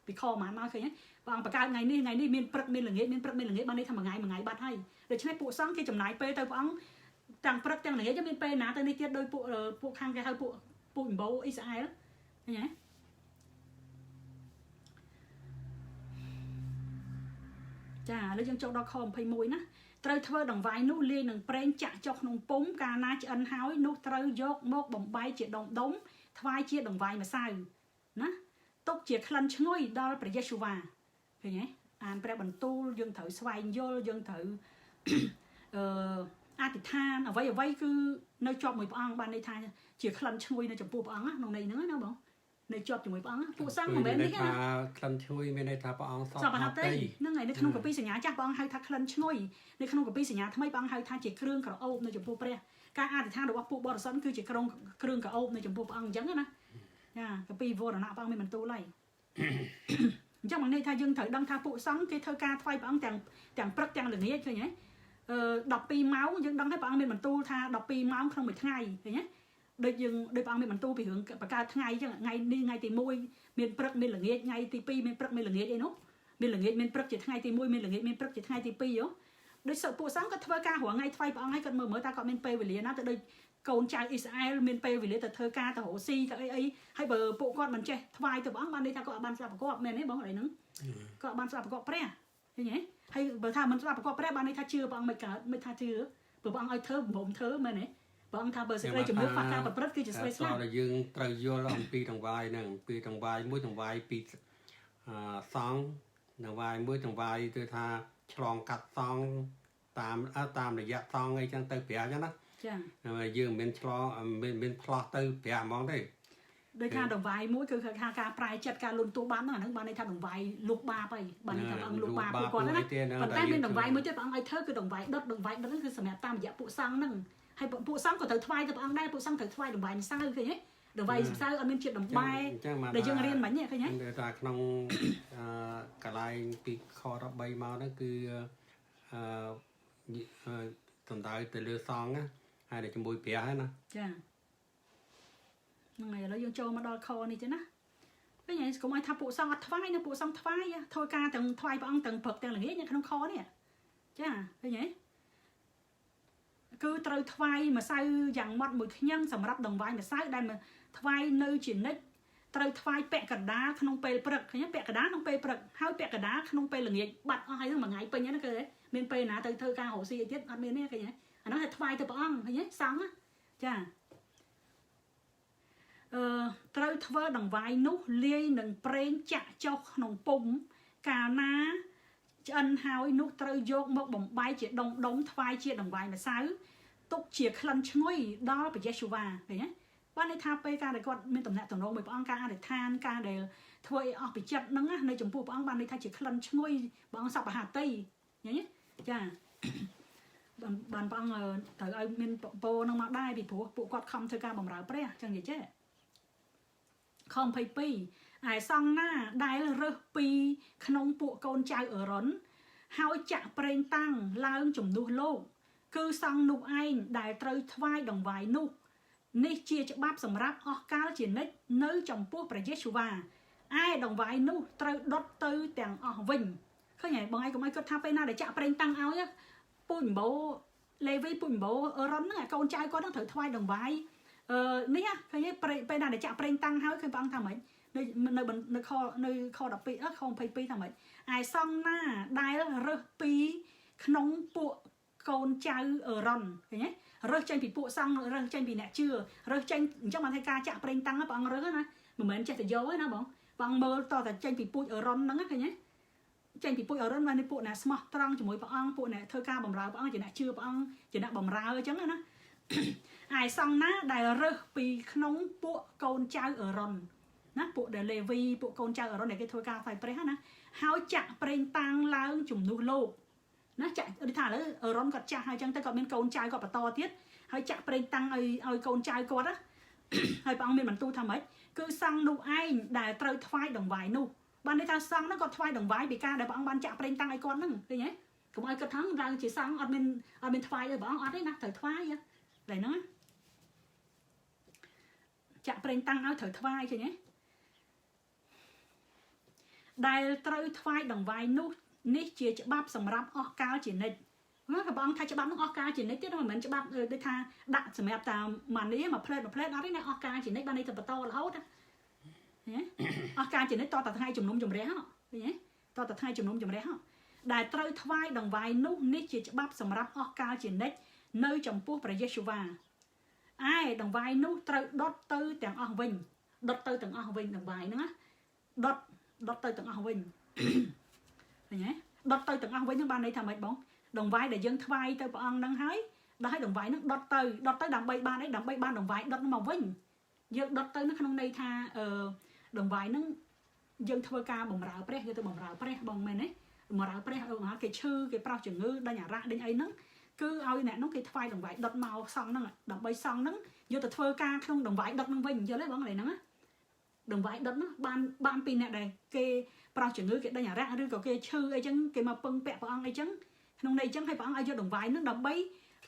A: ពីខប្រហែលមកឃើញទេព្រះអង្គបង្កើតថ្ងៃនេះថ្ងៃនេះមានព្រឹកមានល្ងាចមានព្រឹកមានល្ងាចបានន័យថាមួយថ្ងៃមួយថ្ងៃបាត់ហើយដូច្នេះពួកសង្ឃគេចំណាយពេលទៅព្រះអង្គទាំងព្រឹកទាំងល្ងាចមានពេលណាទៅនេះទៀតដោយពួកពួកខាងគេហៅពួកពួកអ៊ីបូអ៊ីស្រាអែលឃើញទេចាឥឡូវយើងចូលដល់ខ21ណាត្រូវធ្វើដង្វាយនោះលាយនឹងប្រេងចាក់ចុះក្នុងពុំកាលណាឆ្អិនហើយនោះត្រូវយកមកបំបែកជាដុំដុំថ្វាយជាដង្វាយម្សៅណាទុកជាក្លិនឈ្ងុយដល់ព្រះយេស៊ូវ៉ាឃើញទេអានព្រះបន្ទូលយើងត្រូវស្វែងយល់យើងត្រូវអធិដ្ឋានអ្វីអ្វីគឺនៅជាប់មួយព្រះអង្គបានន័យថាជាក្លិនឈ្ងុយនៅចំពោះព្រះអង្គក្នុងន័យហ្នឹងណាបងនៅជាប់ជាមួយព្រះអង្គពួកសង្ឃមិនមែននេះណា
B: ក្លិនឈ្ងុយមានន័យថាព្រះអង្គសពហតិ
A: ហ្នឹងហើយនៅក្នុងកាពីសញ្ញាចាស់ព្រះអង្គហៅថាក្លិនឈ្ងុយនៅក្នុងកាពីសញ្ញាថ្មីព្រះអង្គហៅថាជាគ្រឿងក្រអូបនៅចំពោះព្រះការអធិដ្ឋានរបស់ពួកបរិសុទ្ធគឺជាគ្រឿងក្រអូបនៅចំពោះព្រះអង្គអញ្ចឹងណាចាកាពីវរណៈព្រះអង្គមានបន្ទូលហើយអញ្ចឹងបានន័យថាយើងត្រូវដឹងថាពួកសង្ឃគេធ្វើការថ្វាយព្រះអង្គទាំងទាំងព្រឹកទាំងល្ងាចឃើញទេ12ម៉ោងយើងដឹងហើយព្រះអង្គមានបន្ទូលថា12ម៉ោងក្នុងមួយថ្ងៃឃើញទេដូចយើងដូចព្រះអង្គមានបន្ទូលពីរឿងបង្កើតថ្ងៃអញ្ចឹងថ្ងៃនេះថ្ងៃទី1មានព្រឹកមានល្ងាចថ្ងៃទី2មានព្រឹកមានល្ងាចអីនោះមានល្ងាចមានព្រឹកជាថ្ងៃទី1មានល្ងាចមានព្រឹកជាថ្ងៃទី2ហ៎ដូចសិស្សពួកសង្ឃក៏ធ្វើការរាល់ថ្ងៃថ្វាយព្រះអង្គហើយគាត់មើលមើលតើគាត់មានពេលវេលាណាទៅដូចកូនចៅអ៊ីស្រាអែលមានពេលវេលាទៅធ្វើការទៅរកស៊ីទៅអីអីហើយបើពួកគាត់មិនចេះថ្វាយទៅព្រះអង្គបានន័យថាគាត់អត់បានស្ដាប់ប្រកបមែនទេបងកន្លែងហ្នឹងគាត់អត់បានស្ដាប់ប្រកបព្រះឃើញទេហើយបើថាមិនស្ដាប់ប្រកបព្រះបានន័យថាជឿព្រះអង្គមិនកើតមិនថាជឿព្រោះព្រះអង្គឲ្យធ្វើមិនព្រមធ្វើមែនទេព្រះអង្គថាបើសេចក្តីជំនឿខ្វះការប្រព្រឹត្តគឺជាសេចក្តីស្លាប់
B: តែយើងត្រូវយល់អំពីដង្វាយហ្នឹងពីដង្វាយមួយដង្វាយពីសង្ឃដង្វាយមួយដង្វាយគឺថាឆ្លងកាត់សង្ឃតាមតាមរយៈសង្ឃអីចឹងទៅព្រះចឹងណា
A: ចា
B: យើងមិនមែនឆ្លងមិនមែនផ្លោះទៅព្រះហ្មងទេ
A: ដោយថាដង្វាយមួយគឺថាការប្រែចិត្តការលន់តួបាបហ្នឹងអាហ្នឹងបានន័យថាដង្វាយលុកបាបហើយបានន័យថាព្រះអង្គលុកបាបពួកគាត់ណាប៉ុន្តែមានដង្វាយមួយទៀតព្រះអង្គឲ្យធ្វើគឺដង្វាយដុតដង្វាយដុតហ្នឹងគឺសម្រាប់តាមរយៈពួកសង្ឃហ្នឹងហើយពួកសង្ឃក៏ត្រូវថ្វាយទៅព្រះអង្គដែរពួកសង្ឃត្រូវថ្វាយដង្វាយម្សៅឃើញទេដង្វាយម្សៅអត់មានជាតិដំបែដែលយើងរៀនមិញឃើញទេ
B: ថាក្នុងអឺកន្លែងពីខ13មកហ្នឹងគឺអឺសំដៅទៅលើសង្ឃណាហើយដែលជាមួយព្រះហ្នឹងណា
A: ចាហ្នឹងហើយឥឡូវយើងចូលមកដល់ខនេះទេណាឃើញហើយកុំឲ្យថាពួកសង្ឃអត់ថ្វាយណាពួកសង្ឃថ្វាយធ្វើការទាំងថ្វាយព្រះអង្គទាំងព្រឹកទាំងល្ងាចនៅក្នុងខនេះចាឃើញទេគឺត្រូវថ្វាយម្សៅយ៉ាងម៉ត់មួយខ្ញឹងសម្រាប់ដង្វាយម្សៅដែលថ្វាយនៅជានិច្ចត្រូវថ្វាយពាក់កណ្ដាលក្នុងពេលព្រឹកឃើញពាក់កណ្ដាលក្នុងពេលព្រឹកហើយពាក់កណ្ដាលក្នុងពេលល្ងាចបាត់អស់ហើយហ្នឹងមួយថ្ងៃពេញហ្នឹងគឺមានពេលណាទៅធ្វើការរកស៊ីអីទៀតអត់មានទេឃើញទេអាហ្នឹងឲ្យថ្វាយទៅព្រះអង្គឃើញទេសង្ឃចាអឺត្រូវធ្វើដង្វាយនោះលាយនឹងប្រេងចាក់ចុះក្នុងពុំកាលណាឆ្អិនហើយនោះត្រូវយកមកបំបែកជាដុំដុំថ្វាយជាដង្វាយម្សៅទុកជាក្លិនឈ្ងុយដល់ព្រះយេស៊ូវ៉ាឃើញទេបានន័យថាពេលការដែលគាត់មានតំណែងតំណងមួយព្រះអង្គការអធិដ្ឋានការដែលធ្វើឲ្យអស់ពីចិត្តហ្នឹងណានៅចំពោះព្រះអង្គបានន័យថាជាក្លិនឈ្ងុយព្រះអង្គសពហតីឃើញទេចាបានព្រះអង្គត្រូវឲ្យមានពោនឹងមកដែរពីព្រោះពួកគាត់ខំធ្វើការបម្រើព្រះចឹងនិយាយចេះខ22ឯសង្ឃណាដែលរើសពីក្នុងពួកកូនចៅអឺរ៉ុនហើយចាក់ប្រេងតាំងឡើងជំនួសលោកគឺសង្ឃនោះឯងដែលត្រូវថ្វាយដង្វាយនោះនេះជាច្បាប់សម្រាប់អស់កាលជានិច្ចនៅចំពោះព្រះយេស៊ូវ៉ាឯដង្វាយនោះត្រូវដុតទៅទាំងអស់វិញឃើញហើយបងឯងកុំឲ្យគិតថាពេលណាដែលចាក់ប្រេងតាំងឲ្យពូជអំបូលេវីពូជអំបូអឺរ៉ុនហ្នឹងកូនចៅគាត់ហ្នឹងត្រូវថ្វាយដង្វាយអឺនេះឃើញទេពេលណាដែលចាក់ប្រេងតាំងហើយឃើញព្រះអង្គថាម៉េចនៅនៅនៅខនៅខ12អឺខ22ថាម៉េចឯសង្ឃណាដែលរើសពីក្នុងពួកកូនចៅអឺរ៉ុនឃើញទេរើសចេញពីពួកសង្ឃរើសចេញពីអ្នកជឿរើសចេញអញ្ចឹងបានថាការចាក់ប្រេងតាំងព្រះអង្គរើសណាមិនមែនចេះតែយកទេណាបងព្រះអង្គមើលតតែចេញពីពូជអឺរ៉ុនហ្នឹងឃើញទេចេញពីពូជអរុនបាននេះពួកអ្នកស្មោះត្រង់ជាមួយព្រះអង្គពួកអ្នកធ្វើការបម្រើព្រះអង្គជាអ្នកជឿព្រះអង្គជាអ្នកបម្រើអញ្ចឹងណាឯសង្ឃណាដែលរើសពីក្នុងពួកកូនចៅអរុនណាពួកដែលលេវីពួកកូនចៅអរុនដែលគេធ្វើការថ្វាយព្រះណាហើយចាក់ប្រេងតាំងឡើងជំនួសលោកណាចាក់ដូចថាឥឡូវអរុនគាត់ចាស់ហើយអញ្ចឹងទៅគាត់មានកូនចៅគាត់បន្តទៀតហើយចាក់ប្រេងតាំងឲ្យឲ្យកូនចៅគាត់ណាហើយព្រះអង្គមានបន្ទូលថាម៉េចគឺសង្ឃនោះឯងដែលត្រូវថ្វាយដង្វាយនោះបានន័យថាសង្ឃហ្នឹងគាត់ថ្វាយដង្វាយពីការដែលព្រះអង្គបានចាក់ប្រេងតាំងឲ្យគាត់ហ្នឹងឃើញទេកុំឲ្យគិតថាឡើងជាសង្ឃអត់មានអត់មានថ្វាយទេព្រះអង្គអត់ទេណាត្រូវថ្វាយតែហ្នឹងចាក់ប្រេងតាំងឲ្យត្រូវថ្វាយឃើញទេដែលត្រូវថ្វាយដង្វាយនោះនេះជាច្បាប់សម្រាប់អស់កាលជានិច្ចព្រះអង្គថាច្បាប់នោះអស់កាលជានិច្ចទៀតមិនមែនច្បាប់ដូចថាដាក់សម្រាប់តាមម៉ានេះមួយផ្លេតមួយផ្លេតអត់ទេណាអស់កាលជានិច្ចបានន័យថាបន្តរហូតណាអស់ការជានិច្ចតតែថ្ងៃជំនុំជម្រះឃើញទេតតែថ្ងៃជំនុំជម្រះដែលត្រូវថ្វាយដង្វាយនោះនេះជាច្បាប់សម្រាប់អស់កាលជានិច្ចនៅចំពោះព្រះយេស៊ូវ៉ាឯដង្វាយនោះត្រូវដុតទៅទាំងអស់វិញដុតទៅទាំងអស់វិញដង្វាយហ្នឹងណាដុតដុតទៅទាំងអស់វិញឃើញទេដុតទៅទាំងអស់វិញហ្នឹងបានន័យថាម៉េចបងដង្វាយដែលយើងថ្វាយទៅព្រះអង្គហ្នឹងហើយដល់ឲ្យដង្វាយហ្នឹងដុតទៅដុតទៅដើម្បីបានអីដើម្បីបានដង្វាយដុតមកវិញយើងដុតទៅនៅក្នុងន័យថាអឺដង្វាយហ្នឹងយើងធ្វើការបម្រើព្រះយើងទៅបម្រើព្រះបងមែនទេបម្រើព្រះឲ្យគេឈឺគេប្រោះជំងឺដេញអារៈដេញអីហ្នឹងគឺឲ្យអ្នកនោះគេថ្វាយដង្វាយដុតមកសង់ហ្នឹងដើម្បីសង់ហ្នឹងយកទៅធ្វើការក្នុងដង្វាយដុតហ្នឹងវិញយល់ទេបងកន្លែងហ្នឹងណាដង្វាយដុតហ្នឹងបានបានពីអ្នកដែលគេប្រោះជំងឺគេដេញអារៈឬក៏គេឈឺអីចឹងគេមកពឹងពាក់ព្រះអង្គអីចឹងក្នុងន័យចឹងឲ្យព្រះអង្គឲ្យយកដង្វាយហ្នឹងដើម្បី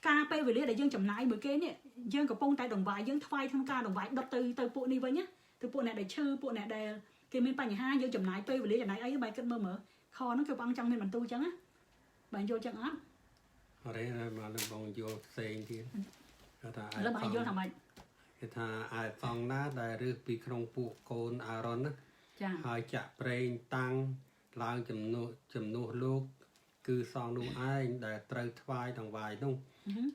A: ការពេលវេលាដែលយើងចំណាយមួយគេនេះយើងកំពុងតែដង្វាយយើងថ្វាយក្នុងការដង្វាយដុតទៅទៅពួកនេះវិញណាទៅពួកអ្នកដែលឈឺពួកអ្នកដែលគេមានបញ្ហាយើងចំណាយពេលវេលាចំណាយអីបែរគិតមើលមើលខហ្នឹងគឺព្រះអង្គចង់មានបន្ទូលចឹងណាបើយល់ចឹងអត់
B: អរេមកនឹងបងយល់ផ្សេងទៀតគាត់ថា
A: ឥឡូវបងយល់ថាម៉េច
B: គេថាឯសង្ឃណាដែលរើសពីក្នុងពួកកូនអារ៉ុនណា
A: ចា
B: ហើយចាក់ប្រេងតាំងឡើងជំនួសជំនួសលោកគឺសង្ឃនោះឯងដែលត្រូវថ្វាយដង្វាយនោះ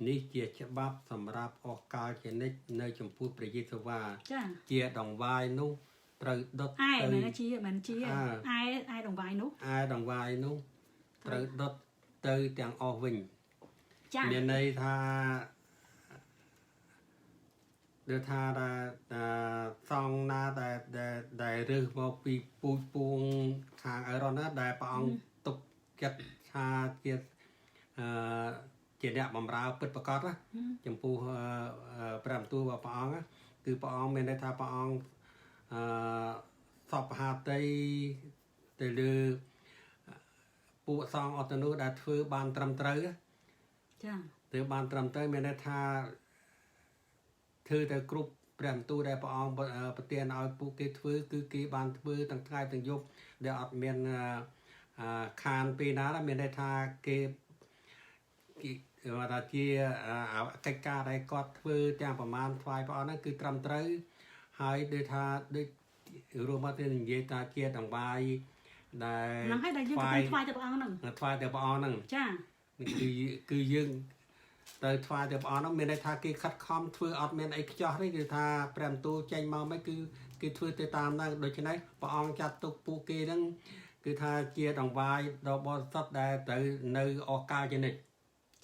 B: នេះជាច្បាប់សម្រាប់អស់កាលជានិច្ចនៅចំពោះព្រះយេស៊ូវ៉ា
A: ចា
B: ជាដង្វាយនោះត្រូវដុត
A: ឯ
B: ទៅ
A: មែនជាមែនជាឯឯដង្វាយនោះ
B: ឯដង្វាយនោះត្រូវដុតទៅទាំងអស់វិញ
A: ចា
B: មានន័យថា ដូចថាដែលដែលសង្ឃណាដែលដែលដែលរើសមកពីពូជពងខាងអេរ៉ុនណាដែលព្រះអង្គទុកចិត្តថាជាអឺជាអ្នកបម្រើពិតប្រាកដណាចំពោះព្រះបន្ទូលរបស់ព្រះអង្គណាគឺព្រះអង្គមានន័យថាព្រះអង្គអឺសពហាតីទៅលើពួកសង្ឃអត់ទៅនោះដែលធ្វើបានត្រឹមត្រូវណា
A: ចា
B: ធ្វើបានត្រឹមត្រូវមានន័យថាធ្វើទៅគ្រប់ព្រះបន្ទូលដែលព្រះអង្គប្រទានឲ្យពួកគេធ្វើគឺគេបានធ្វើទាំងថ្ងៃទាំងយប់ដែលអត់មានខានពេលណាដែរមានន័យថាគេគេថាជាកិច្ចការដែលគាត់ធ្វើទាំងប្រមាណថ្វាយព្រះអង្គហ្នឹងគឺត្រឹមត្រូវហើយដូចថាដូចរួមមកទៅនិយាយថាជាដង្វាយដែល
A: ហ្នឹងហើយដែលយើងកំពុងថ្វាយទៅព្រះអង្គហ្នឹង
B: ថ្វាយទៅព្រះអង្គហ្នឹង
A: ចា
B: គឺគឺយើងទៅថ្វាយទៅព្រះអង្គហ្នឹងមានន័យថាគេខិតខំធ្វើអត់មានអីខ្ចោះទេគឺថាព្រះបន្ទូលចេញមកមិនគឺគេធ្វើទៅតាមហ្នឹងដូច្នេះព្រះអង្គចាត់ទុកពួកគេហ្នឹងគឺថាជាដង្វាយដ៏បរិសុទ្ធដែលត្រូវនៅអស់កាលជានិច្ច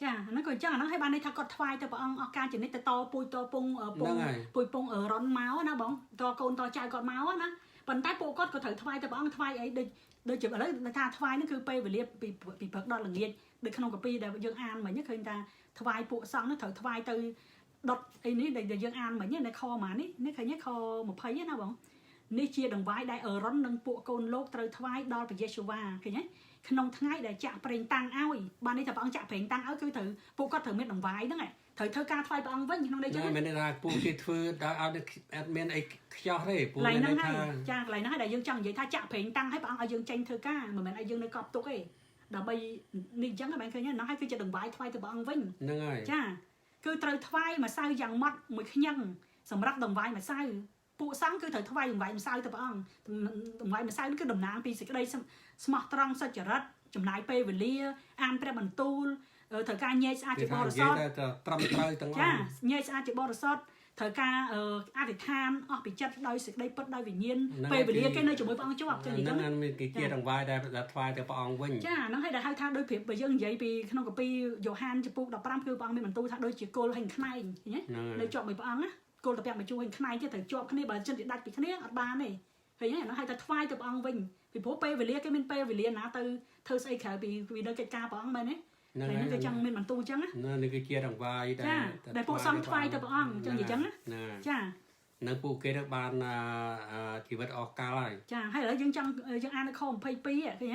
A: ចាហ្នឹងក៏អញ្ចឹងអាហ្នឹងឲ្យបានន័យថាគាត់ថ្វាយទៅព្រះអង្គអស់កាលជានិច្ចទៅតពូជតពងពងពូជពងរុនមកណាបងតកូនតចៅគាត់មកណាប៉ុន្តែពួកគាត់ក៏ត្រូវថ្វាយទៅព្រះអង្គថ្វាយអីដូចដូចជាឥឡូវថាថ្វាយហ្នឹងគឺពេលវេលាពីពីព្រឹកដល់ល្ងាចដូចក្នុងកាពីដែលយើងអានមិញឃើញថាថ្វាយពួកសង្ឃហ្នឹងត្រូវថ្វាយទៅដុតអីនេះដែលយើងអានមិញនៅខម៉ានេះនេះឃើញខ20ណាបងនេះជាដង្វាយដែលអឺរ៉ុននិងពួកកូនលោកត្រូវថ្វាយដល់ព្រះយេស៊ូវ៉ាឃើញទេក្នុងថ្ងៃដែលចាក់ប្រេងតាំងឲ្យបាននេះថាព្រះអង្គចាក់ប្រេងតាំងឲ្យគឺត្រូវពួកគាត់ត្រូវមានដង្វាយហ្នឹងត្រូវធ្វើការថ្វាយព្រះអង្គវិញក្នុងន័យចឹង
B: មានន័យថាពួកគេធ្វើដល់អត់មានអីខ្ចោះទេពួកមានន័យថា
A: ចាកន្លែងហ្នឹងហើយដែលយើងចង់និយាយថាចាក់ប្រេងតាំងឲ្យព្រះអង្គឲ្យយើងចេញធ្វើការមិនមែនឲ្យយើងនៅកប់ទុកទេដើម្បីនេះអញ្ចឹងបានឃើញហ្នឹងហើយគឺជាដង្វាយថ្វាយទៅព្រះអង្គវិញ
B: ហ្នឹងហើយ
A: ចាគឺត្រូវថ្វាយម្សៅយ៉ាងម៉ត់មួយខ្ញឹងសម្រាប់ដង្វាយម្សៅពួកសង្ឃគឺត្រូវថ្វាយដង្វាយម្សៅទៅព្រះអង្គដង្វាយម្សៅគឺតំណាងពីសេចក្តីស្មោះត្រង់សុចរិតចំណាយពេលវេលាអានព្រះបន្ទូលត្រូវការញែកស្អាតជាបរិសុទ្ធ
B: ត្រឹមត្រូវទាំងអស់
A: ចាញែកស្អាតជាបរិសុទ្ធត្រូវការអធិដ្ឋានអស់ពីចិត្តដោយសេចក្តីពិតដោយវិញ្ញាណពេលវេលាគេនៅជាមួយព្រះអង្គជាប់ចឹង
B: ហ្នឹងហ្នឹងមានគេជាដង្វាយដែលថ្វាយទៅព្រះអង្គវិញ
A: ចាហ្នឹងហើយដែលហៅថាដូចប្រៀបបើយើងនិយាយពីក្នុងកាពីយ៉ូហានចំពុក15គឺព្រះអង្គមានបន្ទូលថាដូចជាគល់ហើយខ្នែងឃើញទេនៅជាប់មួយព្រះអង្គណាគល់ទៅពាក់មួយជួរហើយខ្នែងទៀតត្រូវជាប់គ្នាបើចិត្តវាដាច់ពីគ្នាអត់បានទេឃើញទេហ្នឹងហៅថាថ្វាយទៅព្រះអង្គវិញពីព្រោះពេលវេលាគេមានពេលវេលាណាទៅធ្វើស្អីក្រៅពីនៅកិច្ចការព្រះអង្គមែនទេ
B: ហ្នឹង
A: ហើយគឺចង់មានបន្ទូលអញ្ចឹង
B: ណានេះគឺជាដង្វាយ
A: ដែលពួកសង្ឃថ្វាយទៅព្រះអង្គអញ្ចឹងអញ្ចឹងណាចា
B: នៅពួកគេនឹងបានជីវិតអស់កាលហើយ
A: ចាហើយឥឡូវយើងចង់យើងអាននៅខ22ឃើញទេ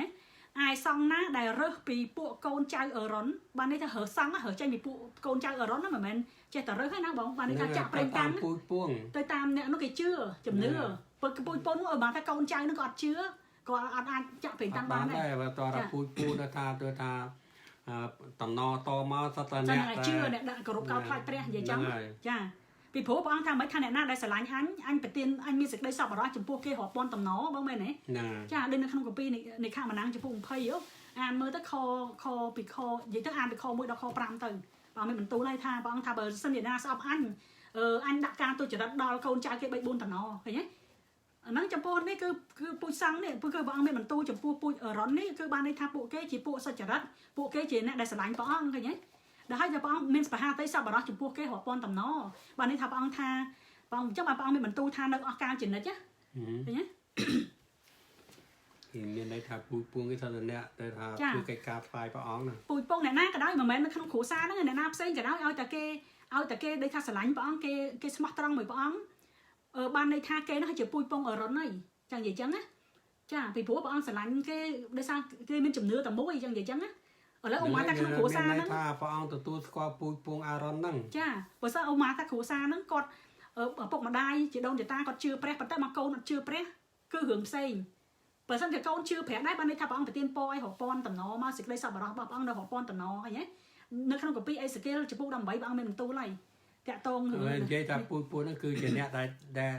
A: ឯសង្ឃណាដែលរើសពីពួកកូនចៅអឺរ៉ុនបាននេះថារើសសង្ឃរើសចេញពីពួកកូនចៅអឺរ៉ុនណាមិនមែនចេះតែរើសទេណាបងបាននេះថាចាក់ប្រេងតាំង
B: ពូជពួង
A: ទៅតាមអ្នកនោះគេជឿជំនឿពូជពូជប៉ុននោះឲ្យបានថាកូនចៅនោះក៏អត់ជឿក៏អត់អាចចាក់ប្រេងតាំងបាន
B: ដែរបើតើពូជពួងទៅថាទៅថាតំណតមកសត្វតែអ្នក
A: ជឿអ្នកដាក់គោរពកោតខ្លាចព្រះនិយាយចឹងចាពីព្រោះព្រះអង្គថាមិនថាអ្នកណាដែលស្រឡាញ់អញអញប្រទានអញមានសេចក្តីសប្បុរសចំពោះគេរាប់ពាន់តំណបងមែនទេចាដូចនៅក្នុងកាពីនៃខមណាំងចំពោះ20អានមើលទៅខខពីខនិយាយទៅអានពីខ1ដល់ខ5ទៅព្រះអង្គមានបន្ទូលឲ្យថាព្រះអង្គថាបើសិនជាណាស្អប់អញអញដាក់ការទុច្ចរិតដល់កូនចៅគេ3 4តំណឃើញទេអាហ្នឹងចំពោះនេះគឺគឺពូជសង្ឃនេះគឺព្រះអង្គមានបន្ទូលចំពោះពូជអរុននេះគឺបានន័យថាពួកគេជាពួកសុចរិតពួកគេជាអ្នកដែលស្រឡាញ់ព្រះអង្គឃើញទេដល់ហើយព្រះអង្គមានសហាតីសប្បុរសចំពោះគេរាប់ពាន់តំណបានន័យថាព្រះអង្គថាព្រះអង្គអញ្ចឹងបានព្រះអង្គមានបន្ទូលថានៅអស់កាលជានិច្ចណាឃើញទេ
B: គេមានន័យថាពូជពងគេថាអ្នកទៅថាធ្វើកិច្ចការថ្វាយព្រះអង្គណា
A: ពូជពងអ្នកណាក៏ដោយមិនមែននៅក្នុងគ្រួសារហ្នឹងអ្នកណាផ្សេងក៏ដោយឲ្យតែគេឲ្យតែគេដូចថាស្រឡាញ់ព្រះអង្គគេគេស្មោះត្រង់មួយព្រះអង្គបានន័យថាគេនោះជាពូជពងអរុនហើយចឹងនិយាយចឹងណាចាពីព្រោះព្រះអង្គស្រឡាញ់គេដោយសារគេមានជំនឿតែមួយចឹងនិយាយចឹងណាឥឡូវអ៊ំម៉ាថាក្នុងគ្រួសារហ្នឹង
B: ថាព្រះអង្គទទួលស្គាល់ពូជពងអារ៉ុនហ្នឹង
A: ចាបើសិនអ៊ំម៉ាថាគ្រួសារហ្នឹងគាត់ឪពុកម្ដាយជាដូនជាតាគាត់ជឿព្រះប៉ុន្តែមកកូនអត់ជឿព្រះគឺរឿងផ្សេងបើសិនជាកូនជឿព្រះដែរបានន័យថាព្រះអង្គប្រទានពរឲ្យរាប់ពាន់តំណមកសេចក្តីសប្បុរសរបស់ព្រះអង្គនៅរាប់ពាន់តំណឃើញទេនៅក្នុងកាពីអេសេគៀលចំពុក18ព្រះអង្គមានបន្ទូលហើយតាក់តង
B: រឿងនិយាយថាពូជពូហ្នឹងគឺជាអ្នកដែលដែល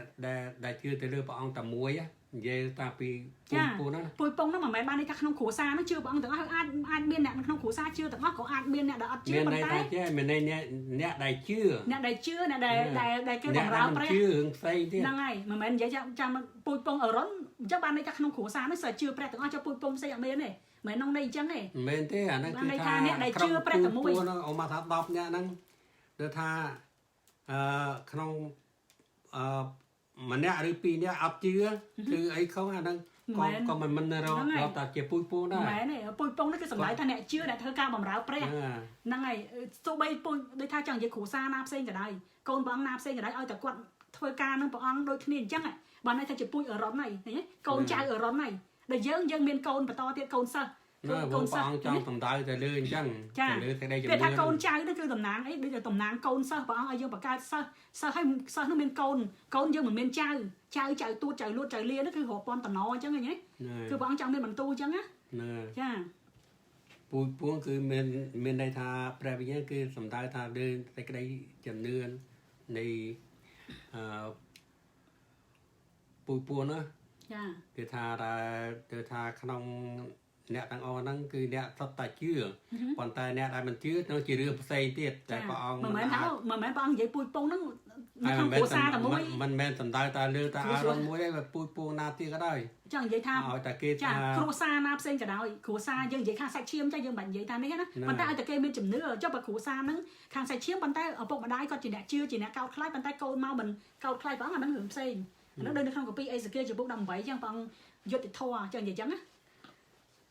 B: ដែលជឿទៅលើព្រះអង្គតែមួយនិយាយតាពីពូជពូហ្នឹង
A: ពូជពងហ្នឹងមិនមែនបានន័យថាក្នុងគ្រួសារហ្នឹងជឿព្រះអង្គទាំងអស់អាចអាចមានអ្នកក្នុងគ្រួសារជឿទាំងអស់ក៏អាចមានអ្នកដែលអត់ជឿប៉ុន្តែ
B: មានន័យអ្នកដែលជឿ
A: អ្នកដែលជឿអ្នកដែលដែលគេបម្រើព្រះ
B: ជឿរឿងផ្សេងទៀត
A: ហ្នឹងហើយមិនមែននិយាយចាំពូជពងអរុនអញ្ចឹងបានន័យថាក្នុងគ្រួសារហ្នឹងសើជឿព្រះទាំងអស់ចុះពូជពងផ្សេងអត់មានទេមិនក្នុងន័យអញ្ចឹងទេ
B: មិនមែនទេអាហ្នឹងគឺថា
A: អ្នកដែលជឿព្រះតែមួយ
B: ហ្នឹងអ៊ំថា10អ្នកហ្នឹងគឺថាក្នុង អឺម្នាក់ឬពីរនាក់អត់ជឿគឺអីខុសអាហ្នឹងក៏ក៏មិនមិនរករកតែជាពូជពងដែរ
A: មែនទេពូជពងនេះគឺសំដៅថាអ្នកជឿអ្នកធ្វើការបម្រើព្រះហ្នឹងហើយទោះបីពូជដូចថាចង់និយាយគ្រួសារណាផ្សេងក៏ដោយកូនព្រះអង្គណាផ្សេងក៏ដោយឲ្យតែគាត់ធ្វើការនឹងព្រះអង្គដូចគ្នាអញ្ចឹងបានន័យថាជាពូជអរុនហើយឃើញទេកូនចៅអរុនហើយដែលយើងយើងមានកូនបន្តទៀតកូនសិស្ស
B: កូនសិស្សចង់សំដៅទៅលើអញ្ចឹងទៅលើសេចក្តីជំនឿ
A: គេថាកូនចៅនេះគឺតំណាងអីដូចតំណាងកូនសិស្សព្រះអង្គឲ្យយើងបង្កើតសិស្សសិស្សឲ្យសិស្សនោះមានកូនកូនយើងមិនមានចៅចៅចៅទួតចៅលួតចៅលានោះគឺរាប់ពាន់តំណអញ្ចឹងឃើញទេគឺព្រះអង្គចង់មានបន្ទូអញ្ចឹងណាចា
B: ពូជពងគឺមានមានន័យថាព្រះវិញ្ញាណគឺសំដៅថាលើសេចក្តីជំនឿនៃអឺពូជពងណា
A: ចា
B: គឺថាគឺថាក្នុងអ្នកទាំងអស់ហ្នឹងគឺអ្នកសុទ្ធតែជឿប៉ុន្តែអ្នកដែលមិនជឿនោះជារឿងផ្សេងទៀតតែព្រះអង្គ
A: មិនមែនថាមិនមែនព្រះអង្គនិយាយពូជពងហ្នឹងនៅក្នុងគ្រួសារតែមួយ
B: មិនមែនសំដៅតែលើតែអារម្មណ៍មួយទេពូជពងណាទៀតក៏ដោយ
A: ចង់និយាយថា
B: ឲ្យតែគេ
A: ចាគ្រួសារណាផ្សេងក៏ដោយគ្រួសារយើងនិយាយខាងសាច់ឈាមចាយើងមិននិយាយថានេះណាប៉ុន្តែឲ្យតែគេមានជំនឿចុះបើគ្រួសារហ្នឹងខាងសាច់ឈាមប៉ុន្តែឪពុកម្ដាយគាត់ជាអ្នកជឿជាអ្នកកោតខ្លាចប៉ុន្តែកូនមកមិនកោតខ្លាចព្រះអង្គអាហ្នឹងរឿងផ្សេងអាហ្នឹងដូចនៅក្នុងកាពីអេសាគៀចំពុក18ចឹងព្រះអង្គយុត្តិធម៌ចឹងនិយាយចឹងណា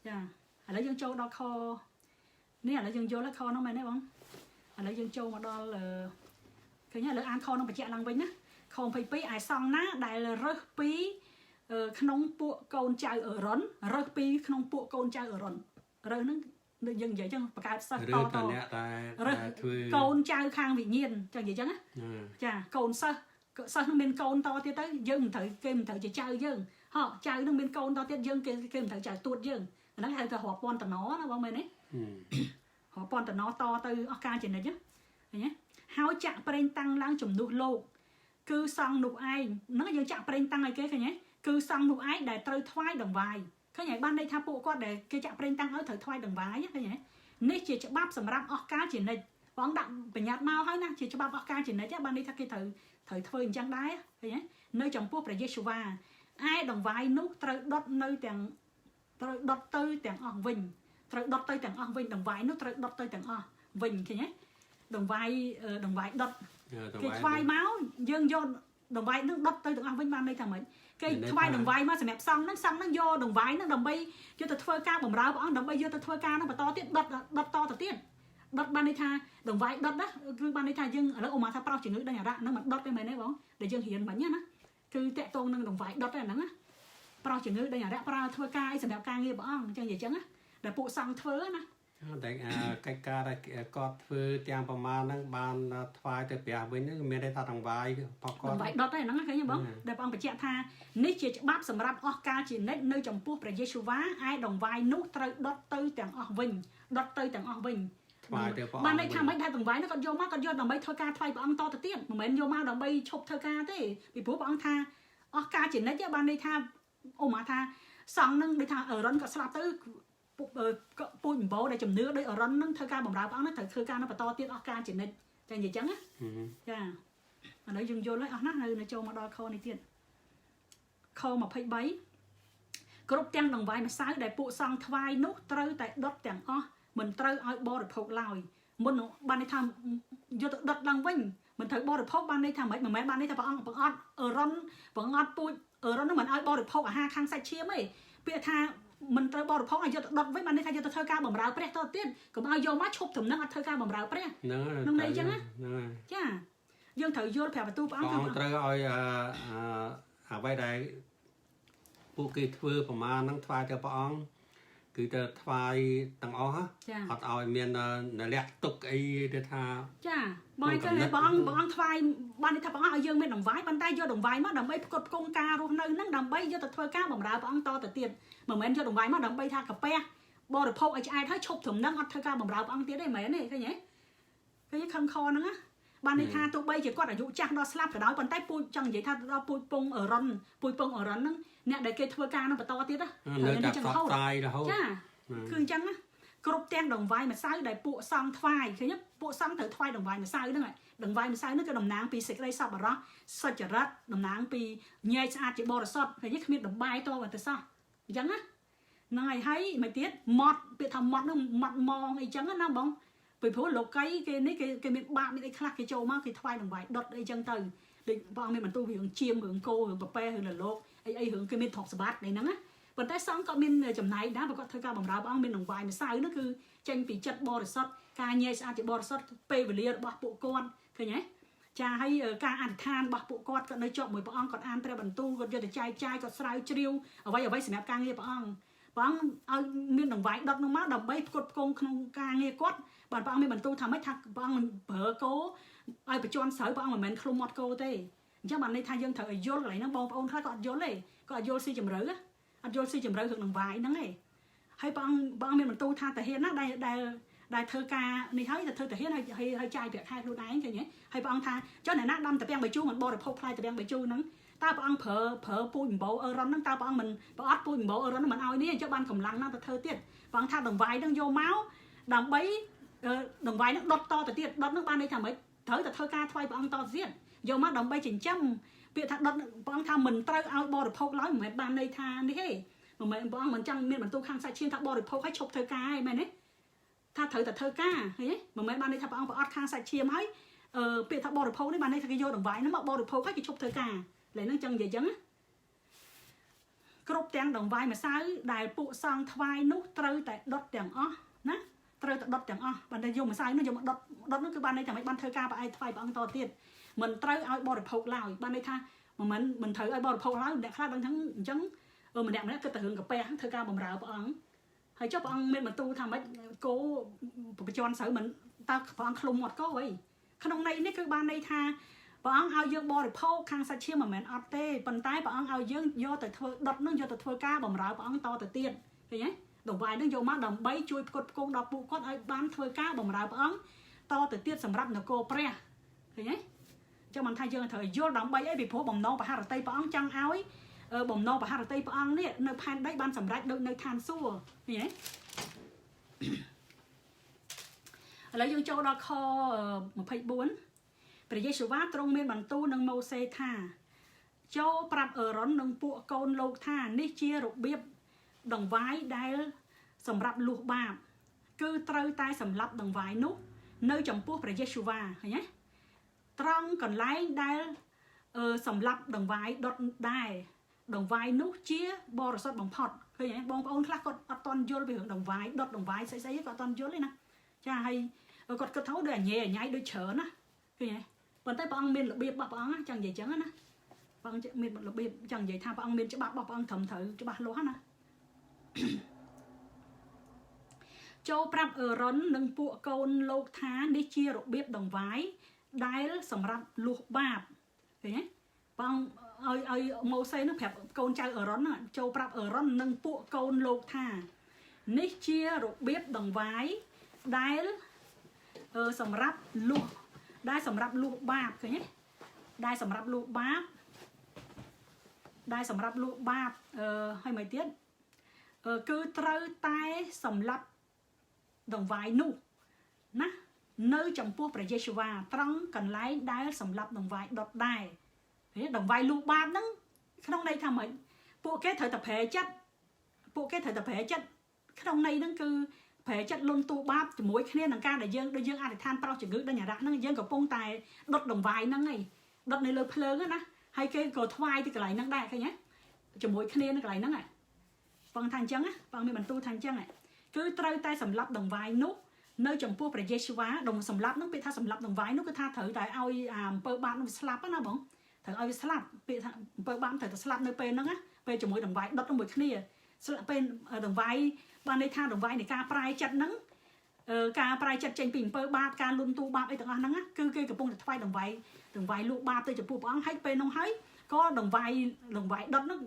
A: ចាឥឡូវយើងចូលដល់ខនេះឥឡូវយើងយល់ហើយខនោះមែនទេបងឥឡូវយើងចូលមកដល់ឃើញឥឡូវអានខនោះបញ្ជាក់ឡើងវិញណាខ22ឯសង្ឃណាដែលរើសពីក្នុងពួកកូនចៅអរុនរើសពីក្នុងពួកកូនចៅអរុនរើសហ្នឹងដូចយើងនិយាយចឹងបង្កើតសិស្សតត
B: រើសធ្វើ
A: កូនចៅខាងវិញ្ញាណចឹងនិយាយចឹងណាចាកូនសិស្សសិស្សនឹងមានកូនតទៀតទៅយើងមិនត្រូវគេមិនត្រូវជាចៅយើងហ៎ចៅនឹងមានកូនតទៀតយើងគេគេមិនត្រូវចៅទួតយើងអាហ្នឹងហៅថារាប់ពាន់តំណណាបងមែនទេរាប់ពាន់តំណតទៅអស់ការចំណិចឃើញទេហើយចាក់ប្រេងតាំងឡើងជំនួសលោកគឺសង្ឃនោះឯងហ្នឹងយើងចាក់ប្រេងតាំងឲ្យគេឃើញទេគឺសង្ឃនោះឯងដែលត្រូវថ្វាយដង្វាយឃើញហើយបានន័យថាពួកគាត់ដែលគេចាក់ប្រេងតាំងឲ្យត្រូវថ្វាយដង្វាយឃើញទេនេះជាច្បាប់សម្រាប់អស់កាលជានិច្ចបងដាក់បញ្ញត្តិមកហើយណាជាច្បាប់អស់កាលជានិច្ចបានន័យថាគេត្រូវត្រូវធ្វើអញ្ចឹងដែរឃើញទេនៅចំពោះព្រះយេស៊ូវ៉ាឯដង្វាយនោះត្រូវដុតនៅទាំងត្រូវដុតទៅទាំងអស់វិញត្រូវដុតទៅទាំងអស់វិញដង្វាយនោះត្រូវដុតទៅទាំងអស់វិញឃើញទេដង្វាយដង្វាយដុតគេថ្វាយមកយើងយកដង្វាយនឹងដុតទៅទាំងអស់វិញបានន័យថាម៉េចគេថ្វាយដង្វាយមកសម្រាប់សង្ឃហ្នឹងសង្ឃហ្នឹងយកដង្វាយហ្នឹងដើម្បីយកទៅធ្វើការបម្រើព្រះអង្គដើម្បីយកទៅធ្វើការហ្នឹងបន្តទៀតដុតដុតតទៅទៀតដុតបានន័យថាដង្វាយដុតណាគឺបានន័យថាយើងឥឡូវអូម៉ាថាប្រោសជំងឺដេញអារៈហ្នឹងមិនដុតទេមែនទេបងដែលយើងរៀនមិញណាគឺតាក់ទងនឹងដង្វាយដុតហ្នឹងណាប្រោសជំងឺដេញអារៈប្រើធ្វើការអីសម្រាប់ការងារព្រះអង្គអញ្ចឹងនិយាយអញ្ចឹងណាដែលពួកសង្ឃធ្វើណា
B: តែកិច្ចការដែលគាត់ធ្វើទាំងប្រមាណហ្នឹងបានថ្វាយទៅព្រះវិញហ្នឹងមានន័យថាដង្វាយរបស់គាត់
A: ដង្វាយដុតហ្នឹងឃើញទេបងដែលព្រះអង្គបញ្ជាក់ថានេះជាច្បាប់សម្រាប់អស់កាលជានិច្ចនៅចំពោះព្រះយេស៊ូវ៉ាឯដង្វាយនោះត្រូវដុតទៅទាំងអស់វិញដុតទៅទាំងអស់វិញ
B: ថ្វាយទៅព្រះអង្គ
A: បានន័យថាមិនថាដង្វាយនោះគាត់យកមកគាត់យកដើម្បីធ្វើការថ្វាយព្រះអង្គតទៅទៀតមិនមែនយកមកដើម្បីឈប់ធ្វើការទេពីព្រោះព្រះអង្គថាអស់កាលជានិច្ចបានន័យថាអូម៉ាថាសង្ឃនឹងដូចថាអរុនក៏ស្លាប់ទៅពូជអំបូរដែលជំនឿដោយអរុននឹងធ្វើការបម្រើព្រះអង្គនឹងត្រូវធ្វើការនៅបន្តទៀតអស់កាលជានិច្ចចានិយាយចឹងណាចាឥឡូវយើងយល់ហើយអស់ណាស់នៅចូលមកដល់ខនេះទៀតខ23គ្រប់ទាំងដង្វាយម្សៅដែលពួកសង្ឃថ្វាយនោះត្រូវតែដុតទាំងអស់មិនត្រូវឲ្យបរិភោគឡើយមុនបានន័យថាយកទៅដុតឡើងវិញមិនត្រូវបរិភោគបានន័យថាម៉េចមិនមែនបានន័យថាព្រះអង្គបង្អត់អរុនបង្អត់ពូជអរុននោះមិនឲ្យបរិភោគអាហារខាងសាច់ឈាមទេពាក្យថាមិនត្រូវបរិភោគឲ្យយកទៅដុតវិញបានន័យថាយកទៅធ្វើការបម្រើព្រះតទៅទៀតកុំឲ្យយកមកឈប់ត្រឹមនឹងអត់ធ្វើការបម្រើព្រះ
B: ហ្នឹង
A: ន័យចឹងណាចាយើងត្រូវយល់ប្រាប់បន្ទូលព្រះអង្គ
B: ត្រូវឲ្យអ្វីដែលពួកគេធ្វើប្រមាណហ្នឹងថ្វាយទៅព្រះអង្គគឺទៅថ្វាយទាំងអស់អត់ឲ្យមាននលៈទុកអីទៅថា
A: ចាបងគឺព្រះអង្គព្រះអង្គថ្វាយបានន័យថាព្រះអង្គឲ្យយើងមានដង្វាយប៉ុន្តែយកដង្វាយមកដើម្បីផ្គត់ផ្គង់ការរស់នៅហ្នឹងដើម្បីយកទៅធ្វើការបម្រើព្រះអង្គតទៅទៀតមិនមែនយកដង្វាយមកដើម្បីថាកាពះបរិភោគឲ្យឆ្អែតហើយឈប់ត្រឹមហ្នឹងអត់ធ្វើការបម្រើព្រះអង្គទៀតទេមែនទេឃើញទេឃើញខឹងខហ្នឹងណាបានន័យថាទោះបីជាគាត់អាយុចាស់ដល់ស្លាប់ក៏ដោយប៉ុន្តែពូជចង់និយាយថាដល់ពូជពងអរុនពូជពងអរុនហ្នឹងអ្នកដែលគេធ្វើការនឹងបន្តទៀតណា
B: នៅតែផ្សព្វផ្សាយរហូត
A: ចាគឺអញ្ចឹងណាគ្រប់ទាំងដង្វាយម្សៅដែលពួកសង្ឃថ្វាយឃើញទេពួកសង្ឃត្រូវថ្វាយដង្វាយម្សៅហ្នឹងដង្វាយម្សៅហ្នឹងគឺតំណាងពីសេចក្តីសប្បុរសសុចរិតតំណាងពីញែកស្អាតជាបរិសុទ្ធឃើញទេគ្មានដង្វាយតទៅសោះអញ្ចឹងណាហ្នឹងហើយហើយមួយទៀតម៉ត់ពាក្យថាម៉ត់ហ្នឹងម៉ត់ម៉ងអីចឹងណាបងពីព្រោះលោកីគេនេះគេគេមានបាបមានអីខ្លះគេចូលមកគេថ្វាយដង្វាយដុតអីចឹងទៅ តិចព្រះអង្គមានបន្ទូលរឿងជាមរឿងគោរឿងប្រពែរឿងលលោកអីអីរឿងគេមានទ្រព្យសម្បត្តិនេះហ្នឹងណាប៉ុន្តែសង្ឃក៏មានចំណែកដែរព្រោះគាត់ធ្វើការបម្រើព្រះអង្គមានដង្វាយម្សៅនោះគឺចេញពីចិត្តបរិសុទ្ធការញែកស្អាតជាបរិសុទ្ធពេលវេលារបស់ពួកគាត់ឃើញទេចាហើយការអធិដ្ឋានរបស់ពួកគាត់គាត់នៅជាប់មួយព្រះអង្គគាត់អានព្រះបន្ទូលគាត់យកទៅចែកចាយគាត់ស្រាវជ្រាវអ្វីអ្វីសម្រាប់ការងារព្រះអង្គព្រះអង្គឲ្យមានដង្វាយដុតនោះមកដើម្បីផ្គត់ផ្គង់ក្នុងការងារគាត់បាទព្រះអង្គមានបន្ទូលថាម៉េចថាព្រះអង្គមិនប្រើគោឲ្យបញ្ជាន់ស្រូវព្រះអង្គមិនមែនឃ្លុំមាត់គោទេអញ្ចឹងបានន័យថាយើងត្រូវឲ្យយល់កន្លែងហ្នឹងបងប្អូនខ្លះក៏អត់យល់ទេក៏អត់យល់ស៊ីជម្រៅអត់យល់ស៊ីជម្រៅរឿងដង្វាយហ្នឹងទេហើយព្រះអង្គមានបន្ទូលថាតាហ៊ានណាដែលដែលដែលធ្វើការនេះហើយទៅធ្វើតាហ៊ានហើយហើយចាយប្រាក់ខែខ្លួនឯងឃើញទេហើយព្រះអង្គថាចុះអ្នកណាដាំតាពាំងបាយជូរមិនបរិភោគផ្លែតាពាំងបាយជូរហ្នឹងតើព្រះអង្គប្រើប្រើពូជអំបូរអឺរ៉ុនហ្នឹងតើព្រះអង្គមិនប្រអត់ពូជអំបូរអឺរ៉ុនហ្នឹងមិនឲ្យនេះអញ្ចឹងបានកម្លាំងណាស់ទៅធ្វើទៀតព្រះអង្គថាដង្វាយហ្នឹងយកមកដើម្បីដង្វាយហ្នឹងដុតតទៅទៀតដុតហ្នឹងបានន័យថាម៉េចត្រូវតែធ្វើការថ្វាយព្រះអង្គតទៅទៀតយកមកដើម្បីចិញ្ចឹមពាក្យថាដុតព្រះអង្គថាមិនត្រូវឲ្យបរិភោគឡើយមិនមែនបានន័យថានេះទេមិនមែនព្រះអង្គមិនចង់មានបន្ទូលខាងសាច់ឈាមថាបរិភោគឲ្យឈប់ធ្វើការឯងមែនទេថាត្រូវតែធ្វើការឃើញទេមិនមែនបានន័យថាព្រះអង្គប្រអត់ខាងសាច់ឈាមហើយពាក្យថាបរិភោគនេះបានន័យថាគេយកដង្វាយហ្នឹងមកបរិភោគហើយគេឈប់ធ្វើការឡើយហ្នឹងចឹងនិយាយចឹងណាគ្រប់ទាំងដង្វាយម្សៅដែលពួកសង្ឃថ្វាយនោះត្រូវតែដុតទាំងអស់ណាត្រូវតែដុតទាំងអស់បានតែយកម្សៅនោះយកមកដុតដុតនោះគឺបានន័យថាមិនបានធ្វើការប្រអែកថ្វាយព្រះអង្គតទៀតមិនត្រូវឲ្យបរិភោគឡើយបានន័យថាមិនត្រូវឲ្យបរិភោគឡើយអ្នកខ្លះដឹងថាអញ្ចឹងម្នាក់ម្នាក់គិតតែរឿងកាពះធ្វើការបម្រើព្រះអង្គហើយចុះព្រះអង្គមានបន្ទូលថាម៉េចគោប្រជន់ស្រូវមិនតើព្រះអង្គឃ្លុំមាត់គោអីក្នុងន័យនេះគឺបានន័យថាព្រះអង្គឲ្យយើងបរិភោគខាងសាច់ឈាមមិនមែនអត់ទេប៉ុន្តែព្រះអង្គឲ្យយើងយកទៅធ្វើដុតនឹងយកទៅធ្វើការបម្រើព្រះអង្គតទៅទៀតឃើញទេដង្វាយនឹងយកមកដើម្បីជួយផ្គត់ផ្គង់ដល់ពួកគាត់ឲ្យបានធ្វើការបម្រើព្រះអង្គតទៅទៀតសម្រាប់នគរព្រះឃើញទេចឹងមិនថាយើងត្រូវយល់ដើម្បីអីពីព្រោះបំណងបហរតីព្រះអង្គចង់ឲ្យបំណងបហរតីព្រះអង្គនេះនៅផែនដីបានសម្រេចដូចនៅឋានសួគ៌ឃើញទេឥឡូវយើងចូលដល់ខ24ព្រះយេស៊ូវ៉ាទ្រង់មានបន្ទូលនឹងម៉ូសេថាចូលប្រាប់អឺរ៉ុននិងពួកកូនលោកថានេះជារបៀបដង្វាយដែលសម្រាប់លួសបាបគឺត្រូវតែសម្លាប់ដង្វាយនោះនៅចំពោះព្រះយេស៊ូវ៉ាឃើញទេត្រង់កន្លែងដែលសម្លាប់ដង្វាយដុតដែរដង្វាយនោះជាបរិសុទ្ធបំផុតឃើញទេបងប្អូនខ្លះគាត់អត់តន់យល់ពីរឿងដង្វាយដុតដង្វាយស្អីស្អីគាត់អត់តន់យល់ទេណាចាហើយគាត់គិតថាដូចអញញ៉ៃដូចច្រើនណាឃើញទេប៉ុន្តែព្រះអង្គមានរបៀបរបស់ព្រះអង្គចង់និយាយចឹងណាព្រះអង្គមានរបៀបចង់និយាយថាព្រះអង្គមានច្បាប់របស់ព្រះអង្គត្រឹមត្រូវច្បាស់លាស់ណាចូលប្រាប់អឺរ៉ុននិងពួកកូនលោកថានេះជារបៀបដង្វាយដែលសម្រាប់លួសបាបឃើញទេព្រះអង្គឲ្យម៉ូសេនឹងប្រាប់កូនចៅអឺរ៉ុនចូលប្រាប់អឺរ៉ុននិងពួកកូនលោកថានេះជារបៀបដង្វាយដែលសម្រាប់លួសដែលសម្រាប់លួសបាបឃើញទេដែលសម្រាប់លួសបាបដែលសម្រាប់លួសបាបហើយមួយទៀតគឺត្រូវតែសម្លាប់ដង្វាយនោះណានៅចំពោះព្រះយេស៊ូវ៉ាត្រង់កន្លែងដែលសម្លាប់ដង្វាយដុតដែរដង្វាយលួសបាបហ្នឹងក្នុងន័យថាម៉េចពួកគេត្រូវតែប្រែចិត្តពួកគេត្រូវតែប្រែចិត្តក្នុងន័យហ្នឹងគឺប្រែចិត្តលុនទូបាបជាមួយគ្នានឹងការដែលយើងដូចយើងអធិដ្ឋានប្រោសជំងឺដញ្ញរៈហ្នឹងយើងកំពុងតែដុតដង្វាយហ្នឹងឯងដុតនៅលើភ្លើងណាហើយគេក៏ថ្វាយទីកន្លែងហ្នឹងដែរឃើញទេជាមួយគ្នានៅកន្លែងហ្នឹងបងថាអញ្ចឹងណាបងមានបន្ទូលថាអញ្ចឹងគឺត្រូវតែសម្លាប់ដង្វាយនោះនៅចំពោះព្រះយេស៊ូវ៉ាដងសម្លាប់ហ្នឹងពាក្យថាសម្លាប់ដង្វាយនោះគឺថាត្រូវតែឲ្យអាអំពើបាបនោះស្លាប់ណាបងត្រូវឲ្យវាស្លាប់ពាក្យថាអំពើបាបត្រូវតែស្លាប់នៅពេលហ្នឹងណាពេលជាមួយដង្វាយដុតជាមួយគ្នាស្លាប់ពេលដង្វាយបានន័យថាដង្វាយនៃការប្រែចិត្តហ្នឹងការប្រែចិត្តចេញពីអំពើបាបការលុនទូបាបអីទាំងអស់ហ្នឹងគឺគេកំពុងតែថ្វាយដង្វាយលក់បាបទៅចំពោះព្រះអង្គហើយពេលនោះហើយក៏ដង្វាយដុតហ្នឹង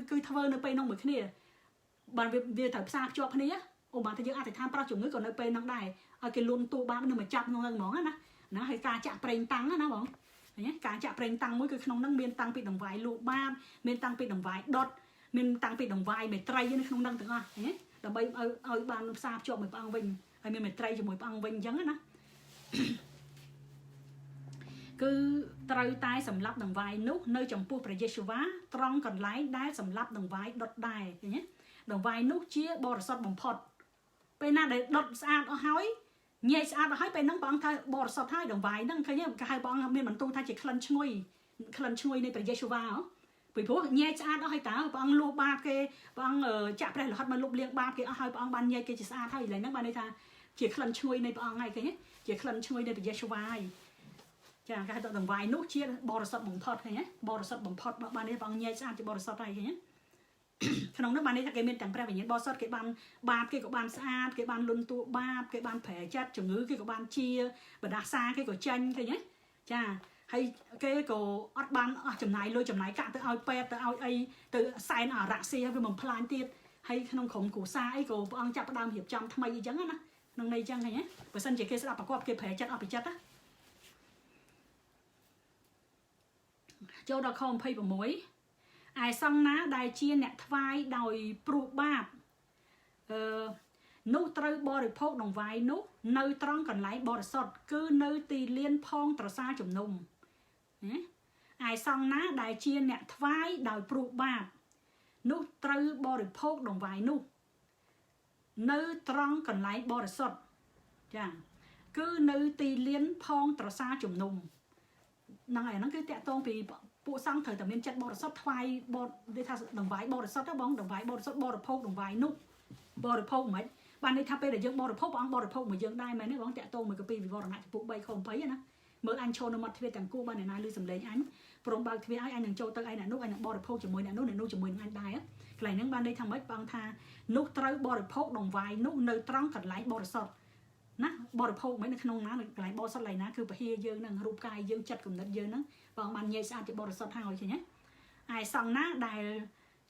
A: គឺធ្វើនៅពេលនោះមួយគ្នាបានវាត្រូវផ្សារភ្ជាប់គ្នាអូបានតែយើងអធិដ្ឋានប្រោសជំងឺក៏នៅពេលហ្នឹងដែរឲ្យគេលុនទូបាបនឹងមកចាប់ក្នុងហ្នឹងហ្មងណាណាហើយការចាក់ប្រេងតាំងណាបងឃើញទេការចាក់ប្រេងតាំងមួយគឺក្នុងហ្នឹងមានតាំងពីដង្វាយលក់បាបមានតាំងពីដង្វាយដុតមានតាំងពីដង្វាយមេត្រីនៅក្នុងហ្នឹងទាំងអស់ឃើញទេដើម្បីឲ្យបានផ្សារភ្ជាប់មួយព្រះអង្គវិញហើយមានមេត្រីជាមួយព្រះអង្គវិញអញ្ចឹងណាគឺត្រូវតែសម្លាប់ដង្វាយនោះនៅចំពោះព្រះយេស៊ូវ៉ាត្រង់កន្លែងដែលសម្លាប់ដង្វាយដុតដែរឃើញទេដង្វាយនោះជាបរិសុទ្ធបំផុតពេលណាដែលដុតស្អាតអស់ហើយ ញែកស្អាតអស់ហើយពេលហ្នឹងព្រះអង្គថាបរិសុទ្ធហើយដង្វាយហ្នឹងឃើញទេគេហៅព្រះអង្គមានបន្ទូលថាជាក្លិនឈ្ងុយ ក្លិនឈ្ងុយនៃព្រះយេស៊ូវ៉ាពីព្រោះញែកស្អាតអស់ហើយតើព្រះអង្គលួសបាបគេព្រះអង្គចាក់ព្រះលោហិតមកលុបលាងបាបគេអស់ហើយព្រះអង្គបានញែកគេជាស្អាតហើយឥឡូវហ្នឹងបានន័យថាជាក្លិនឈ្ងុយនៃព្រះអង្គហើយឃើញទេជាក្លិនឈ្ងុយនៃព្រះយេស៊ូវ៉ាហើយចាគេហៅថាដង្វាយនោះជាបរិសុទ្ធបំផុតឃើញទេបរិសុទ្ធបំផុតបាននេះព្រះអង្គញែកស្អាតជាបរិសុទ្ធហើយឃើញទេក្នុងនោះបាននេះថាគេមានទាំងព្រះវិញ្ញាណបរិសុទ្ធគេបានបាបគេក៏បានស្អាតគេបានលុនតួបាបគេបានប្រែចិត្តជំងឺគេក៏បានជាបដាសាគេក៏ចាញ់ឃើញទេចាហើយគេក៏អត់បានអស់ចំណាយលុយចំណាយកាក់ទៅឲ្យពេទ្យទៅឲ្យអីទៅសែនអរៈស៊ីឲ្យវាបំផ្លាញទៀតហើយក្នុងក្រុមគ្រួសារអីក៏ព្រះអង្គចាប់ផ្ដើមរៀបចំថ្មីអីចឹងណាក្នុងន័យចឹងឃើញទេបើសិនជាគេស្ដាប់ប្រកបគេប្រែចិត្តអស់ពីចិត្តណាចូលដល់ខ26ឯសង្ឃណាដែលជាអ្នកថ្វាយដោយព្រោះបាបនោះត្រូវបរិភោគដង្វាយនោះនៅត្រង់កន្លែងបរិសុទ្ធគឺនៅទីលានផងត្រសាជំនុំណាឯសង្ឃណាដែលជាអ្នកថ្វាយដោយព្រោះបាបនោះត្រូវបរិភោគដង្វាយនោះនៅត្រង់កន្លែងបរិសុទ្ធចាគឺនៅទីលានផងត្រសាជំនុំហ្នឹងហើយហ្នឹងគឺតាក់ទងពីពួកសង្ឃត្រូវតែមានចិត្តបរិសុទ្ធថ្វាយបរិនិយាយថាដង្វាយបរិសុទ្ធណាបងដង្វាយបរិសុទ្ធបរិភោគដង្វាយនោះបរិភោគមិនបានន័យថាពេលដែលយើងបរិភោគព្រះអង្គបរិភោគមួយយើងដែរមែនទេបងតាក់ទងមួយកាពីវិវរណៈចំពោះ3ខ20ណាមើលអញឈរនៅមាត់ទ្វារទាំងគូបានអ្នកណាឮសំឡេងអញព្រមបើកទ្វារឲ្យអញនឹងចូលទៅឯអ្នកនោះអញនឹងបរិភោគជាមួយអ្នកនោះអ្នកនោះជាមួយនឹងអញដែរកន្លែងហ្នឹងបានន័យថាម៉េចបងថានោះត្រូវបរិភោគដង្វាយនោះនៅត្រង់កន្លែងបរិសុទ្ធណាបរិភោគមិននៅក្នុងណាកន្លែងបរិសុទ្ធឡើយណាគឺពហិយើងនឹងរូបកាយយើងចិត្តគំនិតយើងហ្នឹងបងបានញែកស្អាតជាបរិសុទ្ធហើយឃើញទេឯសង្ឃណាដែល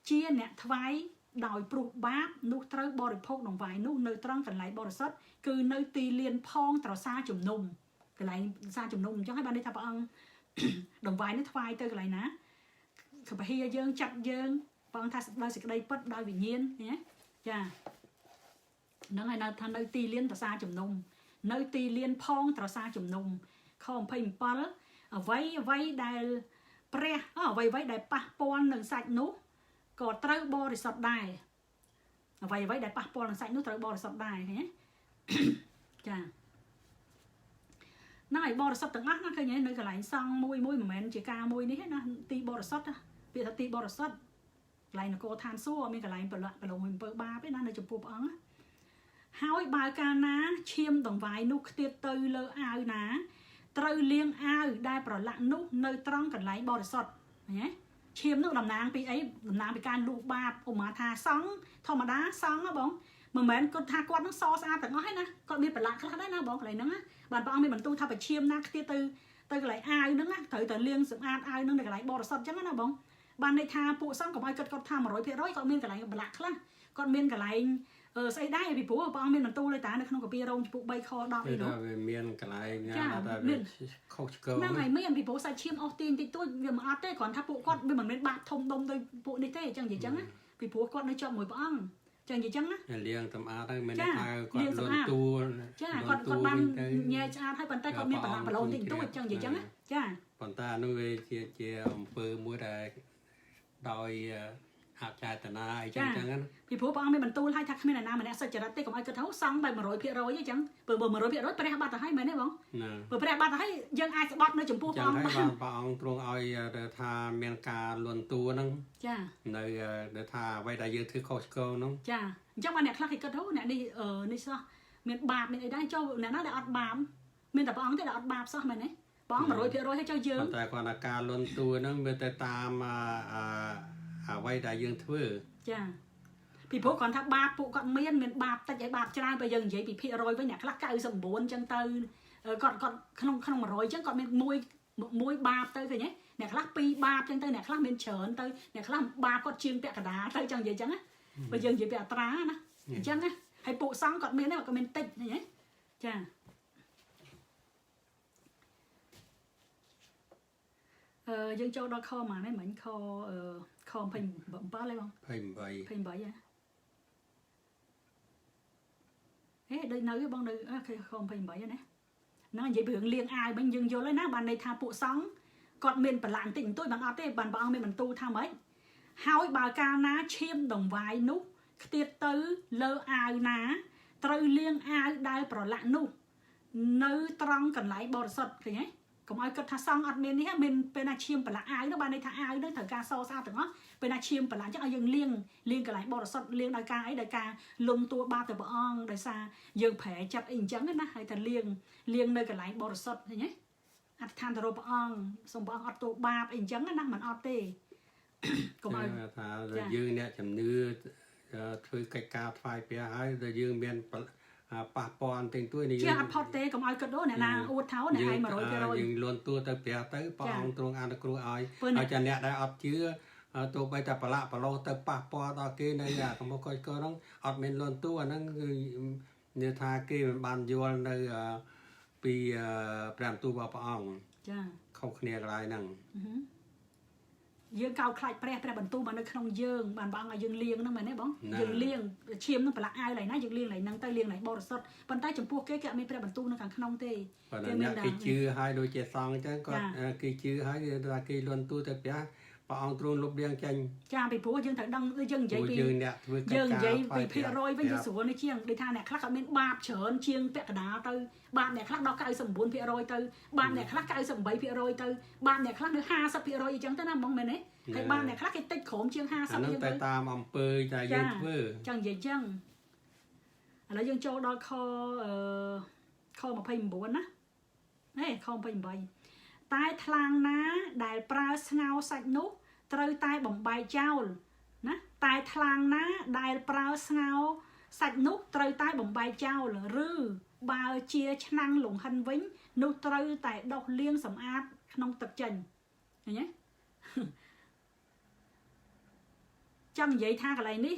A: ជាអ្នកថ្វាយដោយព្រោះបាបនោះត្រូវបរិភោគដង្វាយនោះនៅត្រង់កន្លែងបរិសុទ្ធគឺនៅទីលានផងត្រសាជំនុំកន្លែងសាជំនុំអញ្ចឹងហើយបានន័យថាព្រះអង្គដង្វាយនេះថ្វាយទៅកន្លែងណាគឺពហិយើងចាត់យើងព្រះអង្គថាដោយសេចក្តីពិតដោយវិញ្ញាណណាចាហ្នឹងហើយនៅថានៅទីលានត្រសាជំនុំនៅទីលានផងត្រសាជំនុំខ27អ្វីអ្វីដែលព្រះអ្វីអ្វីដែលប៉ះពាល់នឹងសាច់នោះក៏ត្រូវបរិសុទ្ធដែរអ្វីអ្វីដែលប៉ះពាល់នឹងសាច់នោះត្រូវបរិសុទ្ធដែរឃើញទេចាហ្នឹងហើយបរិសុទ្ធទាំងអស់ណាឃើញទេនៅកន្លែងសង្ឃមួយមួយមិនមែនជាការមួយនេះទេណាទីបរិសុទ្ធពាក្យថាទីបរិសុទ្ធកន្លែងនគរឋានសួគ៌មានកន្លែងប្រឡាក់ប្រឡងអំពើបាបទេណានៅចំពោះព្រះអង្គហើយបើកាលណាឈាមដង្វាយនោះខ្ទាតទៅលើអាវណាត្រូវលាងអាវដែលប្រឡាក់នោះនៅត្រង់កន្លែងបរិសុទ្ធឃើញទេឈាមនោះតំណាងពីអីតំណាងពីការលូកបាបឧមាថាសង្ឃធម្មតាសង្ឃណាបងមិនមែនគាត់ថាគាត់នឹងសស្អាតទាំងអស់ទេណាគាត់មានប្រឡាក់ខ្លះដែរណាបងកន្លែងហ្នឹងណាបានព្រះអង្គមានបន្ទូលថាប្រឈាមណាខ្ទាតទៅកន្លែងអាវហ្នឹងណាត្រូវតែលាងសម្អាតអាវហ្នឹងនៅកន្លែងបរិសុទ្ធអញ្ចឹងណាបងបានន័យថាពួកសង្ឃកុំឲ្យគិតគាត់ថា100%គាត់មានកន្លែងប្រឡាក់ខ្លះគាត់មានកន្លែងស្អីដែរពីព្រោះព្រះអង្គមានបន្ទូលเลยតានៅក្នុងកាពីរ៉ូមចំពោះ3ខ10អីនោះ
B: វាមានកន្លែងណាថាវាខុសឆ្គង
A: ហ្នឹងហើយមានពីព្រោះសាច់ឈាមអស់ទាញតិចតួចវាមិនអត់ទេគ្រាន់ថាពួកគាត់វាមិនមានបាបធំដុំដូចពួកនេះទេអញ្ចឹងនិយាយអញ្ចឹងណាពីព្រោះគាត់នៅជាប់មួយព្រះអង្គចឹងនិយាយចឹងណា
B: លាងសម្អាតហើយមិនថាគាត់លន់តួ
A: ចាគាត់បានញែកស្អាតហើយប៉ុន្តែគាត់មានប្រឡាក់ប្រឡូនតិចតួចចឹងនិយាយចឹងណាចា
B: ប៉ុន្តែអានោះវាជាអំពើមួយដែលដោយអចេតនាអីចឹងចឹងណា
A: ពីព្រោះព្រះអង្គមានបន្ទូលឲ្យថាគ្មានអ្នកណាម្នាក់សុចរិតទេកុំឲ្យគិតថាសង្ឃបែប100%អញ្ចឹងបើ100%ព្រះបាត់ទៅហើយមែនទេបងបើព្រះបាត់ទៅហើយយើងអាចស្បត់នៅចំពោះព្រះអង្គ
B: បានព្រះអង្គទ្រង់ឲ្យថាមានការលន់តួហ្នឹង
A: ចា
B: នៅថាអ្វីដែលយើងធ្វើខុសឆ្គងហ្នឹង
A: ចាអញ្ចឹងបានអ្នកខ្លះគេគិតថាអ្នកនេះនេះសោះមានបាបមានអីដែរចូលអ្នកណាដែលអត់បាបមានតែព្រះអង្គទេដែលអត់បាបសោះមែនទេព្រះអង្គ100%ហើយចុះយើង
B: តែគាត់ថាការលន់តួហ្នឹងវាទៅតាមអ្វីដែលយើងធ្វើ
A: ចាពីព្រោះគាត់ថាបាបពួកគាត់មានបាបតិចហើយបាបច្រើនបើយើងនិយាយពីភាគរយវិញអ្នកខ្លះ99អញ្ចឹងទៅគាត់ក្នុង100អញ្ចឹងគាត់មានមួយបាបទៅឃើញទេអ្នកខ្លះ2បាបអញ្ចឹងទៅអ្នកខ្លះមានច្រើនទៅអ្នកខ្លះបាបគាត់ជាងពាក់កណ្ដាលទៅអញ្ចឹងនិយាយអញ្ចឹងណាបើយើងនិយាយពីអត្រាណាអញ្ចឹងណាហើយពួកសង្ឃគាត់មានដែរគាត់មានតិចឃើញទេចាយើងចូលដល់ខប៉ុន្មានហើយមិញខខ27ហើយបង
B: 28
A: ហ៎ហេដូចនៅបងនៅខ28ណាហ្នឹងនិយាយពីរឿងលាងអាវវិញយើងយល់ហើយណាបានន័យថាពួកសង្ឃគាត់មានប្រឡាក់បន្តិចបន្តួចបានអត់ទេបានព្រះអង្គមានបន្ទូលថាម៉េចហើយបើកាលណាឈាមដង្វាយនោះខ្ទាតទៅលើអាវណាត្រូវលាងអាវដែលប្រឡាក់នោះនៅត្រង់កន្លែងបរិសុទ្ធឃើញទេ កុំឲ្យគិតថាសង្ឃអត់មាននេះមានពេលណាឈាមប្រឡាក់អាវនោះបានន័យថាអាវនោះត្រូវការសស្អាតទាំងអស់ពេលណាឈាមប្រឡាក់អញ្ចឹងឲ្យយើងលាងលាងកន្លែងបរិសុទ្ធលាងដោយការអីដោយការលំតួបាបទៅព្រះអង្គដោយសារយើងប្រែចិត្តអីអញ្ចឹងណាហើយតែលាងលាងនៅកន្លែងបរិសុទ្ធឃើញទេអធិដ្ឋានទៅរកព្រះអង្គសូមព្រះអង្គអត់ទោសបាបអីអញ្ចឹងណាមិនអត់ទេកុំឲ្យ
B: ថាយើងអ្នកជំនឿធ្វើកិច្ចការថ្វាយព្រះហើយដែលយើងមានប៉ះពាល់ទាំងទួយនេះ
A: ជាអត់ផុតទេកុំឲ្យគិតអូអ្នកណាអួតថោអ្នកឯង100%
B: យើងលន់តួទៅព្រះទៅព្រះអង្គទ្រង់អនុគ្រោះឲ្យហើយចាអ្នកដែលអត់ជឿទោះបីតែប្រឡាក់ប្រឡោះទៅប៉ះពាល់ដល់គេនៅអាកំពុះកុយកហ្នឹងអត់មានលន់តួអាហ្នឹងគឺនិយាយថាគេមិនបានយល់នៅពីព្រះបន្ទូលរបស់ព្រះអង្គ
A: ចា
B: ខុសគ្នាកន្លែងហ្នឹង
A: យើងកោតខ្លាចព្រះព្រះបន្ទូលមកនៅក្នុងយើងបានបងឲ្យយើងលាងហ្នឹងមែនទេបងយើងលាងឈាមហ្នឹងប្រឡាក់អាវឡើយណាយើងលាងឡើយហ្នឹងទៅលាងឡើយបរិសុទ្ធប៉ុន្តែចំពោះគេគេអត់មានព្រះបន្ទូលនៅខាងក្នុងទេ
B: គេមានគេជឿហើយដូចជាសង្ឃអញ្ចឹងគាត់គេជឿហើយថាគេលន់តួទៅព្រះព្រះអង្គទ្រង់លុបលាងចេញ
A: ចាពីព្រោះយើងត្រូវដឹងយើងនិយាយពី
B: យើងអ្នកធ្វើកិច្ចការ
A: យើងនិយាយពីភាគរយវិញយើងស្រួលនេះជាងដូចថាអ្នកខ្លះគាត់មានបាបច្រើនជាងពាក់កណ្ដាលទៅបាបអ្នកខ្លះដល់99%ទៅបាបអ្នកខ្លះ98%ទៅបាបអ្នកខ្លះនៅ50%អញ្ចឹងទៅណាហ្មងមែនទេហើយបាបអ្នកខ្លះគេតិចក្រោមជាង50
B: អាហ្នឹងតែតាមអំពើតែយើងធ្វើ
A: ចឹងនិយាយចឹងឥឡូវយើងចូលដល់ខខ29ណាហេខ28តែថ្លាងណាដែលប្រើស្ងោសាច់នោះត្រូវតែបំបែកចោលណាតែថ្លាងណាដែលប្រើស្ងោសាច់នោះត្រូវតែបំបែកចោលឬបើជាឆ្នាំងលង្ហិនវិញនោះត្រូវតែដុសលាងសម្អាតក្នុងទឹកចេញឃើញទេចង់និយាយថាកន្លែងនេះ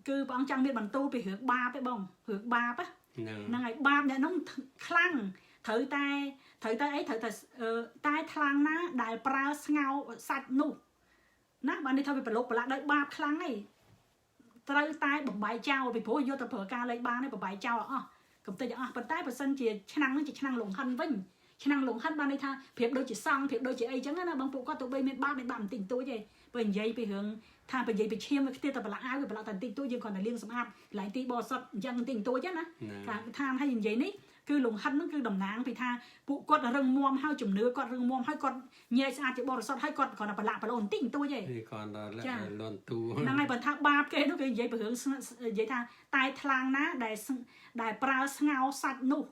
A: គឺព្រះអង្គចង់មានបន្ទូលពីរឿងបាបឯបងរឿងបាបហ្នឹងហើយបាបអ្នកនោះខ្លាំងត្រូវតែត្រូវតែអីត្រូវតែតែថ្លាងណាដែលប្រើស្ងោសាច់នោះណាបាននេះថាវាប្រឡូកប្រឡាក់ដោយបាបខ្លាំងឯងត្រូវតែបំបែកចោលពីព្រោះយកទៅប្រើការលេងបានឯងបំបែកចោលអស់កំតិចអស់ប៉ុន្តែបើសិនជាឆ្នាំងហ្នឹងជាឆ្នាំងលង្ហិនវិញឆ្នាំងលង្ហិនបានន័យថាប្រៀបដូចជាសង់ប្រៀបដូចជាអីចឹងណាបងពួកគាត់ទៅបីមានបាបមានបាបបន្តិចបន្តួចឯងបើនិយាយពីរឿងថាបើនិយាយពីឈាមវាខ្ទាតតែប្រឡាក់អាវវាប្រឡាក់តែបន្តិចបន្តួចយើងគ្រាន់តែលាងសម្អាតកន្លែងទីបរិសុទ្ធអញ្ចឹងបន្តិចបន្តួចណាថាឲ្យនិយាយនេះគឺលង្ហិនហ្នឹងគឺតំណាងពីថាពួកគាត់រឹងមាំហើយជំនឿគាត់រឹងមាំហើយគាត់ញែកស្អាតជាបរិសុទ្ធហើយគាត់គ្រាន់តែប្រឡាក់ប្រឡូបន្តិចបន្តួចឯង
B: គាត់តែលន់តួ
A: ហ្នឹងហើយបើថាបាបគេនោះគេនិយាយពីរឿងនិយាយថាតែថ្លាងណាដែលប្រើស្ងោសាច់នោះ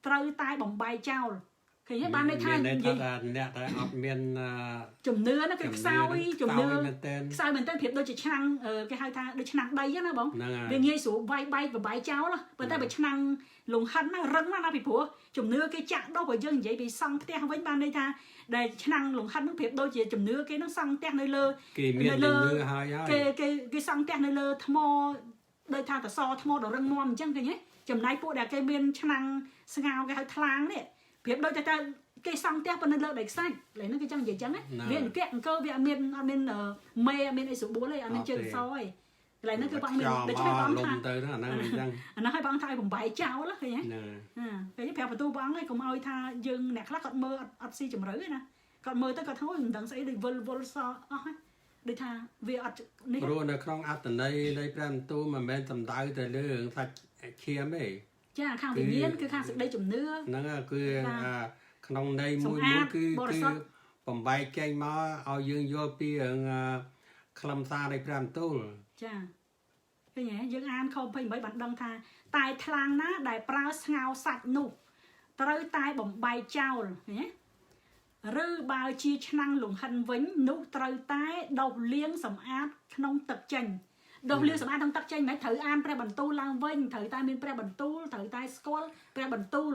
A: ត្រូវតែបំបែកចោលឃើញទេបានន័យថា
B: និយាយថាអ្នកដែលអត់មាន
A: ជំនឿហ្នឹងគឺខ្សោយជំនឿខ្សោយមែនទែនប្រៀបដូចជាឆ្នាំងគេហៅថាដូចឆ្នាំងដីហ្នឹងណាបងវាងាយស្រួលវាយបែកបំបែកចោលប៉ុន្តែបើឆ្នាំងលង្ហិនណារឹងណាស់ណាពីព្រោះជំនឿគេចាក់ដុះបើយើងនិយាយពីសង់ផ្ទះវិញបានន័យថាដែលឆ្នាំងលង្ហិនហ្នឹងប្រៀបដូចជាជំនឿគេហ្នឹងសង់ផ្ទះនៅលើ
B: គេមានជំនឿហើយ
A: គេគេគេសង់ផ្ទះនៅលើថ្មដូចថាតសថ្មដ៏រឹងមាំអញ្ចឹងឃើញទេចំណែកពួកដែលគេមានឆ្នាំងស្ងោគេហៅថ្លាងនេះប្រៀបដូចតែគេសង់ផ្ទះប៉ុណ្ណឹងលើដីខ្សាច់ឡើយហ្នឹងគេចង់និយាយចឹងណាវាអង្គៈអង្គើវាអត់មានអត់មានមេអត់មានអីស្រួលទេអត់មានជើងសទេកន្លែងហ្នឹងគឺបងមានដូច្នេះបងថា
B: ទៅហ្នឹងអាហ្នឹងអញ្ចឹង
A: អាហ្នឹងឲ្យបងថាឲ្យបំបែកចោលឃើញទេឃើញប្រាប់បន្ទូបងឯងកុំឲ្យថាយើងអ្នកខ្លះគាត់មើលអត់ស៊ីជម្រៅទេណាគាត់មើលទៅគាត់ថាអូយមិនដឹងស្អីដូចវិលវល់សអស់ដូចថាវាអត់នេះ
B: ព្រោះនៅក្នុងអត្ថន័យនៃព្រះបន្ទូលមិនមែនសំដៅទៅលើរឿងសាច់ឈាមទេ
A: ចាខាងវិញ្ញាណគឺខាងសេចក្តីជំនឿ
B: ហ្នឹងគឺក្នុងន័យមួយមួយគឺគឺបំបែកចេញមកឲ្យយើងយល់ពីរឿងខ្លឹមសារនៃព្រះបន្ទូល
A: ចាឃើញទេយើងអានខ28បានដឹងថាតែថ្លាងណាដែលប្រើស្ងោសាច់នោះត្រូវតែបំបែកចោលឃើញទេឬបើជាឆ្នាំងលង្ហិនវិញនោះត្រូវតែដុសលាងសម្អាតក្នុងទឹកចេញដុសលាងសម្អាតក្នុងទឹកចេញមិនត្រូវអានព្រះបន្ទូលឡើងវិញត្រូវតែមានព្រះបន្ទូលត្រូវតែស្គាល់ព្រះបន្ទូល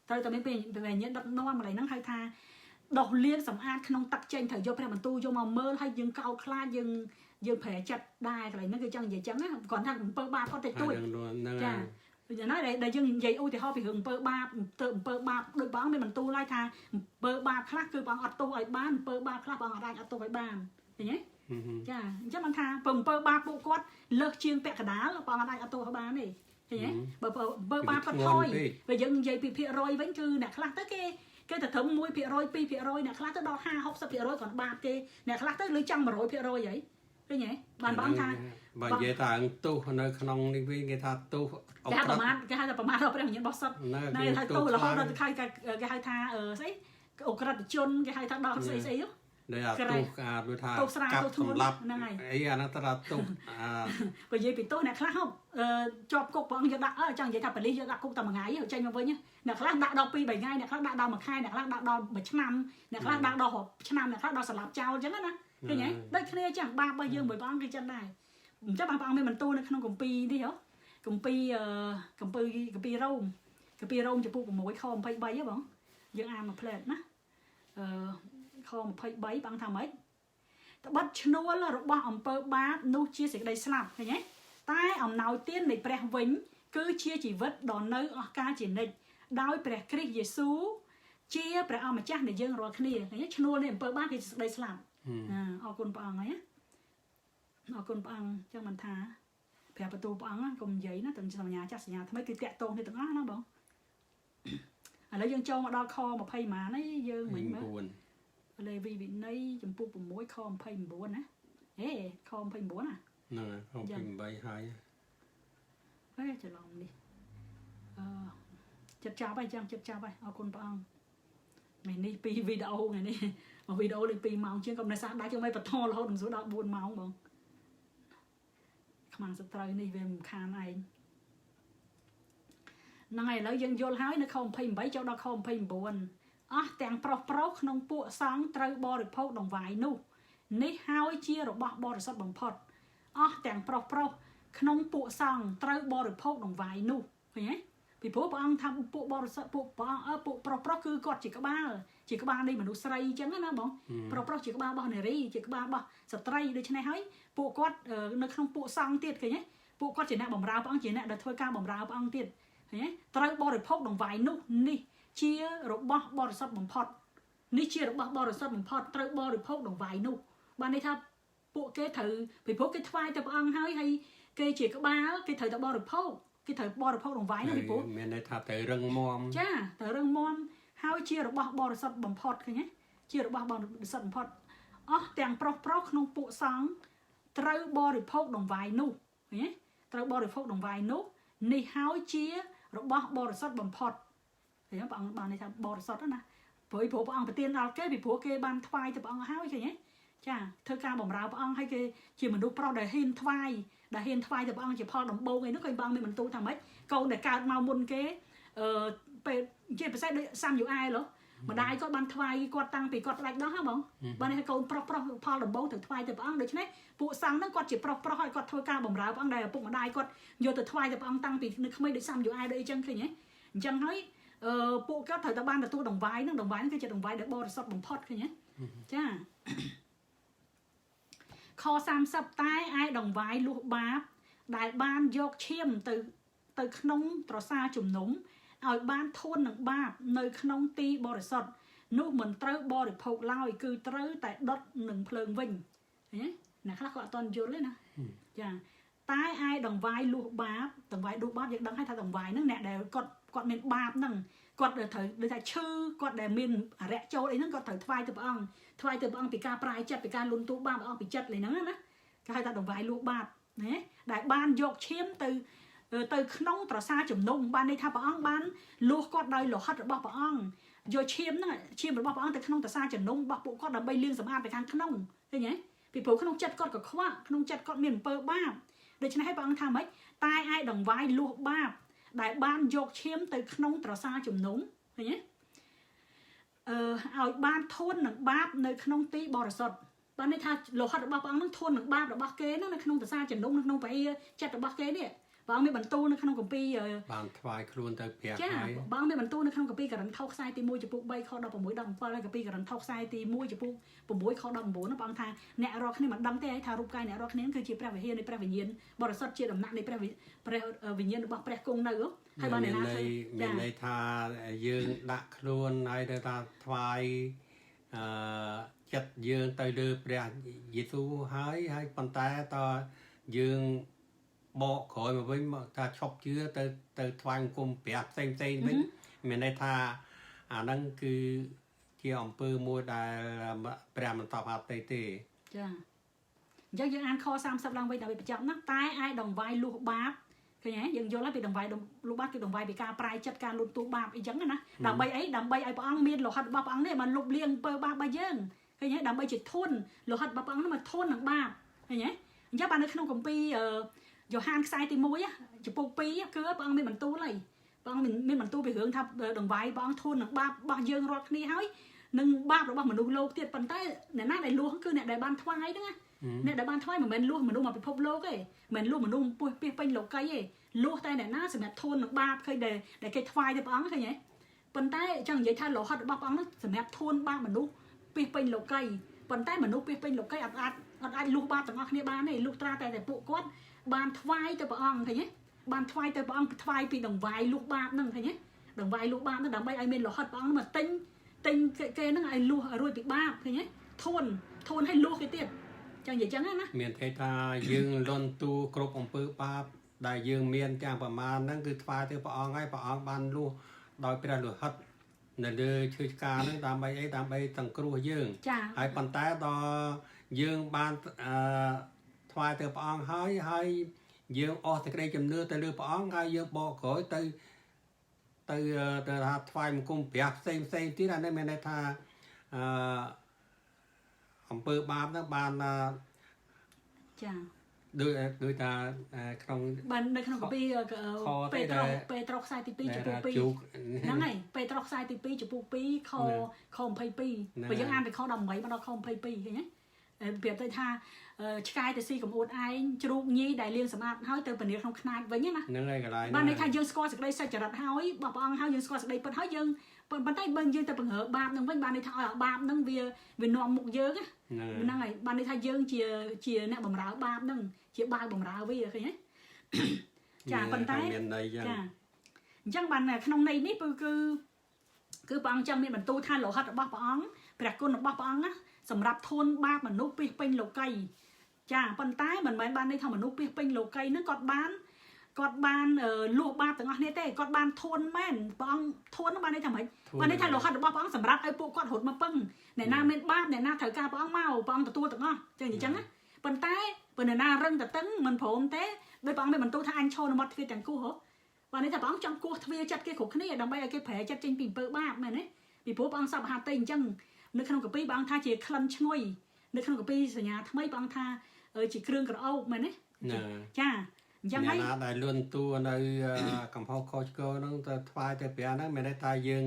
A: ត្រូវតែមានព្រះវិញ្ញាណដឹកនាំកន្លែងហ្នឹងហៅថាដុសលាងសម្អាតក្នុងទឹកចេញត្រូវយកព្រះបន្ទូលយកមកមើលហើយយើងកោតខ្លាចយើងយើងប្រែចិត្តដែរកន្លែងហ្នឹងគឺចង់និយាយចឹងណាគ្រាន់ថាអំពើបាបគាត់តិចតួចចាយ៉ាងណាដែលយើងនិយាយឧទាហរណ៍ពីរឿងអំពើបាបទៅអំពើបាបដូចបងមានបន្ទូលហើយថាអំពើបាបខ្លះគឺបងអត់ទោសឲ្យបានអំពើបាបខ្លះបងអត់អាចអត់ទោសឲ្យបានឃើញទេចាអញ្ចឹងបានថាអំពើបាបពួកគាត់លើសជាងពាក់កណ្ដាលបងអត់អាចអត់ទោសឲ្យបានទេឃើញទេបើអំពើបាបគាត់ថយបើយើងនិយាយពីភាគរយវិញគឺអ្នកខ្លះទៅគេគេទៅត្រឹម1% 2%អ្នកខ្លះទៅដល់50 60%គាត់បាបគេអ្នកខ្លះទៅលើចង់100%ហីឃើញទេបានបងថា
B: បើនិយាយថាអង្គទោសនៅក្នុងនេះវិញគេថាទោស
A: គេហៅប្រមាថគេហៅថាប្រមាថដល់ព្រះវិញ្ញាណបរិសុទ្ធណែថាទោសរហូតដល់គេហៅថាស្អី អក្រិតជនគេហៅថាដល់ស្អីស្អី
B: ដែលអាទោសអាដូចថា
A: ទោសស្រាល
B: កាប់
A: ទោសធ្ងន់
B: សម្លាប់
A: ហ្នឹងហើយ
B: អីអាហ្នឹងត្រូវថាទោសអា
A: បើនិយាយពីទោសអ្នកខ្លះហ៎ជាប់គុកព្រះអង្គយកដាក់ចង់និយាយថាប៉ូលីសយកដាក់គុកតែមួយថ្ងៃចេញមកវិញអ្នកខ្លះដាក់ដល់2 3ថ្ងៃអ្នកខ្លះដាក់ដល់មួយខែអ្នកខ្លះដាក់ដល់មួយឆ្នាំអ្នកខ្លះដាក់ដល់រាប់ឆ្នាំអ្នកខ្លះដល់ស្លាប់ចោលអញ្ចឹងណាឃើញទេដូចគ្នាអញ្ចឹងបាបរបស់យើងមួយព្រះអង្គគឺចឹងដែរអញ្ចឹងបានព្រះអង្គមានបន្ទូលនៅក្នុងគម្ពីរនេះហ៎គម្ពីរគម្ពីរគម្ពីររ៉ូមគម្ពីររ៉ូមចំពោះ6ខ23ហ៎បងយើងអានមួយផ្លែតណាអឺខ23ព្រះអង្គថាម៉េចត្បិតឈ្នួលរបស់អំពើបាបនោះជាសេចក្តីស្លាប់ឃើញទេតែអំណោយទាននៃព្រះវិញ គឺជាជីវិតដ៏នៅអស់កលជានិច្ចដោយព្រះគ្រីស្ទយេស៊ូវជាព្រះអម្ចាស់នៃយើងរាល់គ្នាឃើញទេឈ្នួលនៃអំពើបាបគឺជាសេចក្តីស្លាប់អរគុណព្រះអង្គហើយណាអរគុណព្រះអង្គអញ្ចឹងមិនថាព្រះបន្ទូលព្រះអង្គកុំនិយាយណាទាំងសញ្ញាចាស់សញ្ញាថ្មីគឺតាក់ទងគ្នាទាំងអស់ណាបងឥឡូវយើងចូលមកដល់ខ20ម៉ានហើយយើងមិញមើល លេវីវិន័យចំពោះ6ខ29ណាហេខ29ណា
B: ហ្នឹងហើយ28ហើយ
A: ហេច្រឡំនេះអឺចិត្តចាប់ហើយចឹងចិត្តចាប់ហើយអរគុណព្រះអង្គថ្ងៃនេះពីវីដេអូថ្ងៃនេះមកវីដេអូលេខ2ម៉ោងជាងក៏មិនសះដាច់ក៏មិនបន្តរហូតដល់ដល់4ម៉ោងបងខ្មាំងសត្រូវនេះវាមិនខានឯងហ្នឹងហើយឥឡូវយើងយល់ហើយនៅខ28ចូលដល់ខ29អស់ទាំងប្រុសប្រុសក្នុងពួកសង្ឃត្រូវបរិភោគដង្វាយនោះនេះហើយជារបស់បរិសុទ្ធបំផុតអស់ទាំងប្រុសប្រុសក្នុងពួកសង្ឃត្រូវបរិភោគដង្វាយនោះឃើញទេពីព្រោះព្រះអង្គថាពួកបរិសុទ្ធពួកព្រះអង្គពួកប្រុសប្រុសគឺគាត់ជាក្បាលជាក្បាលនៃមនុស្សស្រីអញ្ចឹងណាបងប្រុសប្រុសជាក្បាលរបស់នារីជាក្បាលរបស់ស្ត្រីដូច្នេះហើយពួកគាត់នៅក្នុងពួកសង្ឃទៀតឃើញទេពួកគាត់ជាអ្នកបម្រើព្រះអង្គជាអ្នកដែលធ្វើការបម្រើព្រះអង្គទៀតឃើញទេត្រូវបរិភោគដង្វាយនោះនេះជារបស់បរិសុទ្ធបំផុតនេះជារបស់បរិសុទ្ធបំផុតត្រូវបរិភោគដង្វាយនោះបានន័យថាពួកគេត្រូវពីព្រោះគេថ្វាយទៅព្រះអង្គហើយហើយគេជាក្បាលគេត្រូវតែបរិភោគគេត្រូវបរិភោគដង្វាយនោះពីព្រោះ
B: មានន័យថាត្រូវរឹងមាំ
A: ចាត្រូវរឹងមាំហើយជារបស់បរិសុទ្ធបំផុតឃើញទេជារបស់បរិសុទ្ធបំផុតអស់ទាំងប្រុសប្រុសក្នុងពួកសង្ឃត្រូវបរិភោគដង្វាយនោះឃើញទេត្រូវបរិភោគដង្វាយនោះនេះហើយជារបស់បរិសុទ្ធបំផុតឃើញទេព្រះអង្គបានន័យថាបរិសុទ្ធណាព្រោះព្រះអង្គប្រទានដល់គេពីព្រោះគេបានថ្វាយទៅព្រះអង្គហើយឃើញទេចាធ្វើការបម្រើព្រះអង្គហើយគេជាមនុស្សប្រុសដែលហ៊ានថ្វាយដែលហ៊ានថ្វាយទៅព្រះអង្គជាផលដំបូងអីនោះគេព្រះអង្គមានបន្ទូលថាម៉េចកូនដែលកើតមកមុនគេពេលជាពិសេសដូចសាំយូអែលម្ដាយគាត់បានថ្វាយគាត់តាំងពីគាត់ផ្ដាច់ដោះហ៎បងបានឲ្យកូនប្រុសប្រុសផលដំបូងទៅថ្វាយទៅព្រះអង្គដូច្នេះពួកសង្ឃហ្នឹងគាត់ជាប្រុសប្រុសហើយគាត់ធ្វើការបម្រើព្រះអង្គដែលឪពុកម្ដាយគាត់យកទៅថ្វាយទៅព្រះអង្គតាំងពីនៅក្មេងដូចសាំយូអែលដូចអីចឹងឃើញទេអញ្ចឹងហើយពួកគាត់ត្រូវតែបានទទួលដង្វាយហ្នឹងដង្វាយហ្នឹងគឺជាដង្វាយដែលបរិសុទ្ធបំផុតឃើញទេចាខ30តែឯដង្វាយលួសបាបដែលបានយកឈាមទៅក្នុងត្រសាជំនុំឲ្យបានធួននឹងបាបនៅក្នុងទីបរិសុទ្ធនោះមិនត្រូវបរិភោគឡើយគឺត្រូវតែដុតនឹងភ្លើងវិញឃើញទេអ្នកខ្លះក៏អត់ទាន់យល់ទេណាចាតែឯដង្វាយលួសបាបដង្វាយលួសបាបយើងដឹងហើយថាដង្វាយហ្នឹងអ្នកដែលគាត់មានបាបហ្នឹងគាត់ត្រូវដូចថាឈឺគាត់ដែលមានអរិយចូលអីហ្នឹងគាត់ត្រូវថ្វាយទៅព្រះអង្គថ្វាយទៅព្រះអង្គពីការប្រែចិត្តពីការលុនទូបាបអស់ពីចិត្តលេហ្នឹងណាគេហៅថាដង្វាយលួសបាបណាដែលបានយកឈាមទៅក្នុងត្រសាជំនុំបានន័យថាព្រះអង្គបានលួសគាត់ដោយលោហិតរបស់ព្រះអង្គយកឈាមហ្នឹងឈាមរបស់ព្រះអង្គទៅក្នុងត្រសាជំនុំរបស់ពួកគាត់ដើម្បីលាងសម្អាតទៅខាងក្នុងឃើញទេពីព្រោះក្នុងចិត្តគាត់ក៏ខ្វក់ក្នុងចិត្តគាត់មានអំពើបាបដូច្នេះហើយព្រះអង្គថាម៉េចតែឯដង្វាយលួសបាបដែលបានយកឈាមទៅក្នុងត្រសាជំនុំឃើញទេឲ្យបានធួននឹងបាបនៅក្នុងទីបរិសុទ្ធបានន័យថាលោហិតរបស់ព្រះអង្គនឹងធួននឹងបាបរបស់គេហ្នឹងនៅក្នុងត្រសាជំនុំនៅក្នុងពហិចិត្តរបស់គេនេះព្រះអង្គមានបន្ទូលនៅក្នុងគម្ពីរ
B: បានថ្វាយខ្លួនទៅព្រះហើយ
A: ព្រះអង្គមានបន្ទូលនៅក្នុងគម្ពីរករិនថូសខ្សែទី1ចំពុក3ខ16ដល់7ហើយគម្ពីរករិនថូសខ្សែទី1ចំពុក6ខ19ព្រះអង្គថាអ្នករាល់គ្នាមិនដឹងទេថារូបកាយអ្នករាល់គ្នាគឺជាព្រះវិហារនៃព្រះវិញ្ញាណបរិសុទ្ធជាដំណាក់នៃព្រះវិញ្ញាណរបស់ព្រះគង់នៅហើយបានអ្នកណា
B: ធ្វើមានន័យថាយើងដាក់ខ្លួនហើយទៅថាថ្វាយចិត្តយើងទៅលើព្រះយេស៊ូវហើយហើយប៉ុន្តែតើយើងបកក្រោយមកវិញមកថាឈប់ជឿទៅទៅថ្វាយបង្គំព្រះផ្សេងផ្សេងវិញមានន័យថាអាហ្នឹងគឺជាអំពើមួយដែលព្រះមិនតបអត់ទេទេ
A: ចាអញ្ចឹងយើងអានខ30ឡើងវិញដើម្បីបញ្ចប់ណាតែឯដង្វាយលួសបាប ឃើញទេយើងយល់ហើយពីដង្វាយលុះបាបគឺដង្វាយពីការប្រែចិត្តការលុបទូបាបអីចឹងណាដើម្បីអីដើម្បីឲ្យព្រះអង្គមានលោហិតរបស់ព្រះអង្គនេះបានលុបលាងអំពើបាបរបស់យើងឃើញទេដើម្បីជាធនលោហិតរបស់ព្រះអង្គនោះមកធននឹងបាបឃើញទេអញ្ចឹងបាននៅក្នុងគម្ពីរយ៉ូហានខ្សែទី1ចំពុក2គឺព្រះអង្គមានបន្ទូលហើយព្រះអង្គមានបន្ទូលពីរឿងថាដង្វាយព្រះអង្គធននឹងបាបរបស់យើងរាល់គ្នាហើយនឹងបាបរបស់មនុស្សលោកទៀតប៉ុន្តែអ្នកណាដែលលួសគឺអ្នកដែលបានថ្វាយហ្នឹងណាអ្នកដែលបានថ្វាយមិនមែនលួសមនុស្សមកពិភពលោកទេមិនមែនលួសមនុស្សពោះពេញលោកីទេលួសតែអ្នកណាសម្រាប់ធននឹងបាបឃើញដែលគេថ្វាយទៅព្រះអង្គឃើញទេប៉ុន្តែចង់និយាយថាលោហិតរបស់ព្រះអង្គនោះសម្រាប់ធនបាបមនុស្សពេញលោកីប៉ុន្តែមនុស្សពេញលោកីអត់អាចលួសបាបទាំងអស់គ្នាបានទេលុះត្រាតែពួកគាត់បានថ្វាយទៅព្រះអង្គឃើញទេបានថ្វាយទៅព្រះអង្គថ្វាយពីដង្វាយលួសបាបហ្នឹងឃើញទេដង្វាយលួសបាបហ្នឹងដើម្បីឲ្យមានលោហិតព្រះអង្គមកទិញគេហ្នឹងឲ្យលួសឲ្យរួចពីបាបឃើញទេធនឲ្យលួសគេទៀតចឹងនិយាយចឹងណា
B: មានន័យថាយើងលន់តួគ្រប់អំពើបាបដែលយើងមានទាំងប្រមាណហ្នឹងគឺថ្វាយទៅព្រះអង្គហើយព្រះអង្គបានលួសដោយព្រះលោហិតនៅលើឈើឆ្កាហ្នឹងដើម្បីអីដើម្បីសង្គ្រោះយើងហើយប៉ុន្តែដល់យើងបានថ្វាយទៅព្រះអង្គហើយហើយយើងអស់សេចក្តីជំនឿទៅលើព្រះអង្គហើយយើងបកក្រោយទៅទៅថាថ្វាយបង្គំព្រះផ្សេងផ្សេងទៀតអានេះមានន័យថាអំពើបាបហ្នឹងបានចាដូចថាក្នុង
A: បាននៅក្នុងកាពីពេត្រុសខ្សែទី2ចំពោះ2ហ្នឹងហើយពេត្រុសខ្សែទី2ចំពោះ2ខ22បើយើងអានពីខ18មកដល់ខ22ឃើញទេប្រៀបទៅថាឆ្កែទៅស៊ីកំអួតឯងជ្រូកញីដែលលាងសម្អាតហើយទៅពលាក្នុងខ្នាចវិញណា
B: ហ្នឹងហើយកន្លែង
A: បានន័យថាយើងស្គាល់សេចក្តីសច្ចរិតហើយរបស់ព្រះអង្គហើយយើងស្គាល់សេចក្តីពិតហើយយើងប៉ុន្តែបើយើងទៅបង្រើបាបនឹងវិញបានន័យថាឲ្យបាបនឹងវានាំមុខយើងហ្នឹងហើយបានន័យថាយើងជាអ្នកបំរើបាបនឹងជាបាវបំរើវាឃើញទេចាប៉ុន្តែចាអញ្ចឹងបានក្នុងន័យនេះគឺព្រះអង្គចង់មានបន្ទូលថាលោហិតរបស់ព្រះអង្គព្រះគុណរបស់ព្រះអង្គណាសម្រាប់ធនបាបមនុស្សពេញលោកីចាប៉ុន្តែមិនមែនបានន័យថាមនុស្សពេញលោកីហ្នឹងគាត់បានលួសបាបទាំងអស់គ្នាទេគាត់បានធនមែនព្រះអង្គធនបានន័យថាម៉េចបានន័យថាលោហិតរបស់ព្រះអង្គសម្រាប់ឲ្យពួកគាត់រត់មកពឹងអ្នកណាមានបាបអ្នកណាត្រូវការព្រះអង្គមកព្រះអង្គទទួលទាំងអស់ចឹងអញ្ចឹងណាប៉ុន្តែបើអ្នកណារឹងតតឹងមិនព្រមទេដោយព្រះអង្គមានបន្ទូលថាអញឈរនៅមាត់ទ្វារទាំងគោះហ៎បានន័យថាព្រះអង្គចង់គោះទ្វារចិត្តគេគ្រប់គ្នាដើម្បីឲ្យគេប្រែចិត្តចេញពីអំពើបាបមែនទេពីព្រោះព្រះអង្គសពហាតីអញ្ចឹងនៅក្នុងកាពីព្រះអង្គថាជាក្លិនឈ្ងុយនៅក្នុងកាពីសញ្ញាថ្មីព្រះអង្គថាជាគ្រឿងក្រអូបមែនទេចាអញ្ចឹងហើយ
B: អ្នកណាដែលលន់តួនៅកំហុសខុសឆ្គងហ្នឹងទៅថ្វាយទៅព្រះហ្នឹងមានន័យថាយើង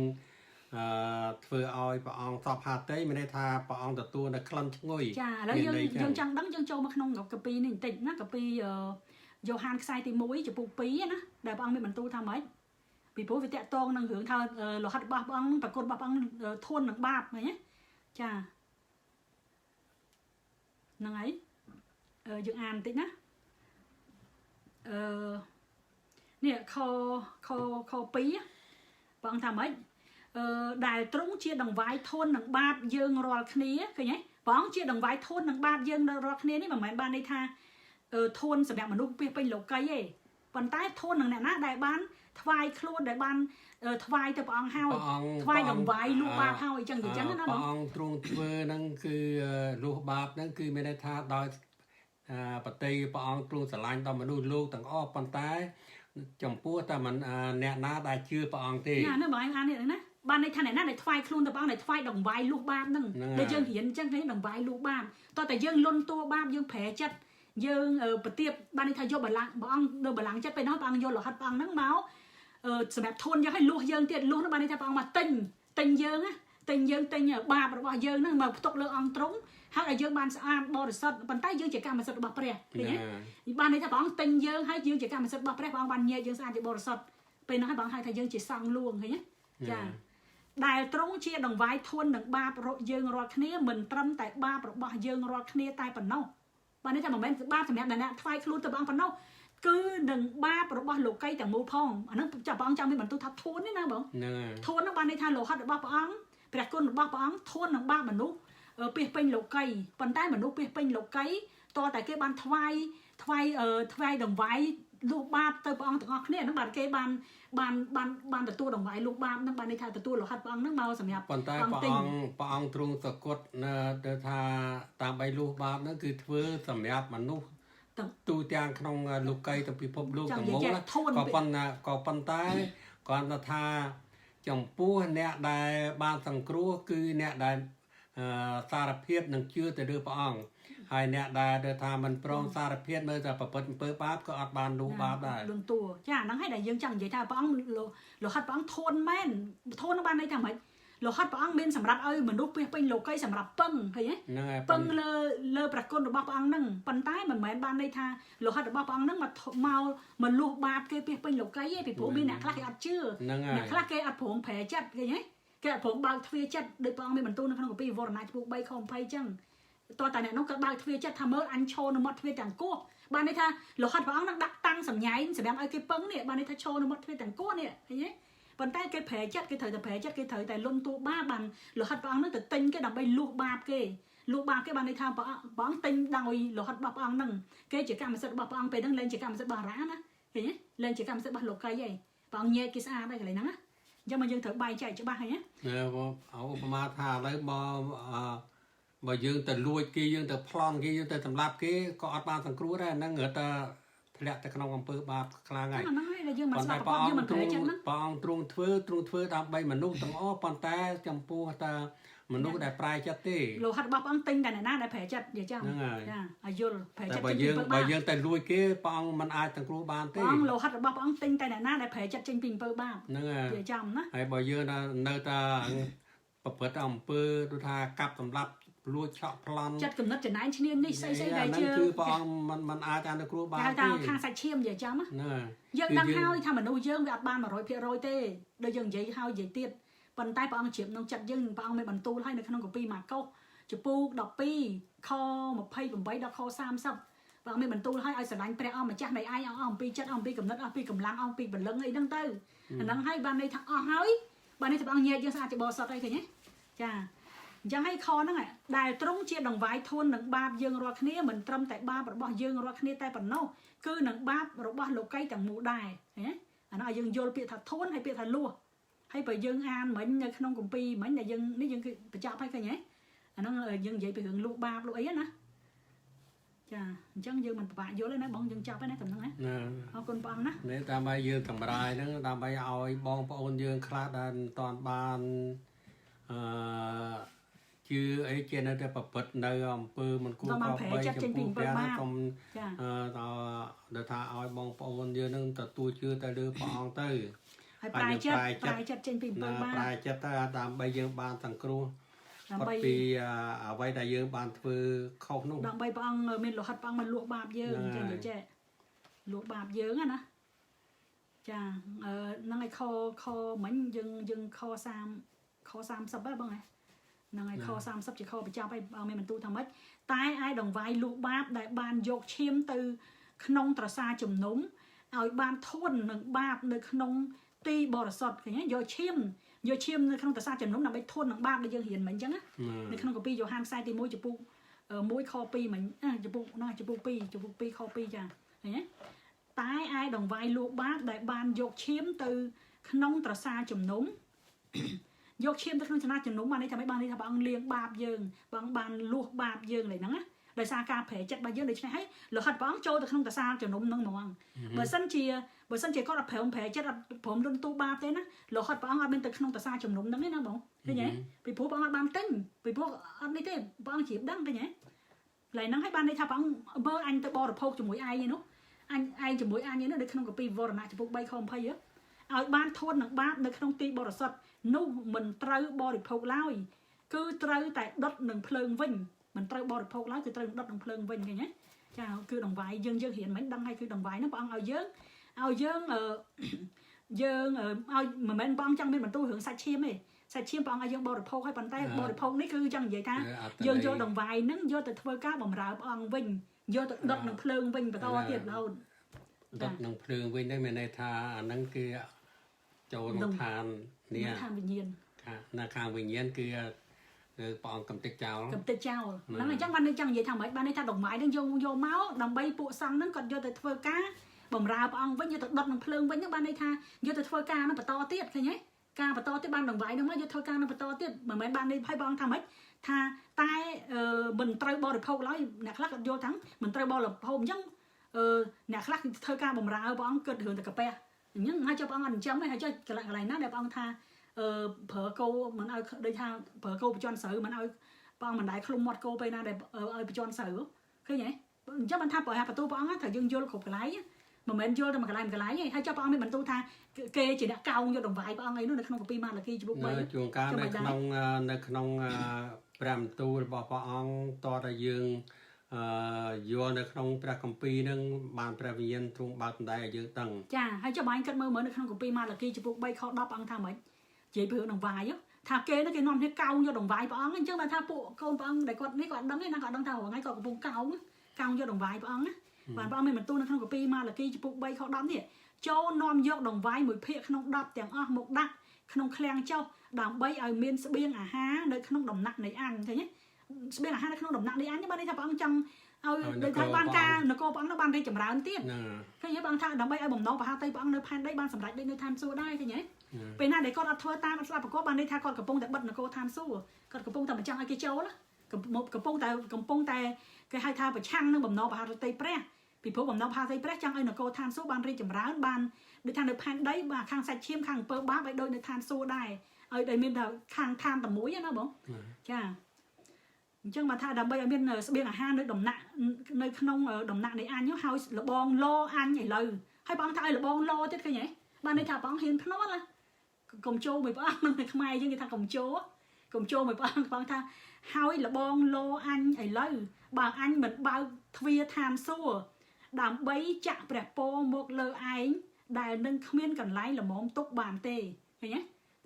B: ធ្វើឲ្យព្រះអង្គសពហាតីមានន័យថាព្រះអង្គទទួលនៅក្លិនឈ្ងុយ
A: ចាឥឡូវយើងចង់ដឹងយើងចូលមកក្នុងកាពីនេះបន្តិចណាកាពីយ៉ូហានខ្សែទី1ចំពុក2ណាដែលព្រះអង្គមានបន្ទូលថាម៉េចពីព្រោះវាតាក់ទងនឹងរឿងថាលោហិតរបស់ព្រះអង្គប្រគុណរបស់ព្រះអង្គធននឹងបាបឃើញទេចាហ្នឹងហើយយើងអានបន្តិចណានេះខ2ព្រះអង្គថាម៉េចដែលទ្រង់ជាដង្វាយធននឹងបាបយើងរាល់គ្នាឃើញទេព្រះអង្គជាដង្វាយធននឹងបាបយើងរាល់គ្នានេះមិនមែនបានន័យថាធនសម្រាប់មនុស្សពេញលោកីទេប៉ុន្តែធននឹងអ្នកណាដែលបានថ្វាយខ្លួនដែលបានថ្វាយទៅព្រះអង្គហើយថ្វាយដង្វាយលួសបាបហើយអញ្ចឹងណាបង
B: ព្រះអង្គទ្រង់ធ្វើហ្នឹងគឺលួសបាបហ្នឹងគឺមានន័យថាដោយបតីព្រះអង្គទ្រង់ស្រឡាញ់ដល់មនុស្សលោកទាំងអស់ប៉ុន្តែចំពោះតែមិនអ្នកណាដែលជឿព្រះអង្គទេ
A: ណាបងអាននេះណាបានន័យថាអ្នកណាដែលថ្វាយខ្លួនទៅព្រះអង្គដែលថ្វាយដង្វាយលួសបាបហ្នឹងដូចយើងរៀនអញ្ចឹងគេដង្វាយលួសបាបតោះតែយើងលន់តួបាបយើងប្រែចិត្តយើងប្រទៀបបានន័យថាយកបលាំងព្រះអង្គនៅបលាំងចិត្តពេលនោះព្រះអង្គយកលោហិតព្រះអង្គហ្នឹងមកសម្រាប់ធនយើងឲ្យលួសយើងទៀតលួសនោះបានន័យថាព្រះអង្គមកទិញយើងណាទិញយើងទិញបាបរបស់យើងហ្នឹងមកផ្ទុកលើអង្គទ្រង់ហើយឲ្យយើងបានស្អាតបរិសុទ្ធប៉ុន្តែយើងជាកម្មសិទ្ធិរបស់ព្រះឃើញទេបានន័យថាព្រះអង្គទិញយើងហើយយើងជាកម្មសិទ្ធិរបស់ព្រះព្រះអង្គបានញែកយើងស្អាតជាបរិសុទ្ធពេលនោះហើយព្រះអង្គហៅថាយើងជាសង្ឃលួងឃើញទេចាដែលទ្រង់ជាដង្វាយធននឹងបាបយើងរាល់គ្នាមិនត្រឹមតែបាបរបស់យើងរាល់គ្នាតែប៉ុណ្ណោះបានន័យថាមិនមែនបាបសម្រាប់អ្នកថ្វាយខ្លួនទៅព្រះអង្គប៉ុណ្ណោះគឺនឹងបាបរបស់លោកីទាំងមូលផងអាហ្នឹងចាប់ព្រះអង្គចង់មានបន្ទូលថាធនទេណាបងធនហ្នឹងបានន័យថាលោហិតរបស់ព្រះអង្គព្រះគុណរបស់ព្រះអង្គធននឹងបាបមនុស្សពេញលោកីប៉ុន្តែមនុស្សពេញលោកីតើតែគេបានថ្វាយដង្វាយលួសបាបទៅព្រះអង្គទាំងអស់គ្នាហ្នឹងបាទគេបានបានទទួលដង្វាយលួសបាបហ្នឹងបានន័យថាទទួលលោហិតព្រះអង្គហ្នឹងមកសម្រាប់
B: ប៉ុន្តែព្រះអង្គទ្រង់សគត់នៅទៅថាតាមបីលួសបាបហ្នឹងគឺធ្វើសម្រាប់មនុស្ស ទូទាំងក្នុងលោកីទាំងពិភពលោកទាំងមូលក៏ប៉ុន្តែក៏ប៉ុន្តែគាត់ថាចំពោះអ្នកដែលបានសង្គ្រោះគឺអ្នកដែលសារភាពនឹងជឿទៅលើព្រះអង្គហើយអ្នកដែលថាមិនព្រមសារភាពនៅតែប្រព្រឹត្តអំពើបាបក៏អត់បានលូបាបដែរ
A: លន់តួចាហ្នឹងហើយដែលយើងចង់និយាយថាព្រះអង្គលោហិតព្រះអង្គធន់មែនធន់បានន័យថាម៉េចលោហិតព្រះអង្គមានសម្រាប់ឲ្យមនុស្សពេញពេញលោកីសម្រាប់ពឹងឃើញទេ
B: ហ្នឹងហើយ
A: ពឹងលើលើព្រះគុណរបស់ព្រះអង្គហ្នឹងប៉ុន្តែមិនមែនបានន័យថាលោហិតរបស់ព្រះអង្គហ្នឹងមកមកមកលួសបាបគេពេញពេញលោកីទេពីព្រោះមានអ្នកខ្លះគេអត់ជឿ
B: ហ្នឹងហើយ
A: អ្នកខ្លះគេអត់ព្រមប្រែចិត្តឃើញទេគេអត់ព្រមបើកទ្វារចិត្តដោយព្រះអង្គមានបន្ទូលនៅក្នុងគម្ពីរវរណាចំពោះ3ខ20ចឹងតោះតែអ្នកនោះក៏បើកទ្វារចិត្តថាមើលអញឈរនៅមាត់ទ្វារទាំងគោះបានន័យថាលោហិតព្រះអង្គនឹងដាក់តាំងសម្ញែងសម្រាប់ឲ្យគេពឹងនេះបានន័យថាឈរនៅមាត់ទ្វារទាំងគោះនេះឃើញទេប៉ុន្តែគេប្រែចិត្តគេត្រូវតែប្រែចិត្តគេត្រូវតែលន់តួបាបបានលោហិតព្រះអង្គនឹងទៅទិញគេដើម្បីលួសបាបគេលួសបាបគេបានន័យថាព្រះអង្គទិញដោយលោហិតរបស់ព្រះអង្គនឹងគេជាកម្មសិទ្ធិរបស់ព្រះអង្គពេលហ្នឹងលែងជាកម្មសិទ្ធិរបស់រាណាឃើញទេលែងជាកម្មសិទ្ធិរបស់លោកីហើយព្រះអង្គញែកគេស្អាតហើយកន្លែងហ្នឹងណាអញ្ចឹងមកយើងត្រូវបែងចែកច្បាស់ហើយណា
B: អឧបមាថាឥឡូវបើបើយើងទៅលួចគេយើងទៅប្លន់គេយើងទៅសម្លាប់គេក៏អត់បានសង្គ្រោះដែរហ្នឹងរត់តែធ្លាក់ទៅក្នុងអំពើបាបខ្លាំងហើយ
A: ហ្នឹងហើយដែលយើងមិន
B: ប៉ុន្
A: ស្ដាប់
B: តែព្រះ
A: យើងមិន
B: អង្គទ្រង់
A: ប្រែចិត្តហ្នឹង
B: ព្រះអង្គទ្រង់ធ្វើទ្រង់ធ្វើដើម្បីមនុស្សទាំងអស់ប៉ុន្តែចំពោះតែមនុស្សដែលប្រែចិត្តទេ
A: លោហិតរបស់ព្រះអង្គទិញតែអ្នកណាដែលប្រែចិត្តនិយាយចឹង
B: ហ្នឹងហើយ
A: ចាឲ្យយល់ប្រែ
B: តែ
A: ចិត្ត
B: បើយើង
A: ចេញពីអំពើបាប
B: បើយើងទៅលួចគេព្រះអង្គមិនអាចសង្គ្រោះបានទេ
A: ព្រះអង្គលោហិតរបស់ព្រះអង្គទិញតែអ្នកណាដែលប្រែចិត្តចេញពីអំពើបាប
B: ហ្នឹងហើយ
A: និយាយចំណា
B: ហើយបើយើងនៅតែប្រព្រឹត្តអំពើដូចថាកាប់សម្លាប់លួចឆក់ប្លន់
A: ចិត្តគំនិតចំណែនឈ្នានីសស្អីស្អីដែលជា
B: ហ្នឹងគឺព្រះអង្គមិនមិនអាចអនុគ្រោះបាន
A: គេហៅ
B: ទេ
A: ថាខាងសាច់ឈាមនិយាយចំណា
B: ហ្នឹងហើយ
A: យើងដឹងហើយថាមនុស្សយើងវាអត់បាន100%ទេដូចយើងនិយាយហើយនិយាយទៀតប៉ុន្តែព្រះអង្គជ្រាបក្នុងចិត្តយើងព្រះអង្គមានបន្ទូលឲ្យនៅក្នុងគម្ពីរម៉ាកុសចំពូក12ខ28ដល់ខ30ព្រះអង្គមានបន្ទូលឲ្យឲ្យស្រឡាញ់ព្រះអង្គម្ចាស់នៃឯងអស់អំពីចិត្តអស់អំពីគំនិតអស់ពីកម្លាំងអស់ពីព្រលឹងអីហ្នឹងទៅអាហ្នឹងហើយបានន័យថាអស់ហើយបានន័យថាព្រះអង្គញែកយើងស្អាតជាបរិសុទ្ធអីឃើញទេចាអញ្ចឹងហើយខហ្នឹងដែលទ្រង់ជាដង្វាយធួននឹងបាបយើងរាល់គ្នាមិនត្រឹមតែបាបរបស់យើងរាល់គ្នាតែប៉ុណ្ណោះគឺនឹងបាបរបស់លោកីទាំងមូលដែរឃើញទេអានោះឲ្យយើងយល់ពាក្យថាធួនហើយពាក្យថាលួសហើយបើយើងអានមិញនៅក្នុងគម្ពីរមិញដែលយើងនេះយើងគឺបញ្ចប់ហើយឃើញទេអាហ្នឹងយើងនិយាយពីរឿងលួសបាបលួសអីណាចាអញ្ចឹងយើងមិនពិបាកយល់ទេណាបងយើងចាប់ហើយណាតំណឹងណា
B: ណា
A: អរគុណព្រះអង្គណា
B: នេះដើម្បីយើងតម្រាយហ្នឹងដើម្បីឲ្យបងប្អូនយើងខ្លះដែលមិនតាន់បានអឺជឿអីជានៅតែប្រព្រឹត្តនៅអំពើមិនគួរ
A: មិនបាន
B: គប្បី
A: ប្រែចិត្តចេញពីអំពើបាប
B: កុំ
A: ចា
B: អឺដល់ថាឲ្យបងប្អូនយើងនឹងទទួលជឿទៅលើព្រះអង្គទៅ
A: ហើយប្រែចិត្តប្រែចិត្តចេញពីអំពើ
B: ណា
A: បាប
B: ប្រែចិត្តទៅដើម្បីយើងបានសង្គ្រោះផុត
A: ដើម្បី
B: ពីអ្វីដែលយើងបានធ្វើខុសនោះ
A: ដើម្បីព្រះអង្គមានលោហិតព្រះអង្គមកលួសបាបយើង
B: ហ្នឹង
A: ចឹង
B: ហើយ
A: និយាយចេះលួសបាបយើងហ្នឹងណាចាអឺហ្នឹងហើយខខមិញយើងយើងខ30ខ30ហ៎បងហ៎ហ្នឹងហើយខ30ជាខបញ្ចប់ហើយព្រះអង្គមានបន្ទូលថាម៉េចតែឯដង្វាយលួសបាបដែលបានយកឈាមទៅ ក្នុងត្រសាជំនុំឲ្យបានធន់នឹងបាបនៅក្នុងទីបរិសុទ្ធឃើញទេយកឈាមយកឈាមនៅក្នុងត្រសាជំនុំដើម្បីធន់នឹងបាបដែលយើងរៀនមិញអញ្ចឹងណា នៅក្នុងគម្ពីរយ៉ូហានខ្សែទី1ចំពុក1ខ2មិញចំពុកណាចំពុក2ចំពុក2ខ2ចាឃើញទេតែឯដង្វាយលួបាបដែលបានយកឈាមទៅក្នុងត្រសាជំនុំ យកឈាមទៅក្នុងចំណាជំនុំបានន័យថាម៉េចបានន័យថាព្រះអង្គលាងបាបយើងព្រះអង្គបានលួសបាបយើងឡើយហ្នឹងណាដោយសារការប្រែចិត្តរបស់យើងដូច្នេះហើយលោហិតព្រះអង្គចូលទៅក្នុងត្រសាជំនុំហ្នឹងហ្មងបើសិនជាបើសិនជាគាត់អត់ព្រមប្រែចិត្តអត់ព្រមលន់ទូបាបទេណាលោហិតព្រះអង្គអត់មានទៅក្នុងត្រសាជំនុំហ្នឹងទេណាបងឃើញទេពីព្រោះព្រះអង្គអត់បានទិញពីព្រោះអត់នេះទេព្រះអង្គជ្រាបដឹងឃើញទេកន្លែងហ្នឹងហើយបានន័យថាព្រះអង្គមើលអញទៅបរិភោគជាមួយឯងឯនោះអញឯងជាមួយអញឯនោះនៅក្នុងកាពីវរណៈចំពុក3ខ20ហ៎ឲ្យបានធន់នឹងបាបនៅក្នុងទីបរិសុទ្ធនោះមិនត្រូវបរិភោគឡើយគឺត្រូវតែដុតនឹងភ្លើងវិញមិនត្រូវបរិភោគឡើយគឺត្រូវដុតនឹងភ្លើងវិញឃើញទេចាគឺដង្វាយយើងយើងរៀនមិនដឹងហើយគឺដង្វាយហ្នឹងព្រះអង្គឲ្យយើងឲ្យយើងអឺ យើងឲ្យមិនមែនព្រះអង្គចង់មានបន្ទូលរឿងសាច់ឈាមទេសាច់ឈាមព្រះអង្គឲ្យយើងបរិភោគហើយប៉ុន្តែបរិភោគនេះគឺចង់និយាយថាយើងយកដង្វាយហ្នឹងយកទៅធ្វើការបម្រើព្រះអង្គវិញយកទៅដុតនឹងភ្លើងវិញបន្តទៀតរហូត
B: ដុតនឹងភ្លើងវិញហ្នឹងមានន័យថាអាហ្នឹងគឺចូលក្នុងឋាននេះ
A: ឋានវិញ្ញាណ
B: ខានៅខាងវិញ្ញាណគឺគឺព្រះអង្គកំទេចចោល
A: កំទេចចោលហ្នឹងអញ្ចឹងបានន័យចង់និយាយថាម៉េចបានន័យថាដង្វាយហ្នឹងយកយកមកដើម្បីពួកសង្ឃហ្នឹងគាត់យកទៅធ្វើការបម្រើព្រះអង្គវិញយកទៅដុតនឹងភ្លើងវិញហ្នឹងបានន័យថាយកទៅធ្វើការហ្នឹងបន្តទៀតឃើញទេការបន្តទៀតបានដង្វាយហ្នឹងមកយកធ្វើការហ្នឹងបន្តទៀតមិនមែនបានន័យឲ្យព្រះអង្គថាម៉េចថាតែមិនត្រូវបរិភោគឡើយអ្នកខ្លះគាត់យល់ថាមិនត្រូវបរិភោគអញ្ចឹង អឺអ្នកខ្លះធ្វើការបំរើព្រះអង្គគិតរឿងតែកាពះអញ្ចឹងហើយចុះព្រះអង្គអត់ចិញ្ចឹមទេហើយចុះកន្លែងណាដែលព្រះអង្គថាអឺប្រើគោមិនឲ្យដូចថាប្រើគោបញ្ជាន់ស្រូវមិនឲ្យព្រះអង្គមិនដែលឃ្លុំមាត់គោពេលណាដែលឲ្យបញ្ជាន់ស្រូវឃើញទេអញ្ចឹងបានថាព្រះបន្ទូលព្រះអង្គត្រូវយើងយល់គ្រប់កន្លែងមិនមែនយល់តែមួយកន្លែងមួយកន្លែងទេហើយចុះព្រះអង្គមានបន្ទូលថាគេជាអ្នកកោងយកដង្វាយព្រះអង្គអីនោះនៅក្នុងគម្ពីរម៉ាឡាគីជំពូក
B: នៅ
A: 3
B: ជួនកាលនៅក្នុងនៅក្នុងព្រះបន្ទូលរបស់ព្រះអង្គតតែយើងអឺយល់នៅក្នុងព្រះគម្ពីរនឹងបានព្រះវិញ្ញាណទ្រង់បើកដៃឲ្យយើងដឹង
A: ចាហើយចុះបងឯងគិតមើលមើលនៅក្នុងគម្ពីរម៉ាឡាគីជំពូក3ខ10អង្គថាម៉េចនិយាយពីរឿងដង្វាយថាគេនោះគេនាំគ្នាកោងយកដង្វាយព្រះអង្គអញ្ចឹងបានថាពួកកូនព្រះអង្គដែលគាត់នេះគាត់ដឹងទេណាគាត់ដឹងថារាល់ថ្ងៃគាត់កំពុងកោងកោងយកដង្វាយព្រះអង្គណាបានព្រះអង្គមានបន្ទូលនៅក្នុងគម្ពីរម៉ាឡាគីជំពូក3ខ10នេះចូលនាំយកដង្វាយមួយភាគក្នុង10ទាំងអស់មកដាក់ក្នុងឃ្លាំងចុះដើម្បីឲ្យមានស្បៀងអាហារនៅក្នុងដំណាក់នៃអញឃើញទេស្បៀងអាហារនៅក្នុងដំណាក់នៃអញបានន័យថាព្រះអង្គចង់ឲ្យដូចថាបានការនគរព្រះអង្គនោះបានរីកចម្រើនទៀត
B: ហ្នឹង
A: ឃើញទេបងថាដើម្បីឲ្យបំណងប្រហាតីព្រះអង្គនៅផែនដីបានសម្រេចដូចនៅឋានសួគ៌ដែរឃើញទេពេលណាដែលគាត់អត់ធ្វើតាមអត់ស្ដាប់ប្រកបបានន័យថាគាត់កំពុងតែបិទនគរឋានសួគ៌គាត់កំពុងតែមិនចង់ឲ្យគេចូលកំពុងតែកំពុងតែគេហៅថាប្រឆាំងនឹងបំណងប្រហាតីព្រះពីព្រោះបំណងប្រហាតីព្រះចង់ឲ្យនគរឋានសួគ៌បានរីកចម្រើនបានដូចថានៅផែនដីបាទខាងសាច់ឈាមខាងអំពើបាបឲ្យដូចនៅឋានសួគ៌ដែរឲ្យដែលមានថាខាងឋានតែមួយណាបងចាអញ្ចឹងមកថាដើម្បីឲ្យមានស្បៀងអាហារនៅដំណាក់នៅក្នុងដំណាក់នៃអញហើយលបងលអញឥឡូវហើយព្រះអង្គថាឲ្យលបងលទៀតឃើញទេបានន័យថាព្រះអង្គហ៊ានភ្នាល់ណាកុំចូលមួយព្រះអង្គនៅខ្មែរយើងគេថាកុំចូលកុំចូលមួយព្រះអង្គព្រះអង្គថាហើយលបងលអញឥឡូវបើអញមិនបើកទ្វារឋានសួគ៌ដើម្បីចាក់ព្រះពរមកលើឯងដែលនឹងគ្មានកន្លែងល្មមទុកបានទេឃើញទេ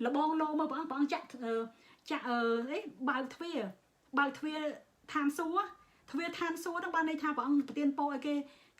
A: លបងលមកព្រះអង្គព្រះអង្គចាក់ចាក់អីបើកទ្វារបើកទ្វារឋានសួគ៌ទ្វារឋានសួគ៌ហ្នឹងបានន័យថាព្រះអង្គប្រទានពរឲ្យគ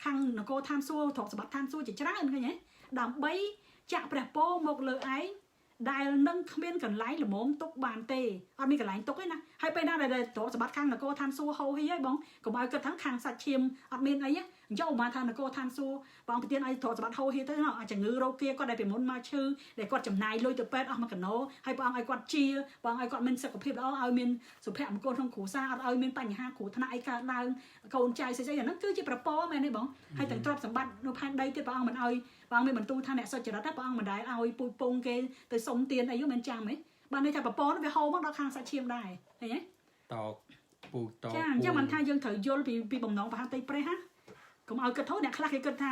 A: េខាងនគរឋានសួគ៌ទ្រព្យសម្បត្តិឋានសួគ៌ជាច្រើនឃើញទេដើម្បីចាក់ព្រះពរមកលើឯងដែលនឹងគ្មានកន្លែងល្មមទុកបានទេអត់មានកន្លែងទុកទេណាហើយពេលណាដែលទ្រព្យសម្បត្តិខាងនគរឋានសួគ៌ហូរហៀហើយបងកុំឲ្យគិតថាខាងសាច់ឈាមអត់មានអីអញ្ចឹងឧបមាថានគរឋានសួគ៌បងប្រទានឲ្យទ្រព្យសម្បត្តិហូរហៀទៅអាចជំងឺរោគាគាត់ដែលពីមុនមកឈឺដែលគាត់ចំណាយលុយទៅពេទ្យអស់មួយកណោហើយព្រះអង្គឲ្យគាត់ជាព្រះអង្គឲ្យគាត់មានសុខភាពល្អឲ្យមានសុភមង្គលក្នុងគ្រួសារអត់ឲ្យមានបញ្ហាគ្រោះថ្នាក់អីកើតឡើងកូនចៅស្អីៗអាហ្នឹងគឺជាប្រពរមែនទេបងហើយទាំងទ្រព្យសម្បត្តិនៅផែនដីទៀតព្រះអង្គមិនឲ្យព្រះអង្គមានបន្ទូលថាអ្នកសុចរិតព្រះអង្គមិនដែលឲ្យពូជពងគេទៅសុំទានអីមិនចាំហ៎បានន័យថាប្រពរវាហូរមកដល់ខាងសាច់ឈាមដែរឃើញទេ
B: តពូត
A: ចាអញ្ចឹងបានថាយើងត្រូវយល់ពីពីបំណងប្រហាតីព្រះណាកុំឲ្យគិតធូរអ្នកខ្លះគេគិតថា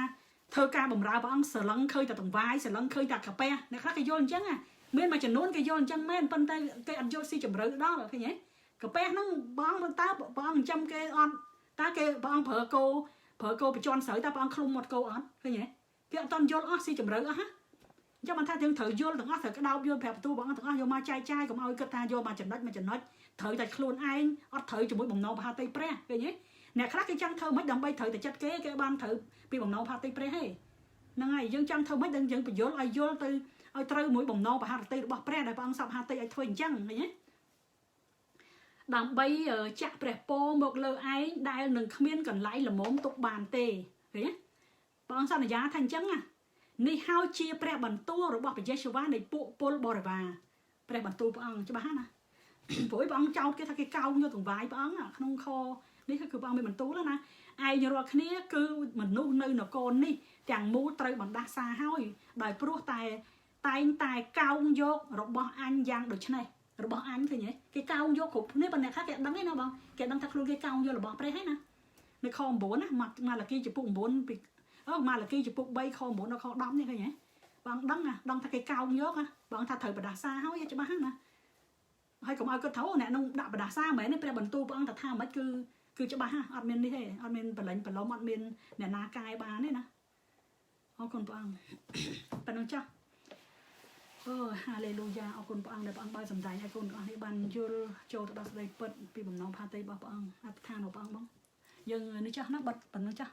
A: ធ្វើការបំរើព្រះអង្គស្រឡឹងឃើញតែតង្វាយស្រឡឹងឃើញតែកាពះអ្នកខ្លះគេយល់អញ្ចឹងណាមានមួយចំនួនគេយល់អញ្ចឹងមែនប៉ុន្តែគេអត់យល់ស៊ីជម្រៅដល់ឃើញទេកាពះហ្នឹងព្រះអង្គតើព្រះអង្គចិញ្ចឹមគេអត់តើគេព្រះអង្គប្រើគោប្រើគោបញ្ជាន់ស្រូវតើព្រះអង្គឃ្លុំមាត់គោអត់ឃើញទេគេអត់តន់យល់អស់ស៊ីជម្រៅអស់ណាអញ្ចឹងបានថាយើងត្រូវយល់ទាំងអស់ត្រូវក្តោបយល់ប្រាប់បន្ទូលព្រះអង្គទាំងអស់យកមកចែកចាយកុំឲ្យគិតថាយកមកចំណុចមកចំណុចត្រូវតែខ្លួនឯងអត់ត្រូវជាមួយបំណងប្រហាតីព្រះឃើញទេអ្នកខ្លះគេចង់ធ្វើមិនដើម្បីត្រូវតែចិត្តគេគេបានត្រូវពីបំណងប្រហាតីព្រះទេហ្នឹងហើយយើងចង់ធ្វើមិនដឹងយើងបញ្យល់ឲ្យយល់ទៅឲ្យត្រូវមួយបំណងប្រហាតីរបស់ព្រះដែលព្រះអង្គសពហាតីឲ្យធ្វើអញ្ចឹងឃើញទេដើម្បីចាក់ព្រះពរមកលើឯងដែលនឹងគ្មានកន្លែងល្មមទុកបានទេឃើញទេព្រះអង្គសន្យាថាអញ្ចឹងណានេះហើយជាព្រះបន្ទូលរបស់ព្រះយេស៊ូវនៃពួកពលបរិវារព្រះបន្ទូលព្រះអង្គច្បាស់ណាព្រោះព្រះអង្គចោទគេថាគេកោងយកតង្វាយព្រះអង្គក្នុងខនេះគឺព្រះអង្គមានបន្ទូលណាឯងរាល់គ្នាគឺមនុស្សនៅនគរនេះទាំងមូលត្រូវបណ្ដាសាហើយដោយព្រោះតែតែងតែកោងយករបស់អញយ៉ាងដូចនេះរបស់អញឃើញទេគេកោងយកគ្រប់នេះប៉ុន្តែខ្លះគេដឹងទេណាបងគេដឹងថាខ្លួនគេកោងយករបស់ព្រះហើយណានៅខ9ណាម៉ាឡាគីចំពុក9ពីអូម៉ាឡាគីចំពុក3ខ9ដល់ខ10នេះឃើញទេបងដឹងណាដឹងថាគេកោងយកណាបងថាត្រូវបណ្ដាសាហើយច្បាស់ណាហើយកុំឲ្យគាត់ត្រូវអ្នកនោះដាក់បណ្ដាសាមែនទេព្រះបន្ទូលព្រះអង្គថាមិនគឺគឺច្បាស់ហ่ะអត់មាននេះទេអត់មានបលិញបលំអត់មានអ្នកណាកែបានទេណាអរគុណព្រះអង្គប៉ុណ្ណឹងចាស់អូហាឡេលូយ៉ាអរគុណព្រះអង្គដែលព្រះអង្គបើសម្ដែងឲ្យកូនទាំងអស់នេះបានយល់ចូលទៅដល់សេចក្តីពិតពីបំណងផាតីរបស់ព្រះអង្គអធិដ្ឋានរបស់ព្រះអង្គបងយើងនេះចាស់ណាបាត់ប៉ុណ្ណឹងចាស់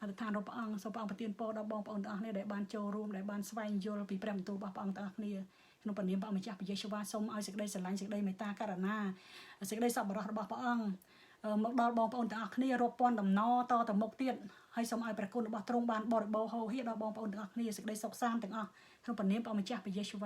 A: អធិដ្ឋានរបស់ព្រះអង្គសូមព្រះអង្គប្រទានពរដល់បងប្អូនទាំងអស់នេះដែលបានចូលរួមដែលបានស្វែងយល់ពីព្រះបន្ទូលរបស់ព្រះអង្គទាំងអស់គ្នាក្នុងព្រះនាមព្រះអង្គម្ចាស់ព្រះយេស៊ូវសូមឲ្យសេចក្តីស្រឡាញ់សេចក្តីមេត្តាករុណាសេចក្តីសប្បុរសរបស់ព្រះអង្គមកដល់បងប្អូនទាំងអស់គ្នារាប់ពាន់ដំណរតទៅមុខទៀតហើយសូមឲ្យព្រះគុណរបស់ទ្រង់បានបរិបូរណ៍ហូរហៀដល់បងប្អូនទាំងអស់គ្នាសេចក្តីសុខសាន្តទាំងអស់ក្នុងព្រះនាមព្រះម្ចាស់ព្រះយេស៊ូវ